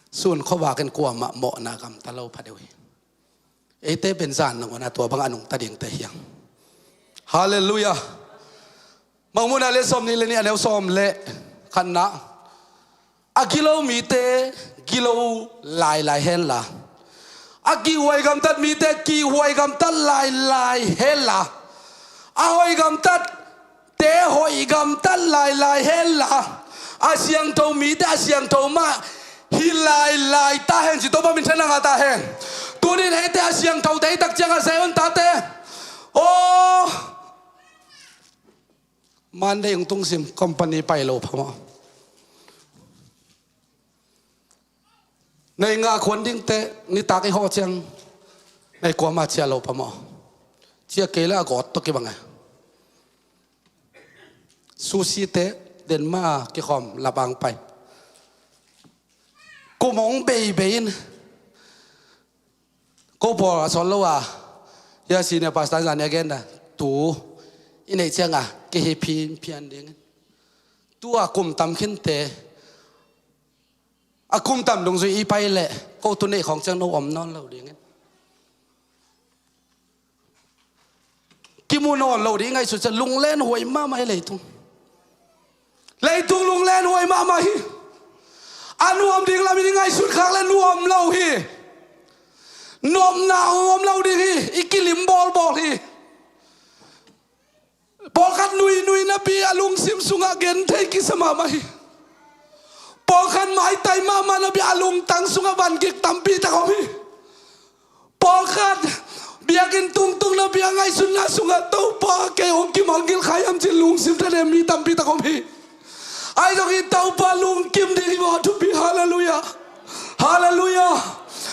Sun khuavak in kuamah mawhna gamta lo pha deuh hi. Eite pen zan nangawn a tua bang a nungta dingte hi hang. Halleluiah. Mangmuhna le sawm nih le nih a neu sawm le khatna. A gilo mite gilo lailai henla, a kihhuai gamtat mite kihhuai gamtat lailai henla, a hoih gamtat te hoih gamtat lailai henla, a siangtho mite a siangtho mah hi lailai ta hen ci. Topa minthanna ngah ta hen. Tunin eite a siangthote hi tak ciangah Zion tate, aw, Monday hong tungsim company pai lo phamawh. Nei ngah khuan dingte nitak i hawh ciang nei kuama ciah lo phamawh. Ciah kei le a gawt tawh kibang e. Sushi te Denmark kikhawm lapang pai. Kum hong beibei in ko pawl a sawt lo a, hia senior pastor zan i a gen da, tu i neih cianga kei hi phin phian dingin. Tu a kum tam khinte a kum tam dungzui i pai leh ko tu neih khawng ciang no om nawn lo dingin. Kimu nawn lo ding ngaihsut ciang lunglen huai mahmah hi leitung. Leitung lunglen huai mahmah hi. A nuam ding lamin i ngaihsut khak le nuam lo hi. Nuamna hong om lo ding hi. I kilim bawlbawl hi. Pawlkhat nuinui napi a lungsim sungah genthei kisa mahmah hi. Pawlkhat maitai mahmah napi a lungtang sungah vangik tampi tak om hi. Pawlkhat biakinn tungtung napi a ngaihsutna sungah Topa kei hong kimangngilh kha hiam cin lungsim thanem mi tampi tak om hi. Ahi zongin Topa lungkim ding hi maw a thupi. Halleluiah. Halleluiah.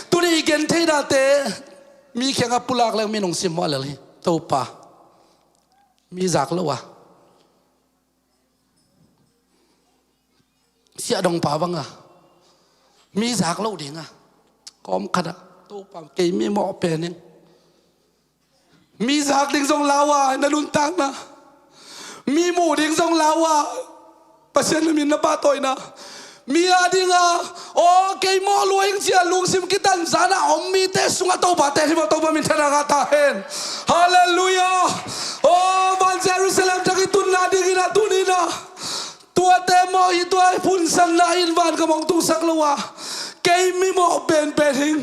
Tuni i genthei date mi kiangah pulak leng mi nungsim maw a lel hi. Topa mi zak lo a, siahdongpa banga mi zak lo dinga kawm khatah Topa kei mi mawh pen in. Mi zak ding zong lau a na nuntakna, mi muh ding zong lau a Pasian na min na pahtawina, mi a dinga aw kei mawh lua ing cia lungsim kitanzana om mite sungah Topa te hi maw? Topa minthanna ngah ta hen. Halleluiah. Aw van Jerusalem thak i tunna dingina tunina tuate mawh hi, tua phunsanna in van ka mong tungsak lo a, kei mi mawh penpen hing,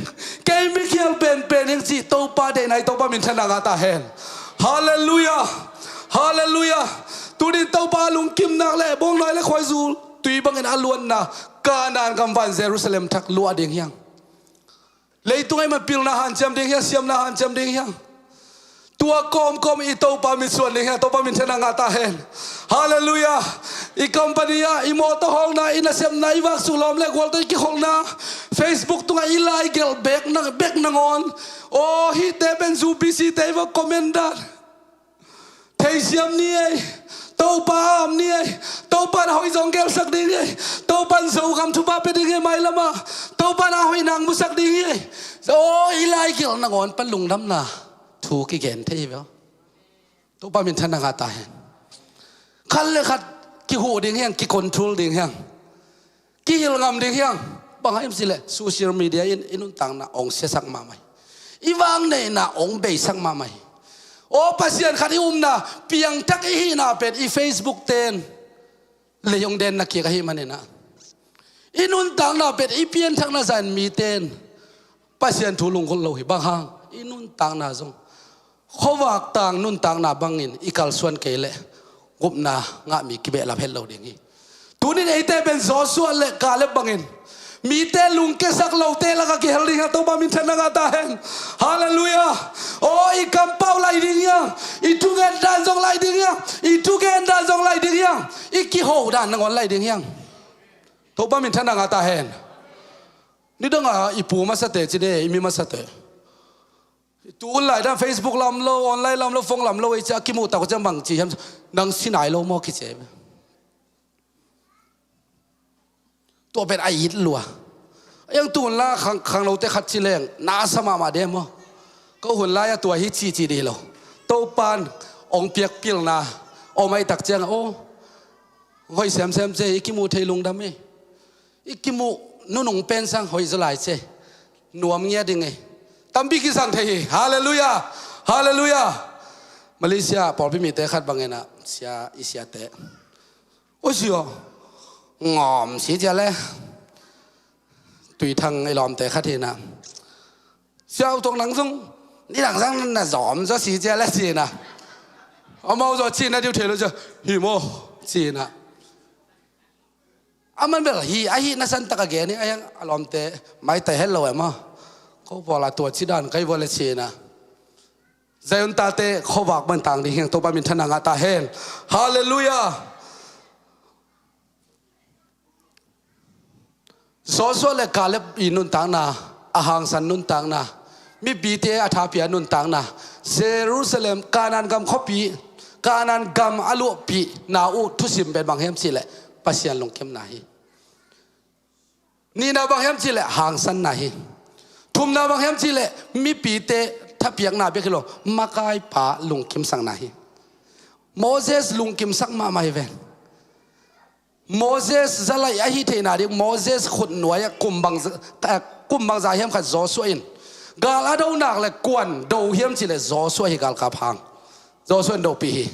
kei mi khial penpen hing cih Topa deihna hi. Topa minthanna ngah ta hen. Halleluiah. Halleluiah. Tunin Topa lungkim nak le bawngnawi le khuaizul tui bangin a luanna Kanaan gam van Jerusalem thak luah ding hiang. Leitung ei mah pilna hanciam ding hiang, siamna hanciam ding hiang. Tua kawmkawm i Topa mitsuan ding hiang. Topa minthanna ngah ta hen. Halleluiah. I company ah i mawtaw hawlna, i nasepna, i vaksuk lawm le gual tawh i kikholhna, Facebook tungah i laigelh bek nangawn, aw hihte pen U P C te i va comment dan. Theisiam ni ei. Topa a om ni ei. Topa in a hoih zong gelsak ding ei. Topa in Zogam thupha pia ding ei, mailamah Topa in a hoih nang musak ding ei. Aw i laigelh nangawn pan lungdamna thu kigen thei hi ve. Topa minthanna ngah ta hen. Khat le khat kihuh ding hiang, kicontrol ding hiang. Kihilh ngam ding hiang. Bang hang hiam cih leh social media in i nuntakna hong siasak mahmah hi. I vangneihna hong beisak mahmah hi. Aw Pasian khat i upna, piangthak i hihna pen i Facebook ten lei hong denna kik ahih maninah, i nuntakna pen i pianthakna zah in mite in Pasian thu lunggulh lo hi. Bang hang? I nuntakna zong khuavak tang nuntakna bangin i kalsuan kei leh gupna ngah mi kibehlap het lo ding hi. Tunin eite pen Joshua le Caleb bangin mite lungkiasak lote lakah kihel ding hi a, Topa minthanna ngah ta hen. Halleluiah. Aw, i kampau lai ding hi a, i thugen dan zong lai ding hi a, i thugen dan zong lai ding hi a, i kiho dan nangawn lai ding hi a, Topa minthanna ngah ta hen. Nidanga i pu masate ci de, i mi masate. Tu hun lai dan Facebook lam lo, online lam lo, phone lam lo ei ci a, kimuh tak ciang bang ci hiam? Nang si nai lo maw kici. Tua pen a it lua. Yang tu hun la khang, khangnote khat ci leng na sa mahmah de maw? Ko hun lai-a tua hi ci ci dih lo. Topan ong piak pilna om ai tak ciang, aw, hoi semsem ci, i kimuh thei lungdam hi. I kimuh nunung pen sang hoih zaw lai ci. Nuam ngia ding hi. Tampi kisang thei hi. Halleluiah. Halleluiah. Malaysia pawlpi mite khat bangin ah, sia, i siate, aw sia, ngawm si cia le. Tuithang i lawmte khat hi na. Sia, u tawng nang zong nidang sang na zawm zaw si cia le ci na. Amau zaw ci na diu thei lo cia. Hi maw ci na. Aman bel hi, ahi na santak a gen hi, a hiang a lawmte maitai het lo e maw? Ko pawl a tua ci dan kai vua le ci na. Zion tate khuavak man tang ding hi a, Topa minthanna ngah ta hen. Halleluiah. Joshua le Caleb i nuntakna, a hangsan nuntakna, mipite a thapia nuntakna, Jerusalem, Kanaan gam khuapi, Kanaan gam a luahpihna uh thusim pen bang hiam cihleh Pasian lungkimna hi. Nihna bang hiam cihleh hangsanna hi. Thumna bang hiam cihleh mipite thapiakna bek hi lo, makaipa lungkimsakna hi. Moses lungkimsak mahmah hi ven. Moses zalai ahi theihna ding, Moses khutnuai-ah kum bang, eh, kum bangza hiam khat Joshua in gal a do nak le kuan do hiam cihleh Joshua hi galkap hang. Joshua in dopih hi.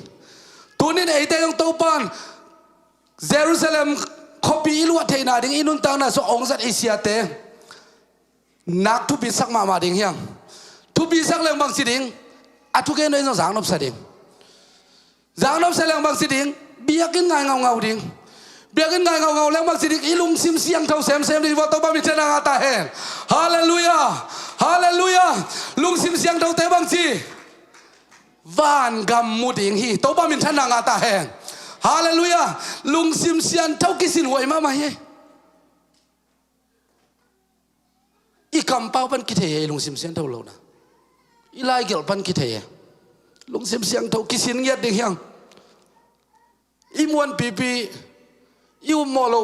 Tunin eite zong Topan Jerusalem khuapi i luah theihna ding i nuntakna sua ong zat i siate nak thupisak mahmah ding hiam? Thupisak leng bangci ding? A thugen in zong zaknopsa ding. Zaknopsa leng bangci ding? Biakinn ngai ngaungau ding. Biakinn ngai ngaungau leng bangci ding? I lungsim siangtho semsem ding. Vua Topa minthanna ngah ta hen. Halleluiah. Halleluiah. Lungsim siangthote bangci? Vangam mu ding hi. Topa minthanna ngah ta hen. Halleluiah. Lungsim siangtho kisinhuai mahmah hi. I kampau pan kithei hi, i lungsim siangtho lohna. I laigelh pan kithei hi. Lungsim siangtho kisin ngiat ding hiang. I muanpipi, i ummawh lo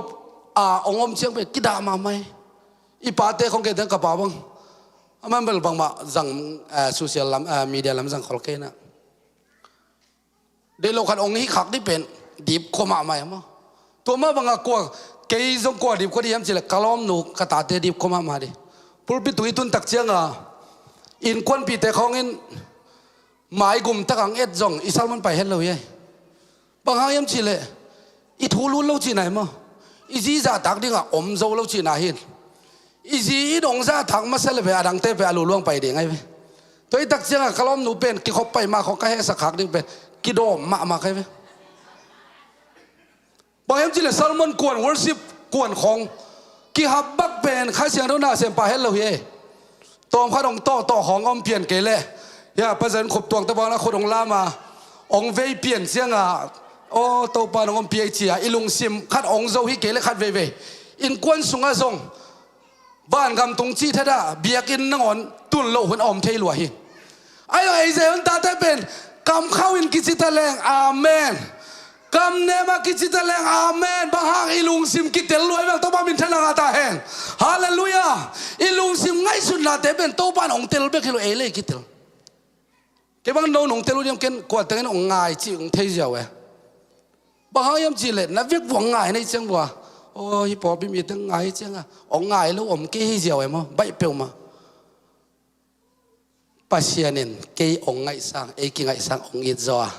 a ong om ciang pen kidah mahmah hi. I pate khong kei teng ka pa bang, a man bel bangmah zang, eh, social lam, eh, media lam zang khol kei na. Deih lo khat ong hi khak dih pen dip khua mahmah hi maw? Tua mah bangah kua, kei zong kua dip khua dih hiam cihleh ka lawmnu ka tate dip khua mahmah dih. Pulpit tung i tun tak cianga innkuanpihte khawngin maigum tak ang et zong i sermon pai het lo hi. Bang hang hiam cihleh i thu lut lo cihna hi maw? I zi zahtak dingah om zo lo cihna hi. I zi in ong zahtak masa le ve, a dangte ve a luluang pai ding ahi ve. Tua i tak ciangah ka lawmnu pen kikhop pai mah khawng ka hehsak khak ding pen kidawm mahmah ahi ve. Bang hiam cihleh sermon kuan, worship kuan khawng kihap bak pen Kha Siangtho nasem pah het lo hi. Tawm khat ong tawh tawh khawng om pian kei leh, ya, Pasian khup tuangte bang la khut ong lam a ong vei pian ciangah, aw, Topa nong om pi ei ci a i lungsim khat ong zo hi kei leh khat veivei innkuan sungah zong vangam tung cih thatah biakinn nangawn tun loh hun a om thei lua hi. Ahi zong ei Zion tate pen kamkhau in kici taleng amen, kamnem a kici taleng amen. Bang hang? I lungsim kitel lua hi bang. Topa minthanna ngah ta hen. Halleluiah. I lungsim ngaihsutnate pen Topa in ong tel bek hi lo, ei le kitel. Kei bang no nong tel uh diam, ken kua tengin ong ngai cih ong thei ziau e. Bang hang hiam cihleh na vek vua ngai nei ciang vua, aw, hih pawlpi mite ngai cianga ong ngai lo om kei hi ziau e maw? Baih peuhmah. Pasian in kei ong ngaihsang, ei kingaihsang ong it zaw a,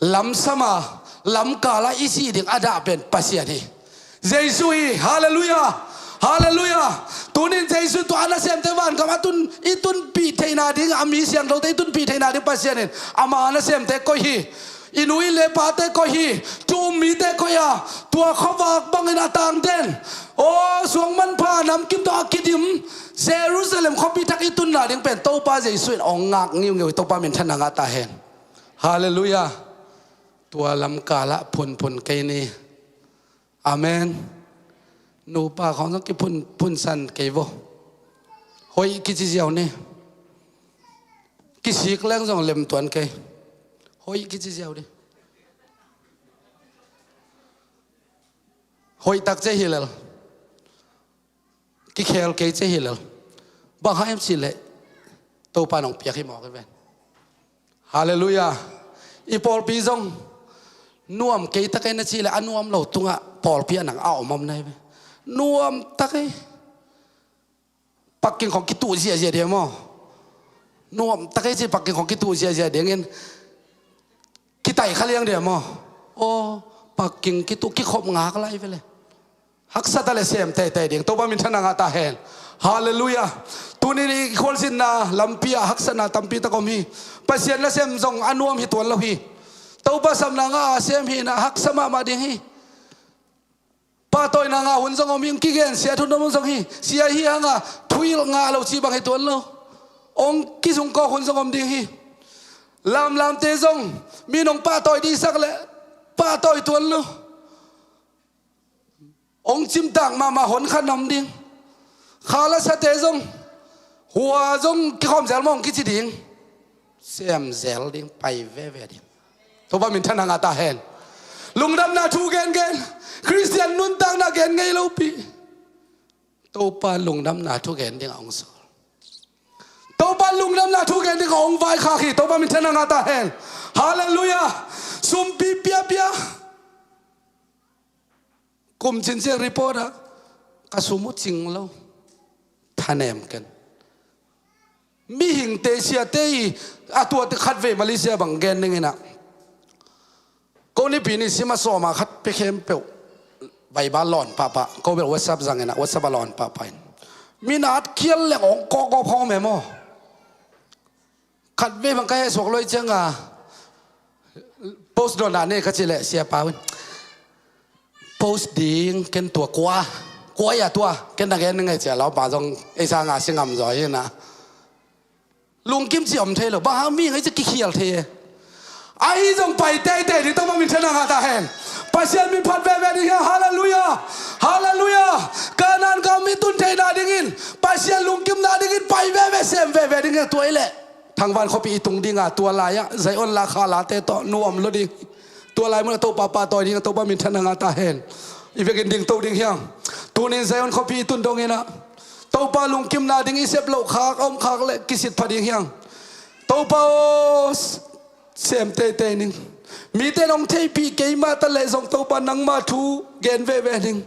lamsam a, lamkal a i sih ding a dah pen Pasian hi. Jesu hi. Halleluiah. Halleluiah. Tunin Jesu tua a nasemte vangam a tun, i tunpih theihna ding, a mi siangthote i tunpih theihna ding Pasian in ama a nasemte koih hi. I nu i le pate koih hi. Thu um mite koih a, tua khuavak bangin a tangden, aw, suang manpha namkim tawh a kidim Jerusalem khuapi thak i tunna ding pen Topa Jesu in hong ngak ngiungeu hi. Topa minthanna ngah ta hen. Halleluiah. Tua lamkalah phunphun kei ni. Amen. Nupa khawng zong kiphun, phunsan kei vo. Hoih kici ziau ni. Kisik leng zong lem tuan kei. Hoih kici ziau ni. Hoih tak ci hi lel. Kikhel kei ci hi lel. Bang hang hiam cih leh Topa in hong piak hi mawk hi ven. Halleluiah. I pawlpi zong nuam kei ta kei na cih leh a nuam lo tungah pawlpi ah nang a om om na hi ve. Nuam ta kei. Pakking khawng kituh ziahziah ding maw? Nuam ta kei ci, pakking khawng kituh ziahziah dingin kitaih kha liang ding maw? Aw, pakking kituh kikhop ngak lai ve le. Haksa ta le sem teitei ding. Topa minthanna ngah ta hen. Halleluiah. Tuni ni i khualzinna lampi ah haksatna tampi tak om hi. Pasian nasem zong a nuam hi tuan lo hi. Topa sapna ngah a sem hi na, haksa mahmah ding hi. Pahtawina ngah hun zong om hi, hong kigensiat hun om zong hi. Sia hi hanga thuhilh ngah lo ci bang hi tuan lo. Hong kizungkawk hun zong om ding hi. Lamlamte zong mi nong pahtawi dihsak le pahtawi tuan lo. Hong cimtak mahmah hon khat na om ding. Kha la sate zong, hua zong kikhawm zel mawng kici ding. Sem zel ding, pai veve ding. Topa minthanna ngah ta hen. Lungdamna thu gengen, Khristian nuntakna gen ngei lopi. Topa lungdamna thu gen ding a hong sawl. Topa lungdamna thu gen ding a hong vaikhak hi. Topa minthanna ngah ta hen. Halleluiah. Sumpi piapia. Kum cincian report ah ka sum uh cing lo. Thanem ken. Mihingte siate i a tuate khatvei Malaysia bang gen dingin ah, ko nipi ni sim a sawma khat pia khempeuh Bible lawn pahpah, ko bel WhatsApp zangin ah, WhatsApp a lawn pahpah in. Minat khial leng hong kawkgawp hong om e maw? Khatvei bang ka hehsuak luai cianga post dawnah nei ka cih leh siapa un post ding, ken tua kua, kua ia tua ken na gen ngai cia laupa zong ei sanga si ngam zaw hi na. Lungkim ci om thei lo, bang hang mi ngai ci kikhial thei e. Ahi zong pai teitei ding, Topa minthanna ngah ta hen. Pasian min phat veve ding hi. Halleluiah. Halleluiah. Kanaan gam i tun theihna dingin, Pasian lungkimna dingin pai veve, sem veve ding hi. Tua i leh thangvan khuapi i tung dinga, tua lai-ah Zion la khalate tawh nuam lo ding. Tua lai munah Topa pahtawi ding a, Topa minthanna ngah ta hen. I vekin dingto ding hiang. Tunin Zion khuapi i tun dongin ah Topa lungkimna ding i sep loh khak a om khak le kisit pha ding hiang. Topa aw, sem teitei ning. Mite nong theihpih kei mah ta leh zong Topa nangma thu gen veve ning.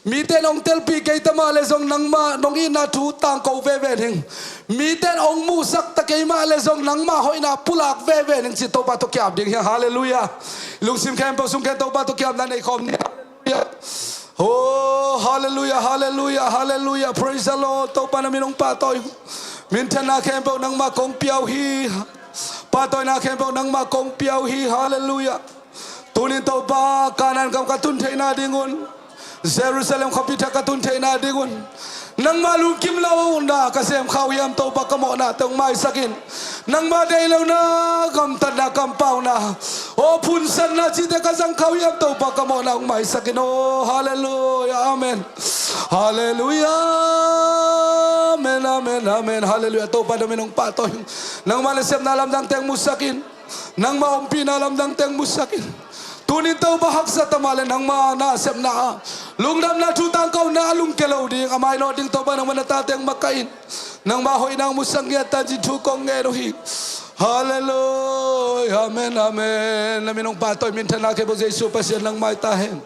Mite nong telpih kei ta mah leh zong nangma nong itna thu tangko veve ning. Mite nong muhsak ta kei mah leh zong nangma hoihna pulak veve ning ci Topa tawh kiap ding hiang. Halleluiah. Lungsim khempeuh sung khen Topa tawh kiapna nei khawm ni. Halleluiah. Oh, halleluiah, halleluiah, halleluiah. Praise the Lord. Topa na min hong pahtawi. Minthanna khempeuh nangma kong pia uh hi. Pahtawina khempeuh nangma kong pia uh hi. Halleluiah. Tunin Topa, Kanaan gam ka tun theihna ding un, Jerusalem khuapi thak ka tun theihna ding un, nangma lungkim lohna ka sem kha uh hiam Topa, ka mawhnate hong maisak in. Nangma deih lohna, gamtatna, kampauna, aw, phunsatna cihte ka zang kha uh hiam Topa, ka mawhna hong maisak in. Aw, halleluiah, amen. Halleluiah, amen, amen, amen. Halleluiah. Topa na min hong pahtawi. Nangma nasepna lamdangte hong musak in. Nangma ompihna lamdangte hong musak in. Tunin Topa haksa ta mah leh nangma nasepna ah lungdamna thu tangkona a lungkia lo ding, a mainawt ding Topa nangma na tate hong makaih in. Nangma hoihna hong musak ngiat ta in ci thu kong ngen uh hi. Halleluiah. Amen, amen. Na min hong pahtawi, minthanna khempeuh Jesu Pasian nang mai ta hen.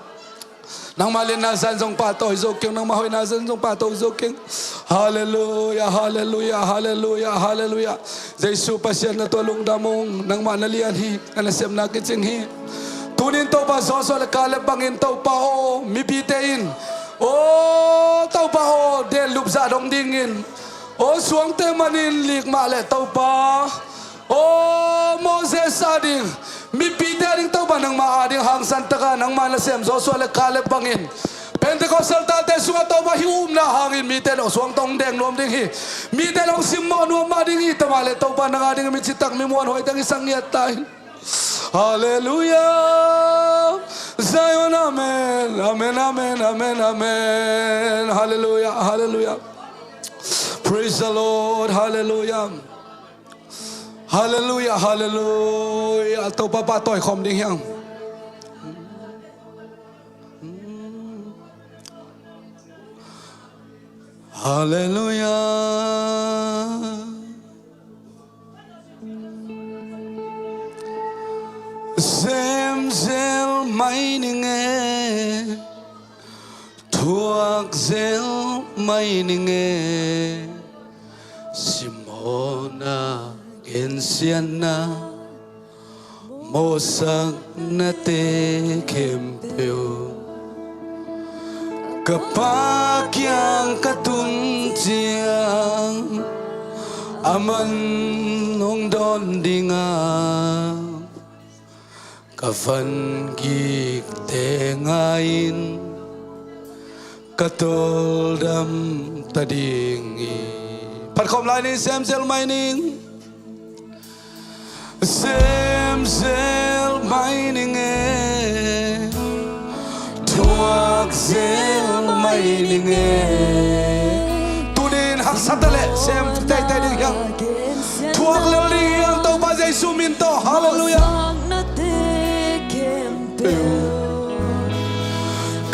Nangma lianna zan zong pahtawi zo keng, nangma hoihna zan zong pahtawi zo keng. Halleluiah, halleluiah, halleluiah, halleluiah. Jesu Pasian na tua lungdam ung, nangmah na lian hi, na nasepna kicing hi. Tunin Topa Joshua le Caleb bangin Topa aw, mipite in, aw Topa aw, denlup zah dong dingin, aw suangte manin lik mah leh Topa, aw Moses a ding Mipite ading Topa nangma ading hangsan taka nangma nasem Joshua le Caleb bangin Pentecostal talte sungah Topa hih upna hangin mite in suangta hong deng nuam ding hi. Mite in hong simmawh nuam mah ding hi. Tua mah leh Topa nang ading micitak mimuan hoihtak i sang ngiat ta in. Halleluiah. Zion, amen. Amen, amen, amen, amen. Halleluiah, halleluiah. Praise the Lord. Halleluiah. Halleluiah, halleluiah. Topa pahtawi khawm ding hi hang. Halleluiah. Sem zel mai ning e, thuak zel mai ning e, simmawhna, gensiatna, mawhsaknate khempeuh ka Pa kiang ka tun ciang aman hong dawn ding a, ka van kikte ngai-in ka tawldam ta ding hi. Phat khawm lai ni, sem zel mai ning. Sem zel mai ning e, thuak zel mai ning e. Tuni in haksa ta leh sem teitei ding hi hang. Thuak lel ding hi hang Topa Jesu min tawh. Halleluiah.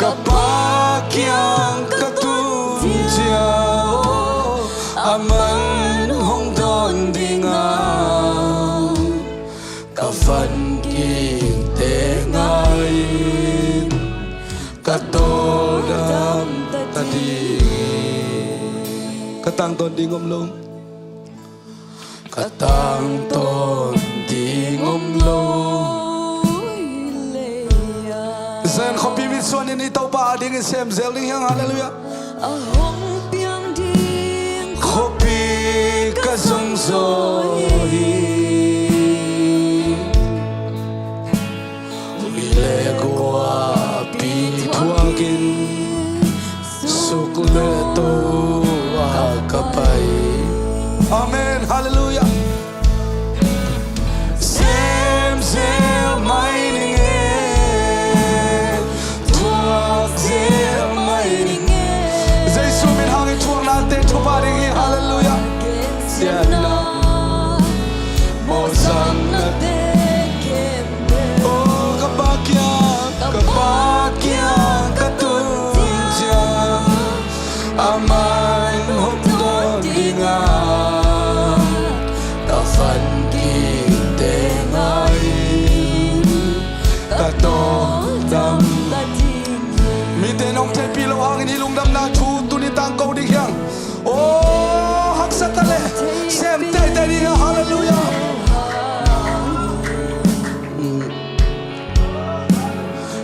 Ka Pa kiang ka tun ciang aman hong dawn ding a, ka van kikte ngai-in ka tawldam ta ding. Ka tangtawn ding om lo. Ka tangtawn ding om lo. Zion khuapi mitsuan in i Topa adingin sem zel ding hi hang. Halleluiah. A hong piang ding khuapi ka zong zaw hi. Ui le guapi thuakin suk le to a ka pai. Amen. Halleluiah. Sem zel mai ning e, thuak zel mai ning e. Jesu min hangin thuaknate thupha ding hi. Halleluiah. Siatna, mawhsaknate khempeuh. Oh, ka Pa kiang, ka Pa kiang ka tun ciang, aman hong dawn ding a, ka van kikte ngai-in ka tawldam. Mite in hong theihpih loh hangin hih lungdamna thu tuni tangko ding hi hang. Oh, haksa ta leh sem teitei ding hi hang. Halleluiah.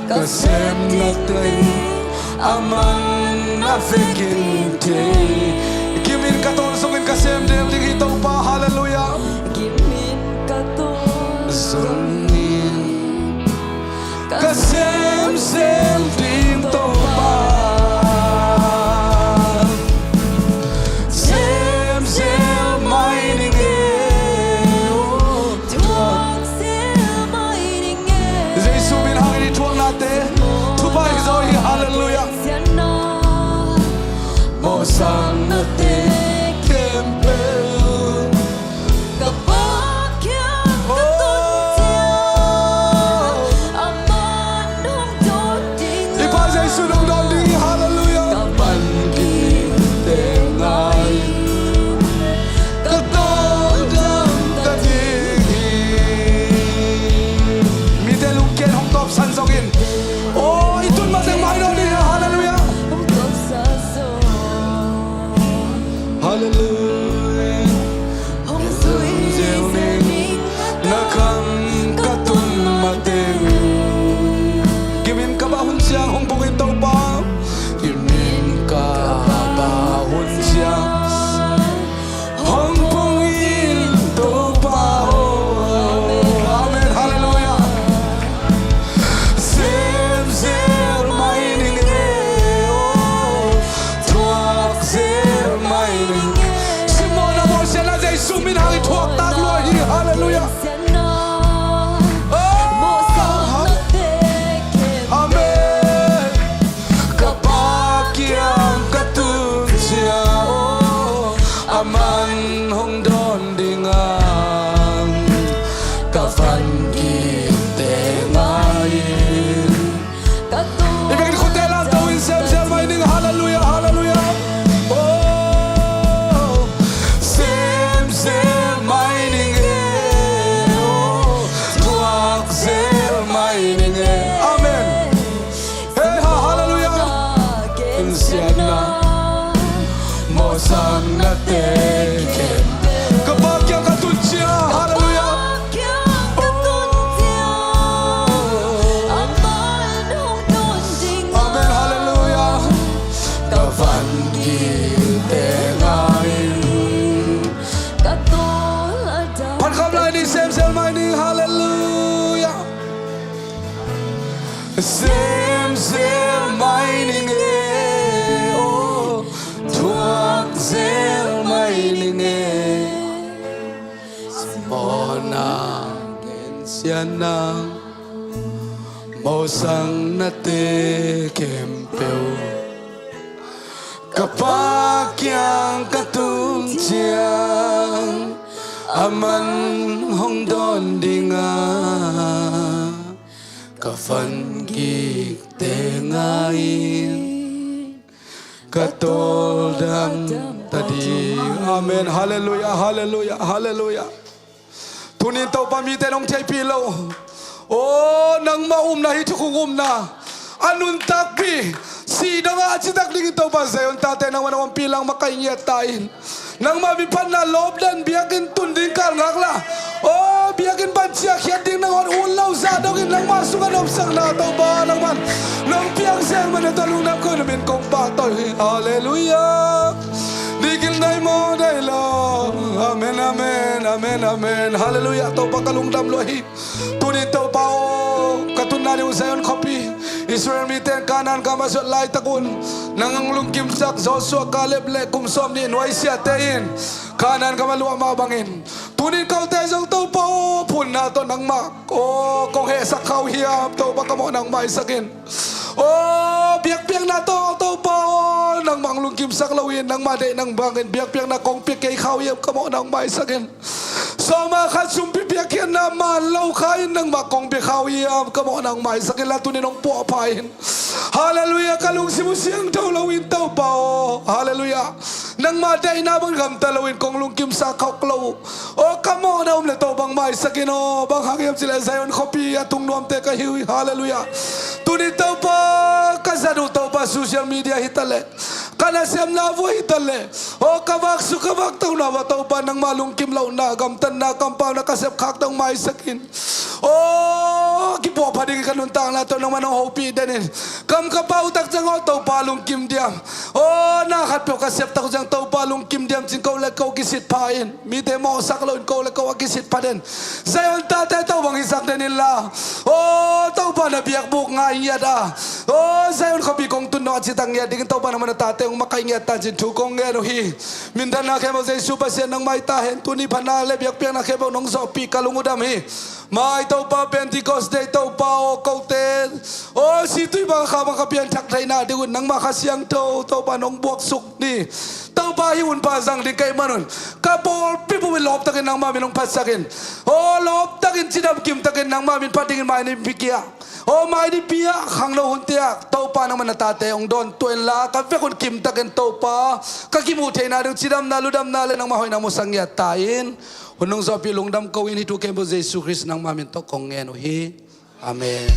Ka sem nak teng aman a vekin thei. Gim in ka tawn zongin ka sem del ding hi Topa. Halleluiah. Gim in ka tawn zongin ka sem sem ding Topa. Sem sem mai ning e, oh. Thuak zel mai ning e. Jesu min hangin i thuaknate thupha hi zaw hi. Halleluiah. Mawhsaknate khempeuh. Ka Pa kiang ka tun ciang, aman hong dawn ding. I Pa Jesu hong dawn ding hi. Halleluiah. Ka van kikte ngai-in ka tawldam ta ding hi. Mite lungkiat hong tawpsan zongin, oh, i tun mateng mai dawn ding hi. Halleluiah. Hong tawpsan zong. Mawhsaknate khempeuh. Ka Pa kiang ka tun ciang. Halleluiah. Amen. Halleluiah. Ka van kik teng in. Phat kham lai ni, semsem mai ni. Halleluiah. Semsem mai ning e, aw, thuak zel mai ning e. Mawhna, gensiatna, mawhsaknate khempeuh. Ka Pa kiang ka tun ciang, aman hong dawn ding a, ka van kik teng in ka tawldam ta ding. Amen. Halleluiah, halleluiah, halleluiah. Tunin Topa, mite nong theihpih lo. Aw, nangmah upna hi, thukhun upna a nuntakpih. Sih dongah a citak dingin Topa, Zion tate nangmah nong ompih lang, makaih ngiat ta in. Nangmah min phatna lawp dan, biakinn tun ding kal ngaklah. Aw, biakinn pan ciahkhiat ding nangawn ut lo zah dongin nangmah sungah nopsakna Topa nangman nong piang zel man a, tua lungdam ko, na min kong pahtawi hi. Halleluiah. Dikil dai maw dai lo. Amen, amen, amen, amen. Halleluiah. Topa ka lungdam lua hi. Tunin Topa aw, ka tunna ding uh Zion khuapi, Israel mite in Kanaan gam a zuat laitak un nang hong lungkimsak Joshua, Kaleb le kum sawmnih nuaisiate in Kanaan gam a luah mah bangin tunin kote zong Topa aw, phunna tawh nangmah aw kong hehsak kha uh hiam? Topa ka mawhna hong maisak in. Aw, biakpiakna tawh Topa aw, nangmah hong lungkimsak loin nangmah deih nang bangin biakpiakna kong pia kei kha uh hiam? Ka mawhna hong maisak in. Sawma khat sumpi piakkhiatna man lo kha in nangmah kong pia kha uh hiam? Ka mawhna hong maisak in la, tunin hong puahpha in. Halleluiah. Ka lungsim uh siangtho loin Topa aw, halleluiah, nangmah deihna bang gamta loin kong lungkimsak khawk lo uh. Aw, ka mawhna om le Topa hong maisak in aw. Bang hang hiam cih leh Zion khuapi a tung nuamte ka hi uh hi. Halleluiah. Tunin Topa ka zat uh Topa, social media hi ta leh, ka nasemna vuah hi ta leh, aw, ka vaksuk ka vaktohna vuah Topa nangmah lungkim lohna, gamtatna, kampauna ka sepkhakte hong maisak in. Aw, kipuahpha dingin ka nuntakna tawh nangmah nong hopih den in. Kam ka pau tak ciang aw Topa lungkim diam. Aw, na khatpeuh ka sep tak uh ciang Topa lungkim diam ci-in ko le ko kisit pha in. Mite mawhsak loin ko le ko a kisit pha den. Zion tate Topa hong hisak den in la. Aw, Topa na biakbuk ngai ngiat a, aw, Zion khuapi kong tun dong a citak ngiat dingin Topa nangmah na tate hong makaih ngiat ta in ci-in thu kong ngen uh hi. Minthanna khempeuh Jesu Pasian nang mai ta hen. Tuni phatna le biakpiakna khempeuh nong zawhpih ka lung uh dam hi. Mai Topa, Pentecost Day Topa aw, kote aw, situi bang a kha bang ka pianthak theihna ding un nangmah Kha Siangtho Topa nong buaksuk ni. Topa hih hun pan zang ding ka hih manun ka pawlpi bup in lawptakin nangmah min hong phatsak in. Aw, lawptakin cidam kimtakin nangmah min phat dingin mai ni pikia, aw, mai ni pia khangno hunte ah Topa nangmah na tate hong dawn tua in la, ka vek un kimtakin Topa ka kimuh theihna ding cidamna ludamna le nangmah hoihna musak ngiat ta in. Hun nong zawhpih lungdam ko in, hih thu khempeuh Jesu Khrist nangmah min tawh kong ngen uh hi. Amen.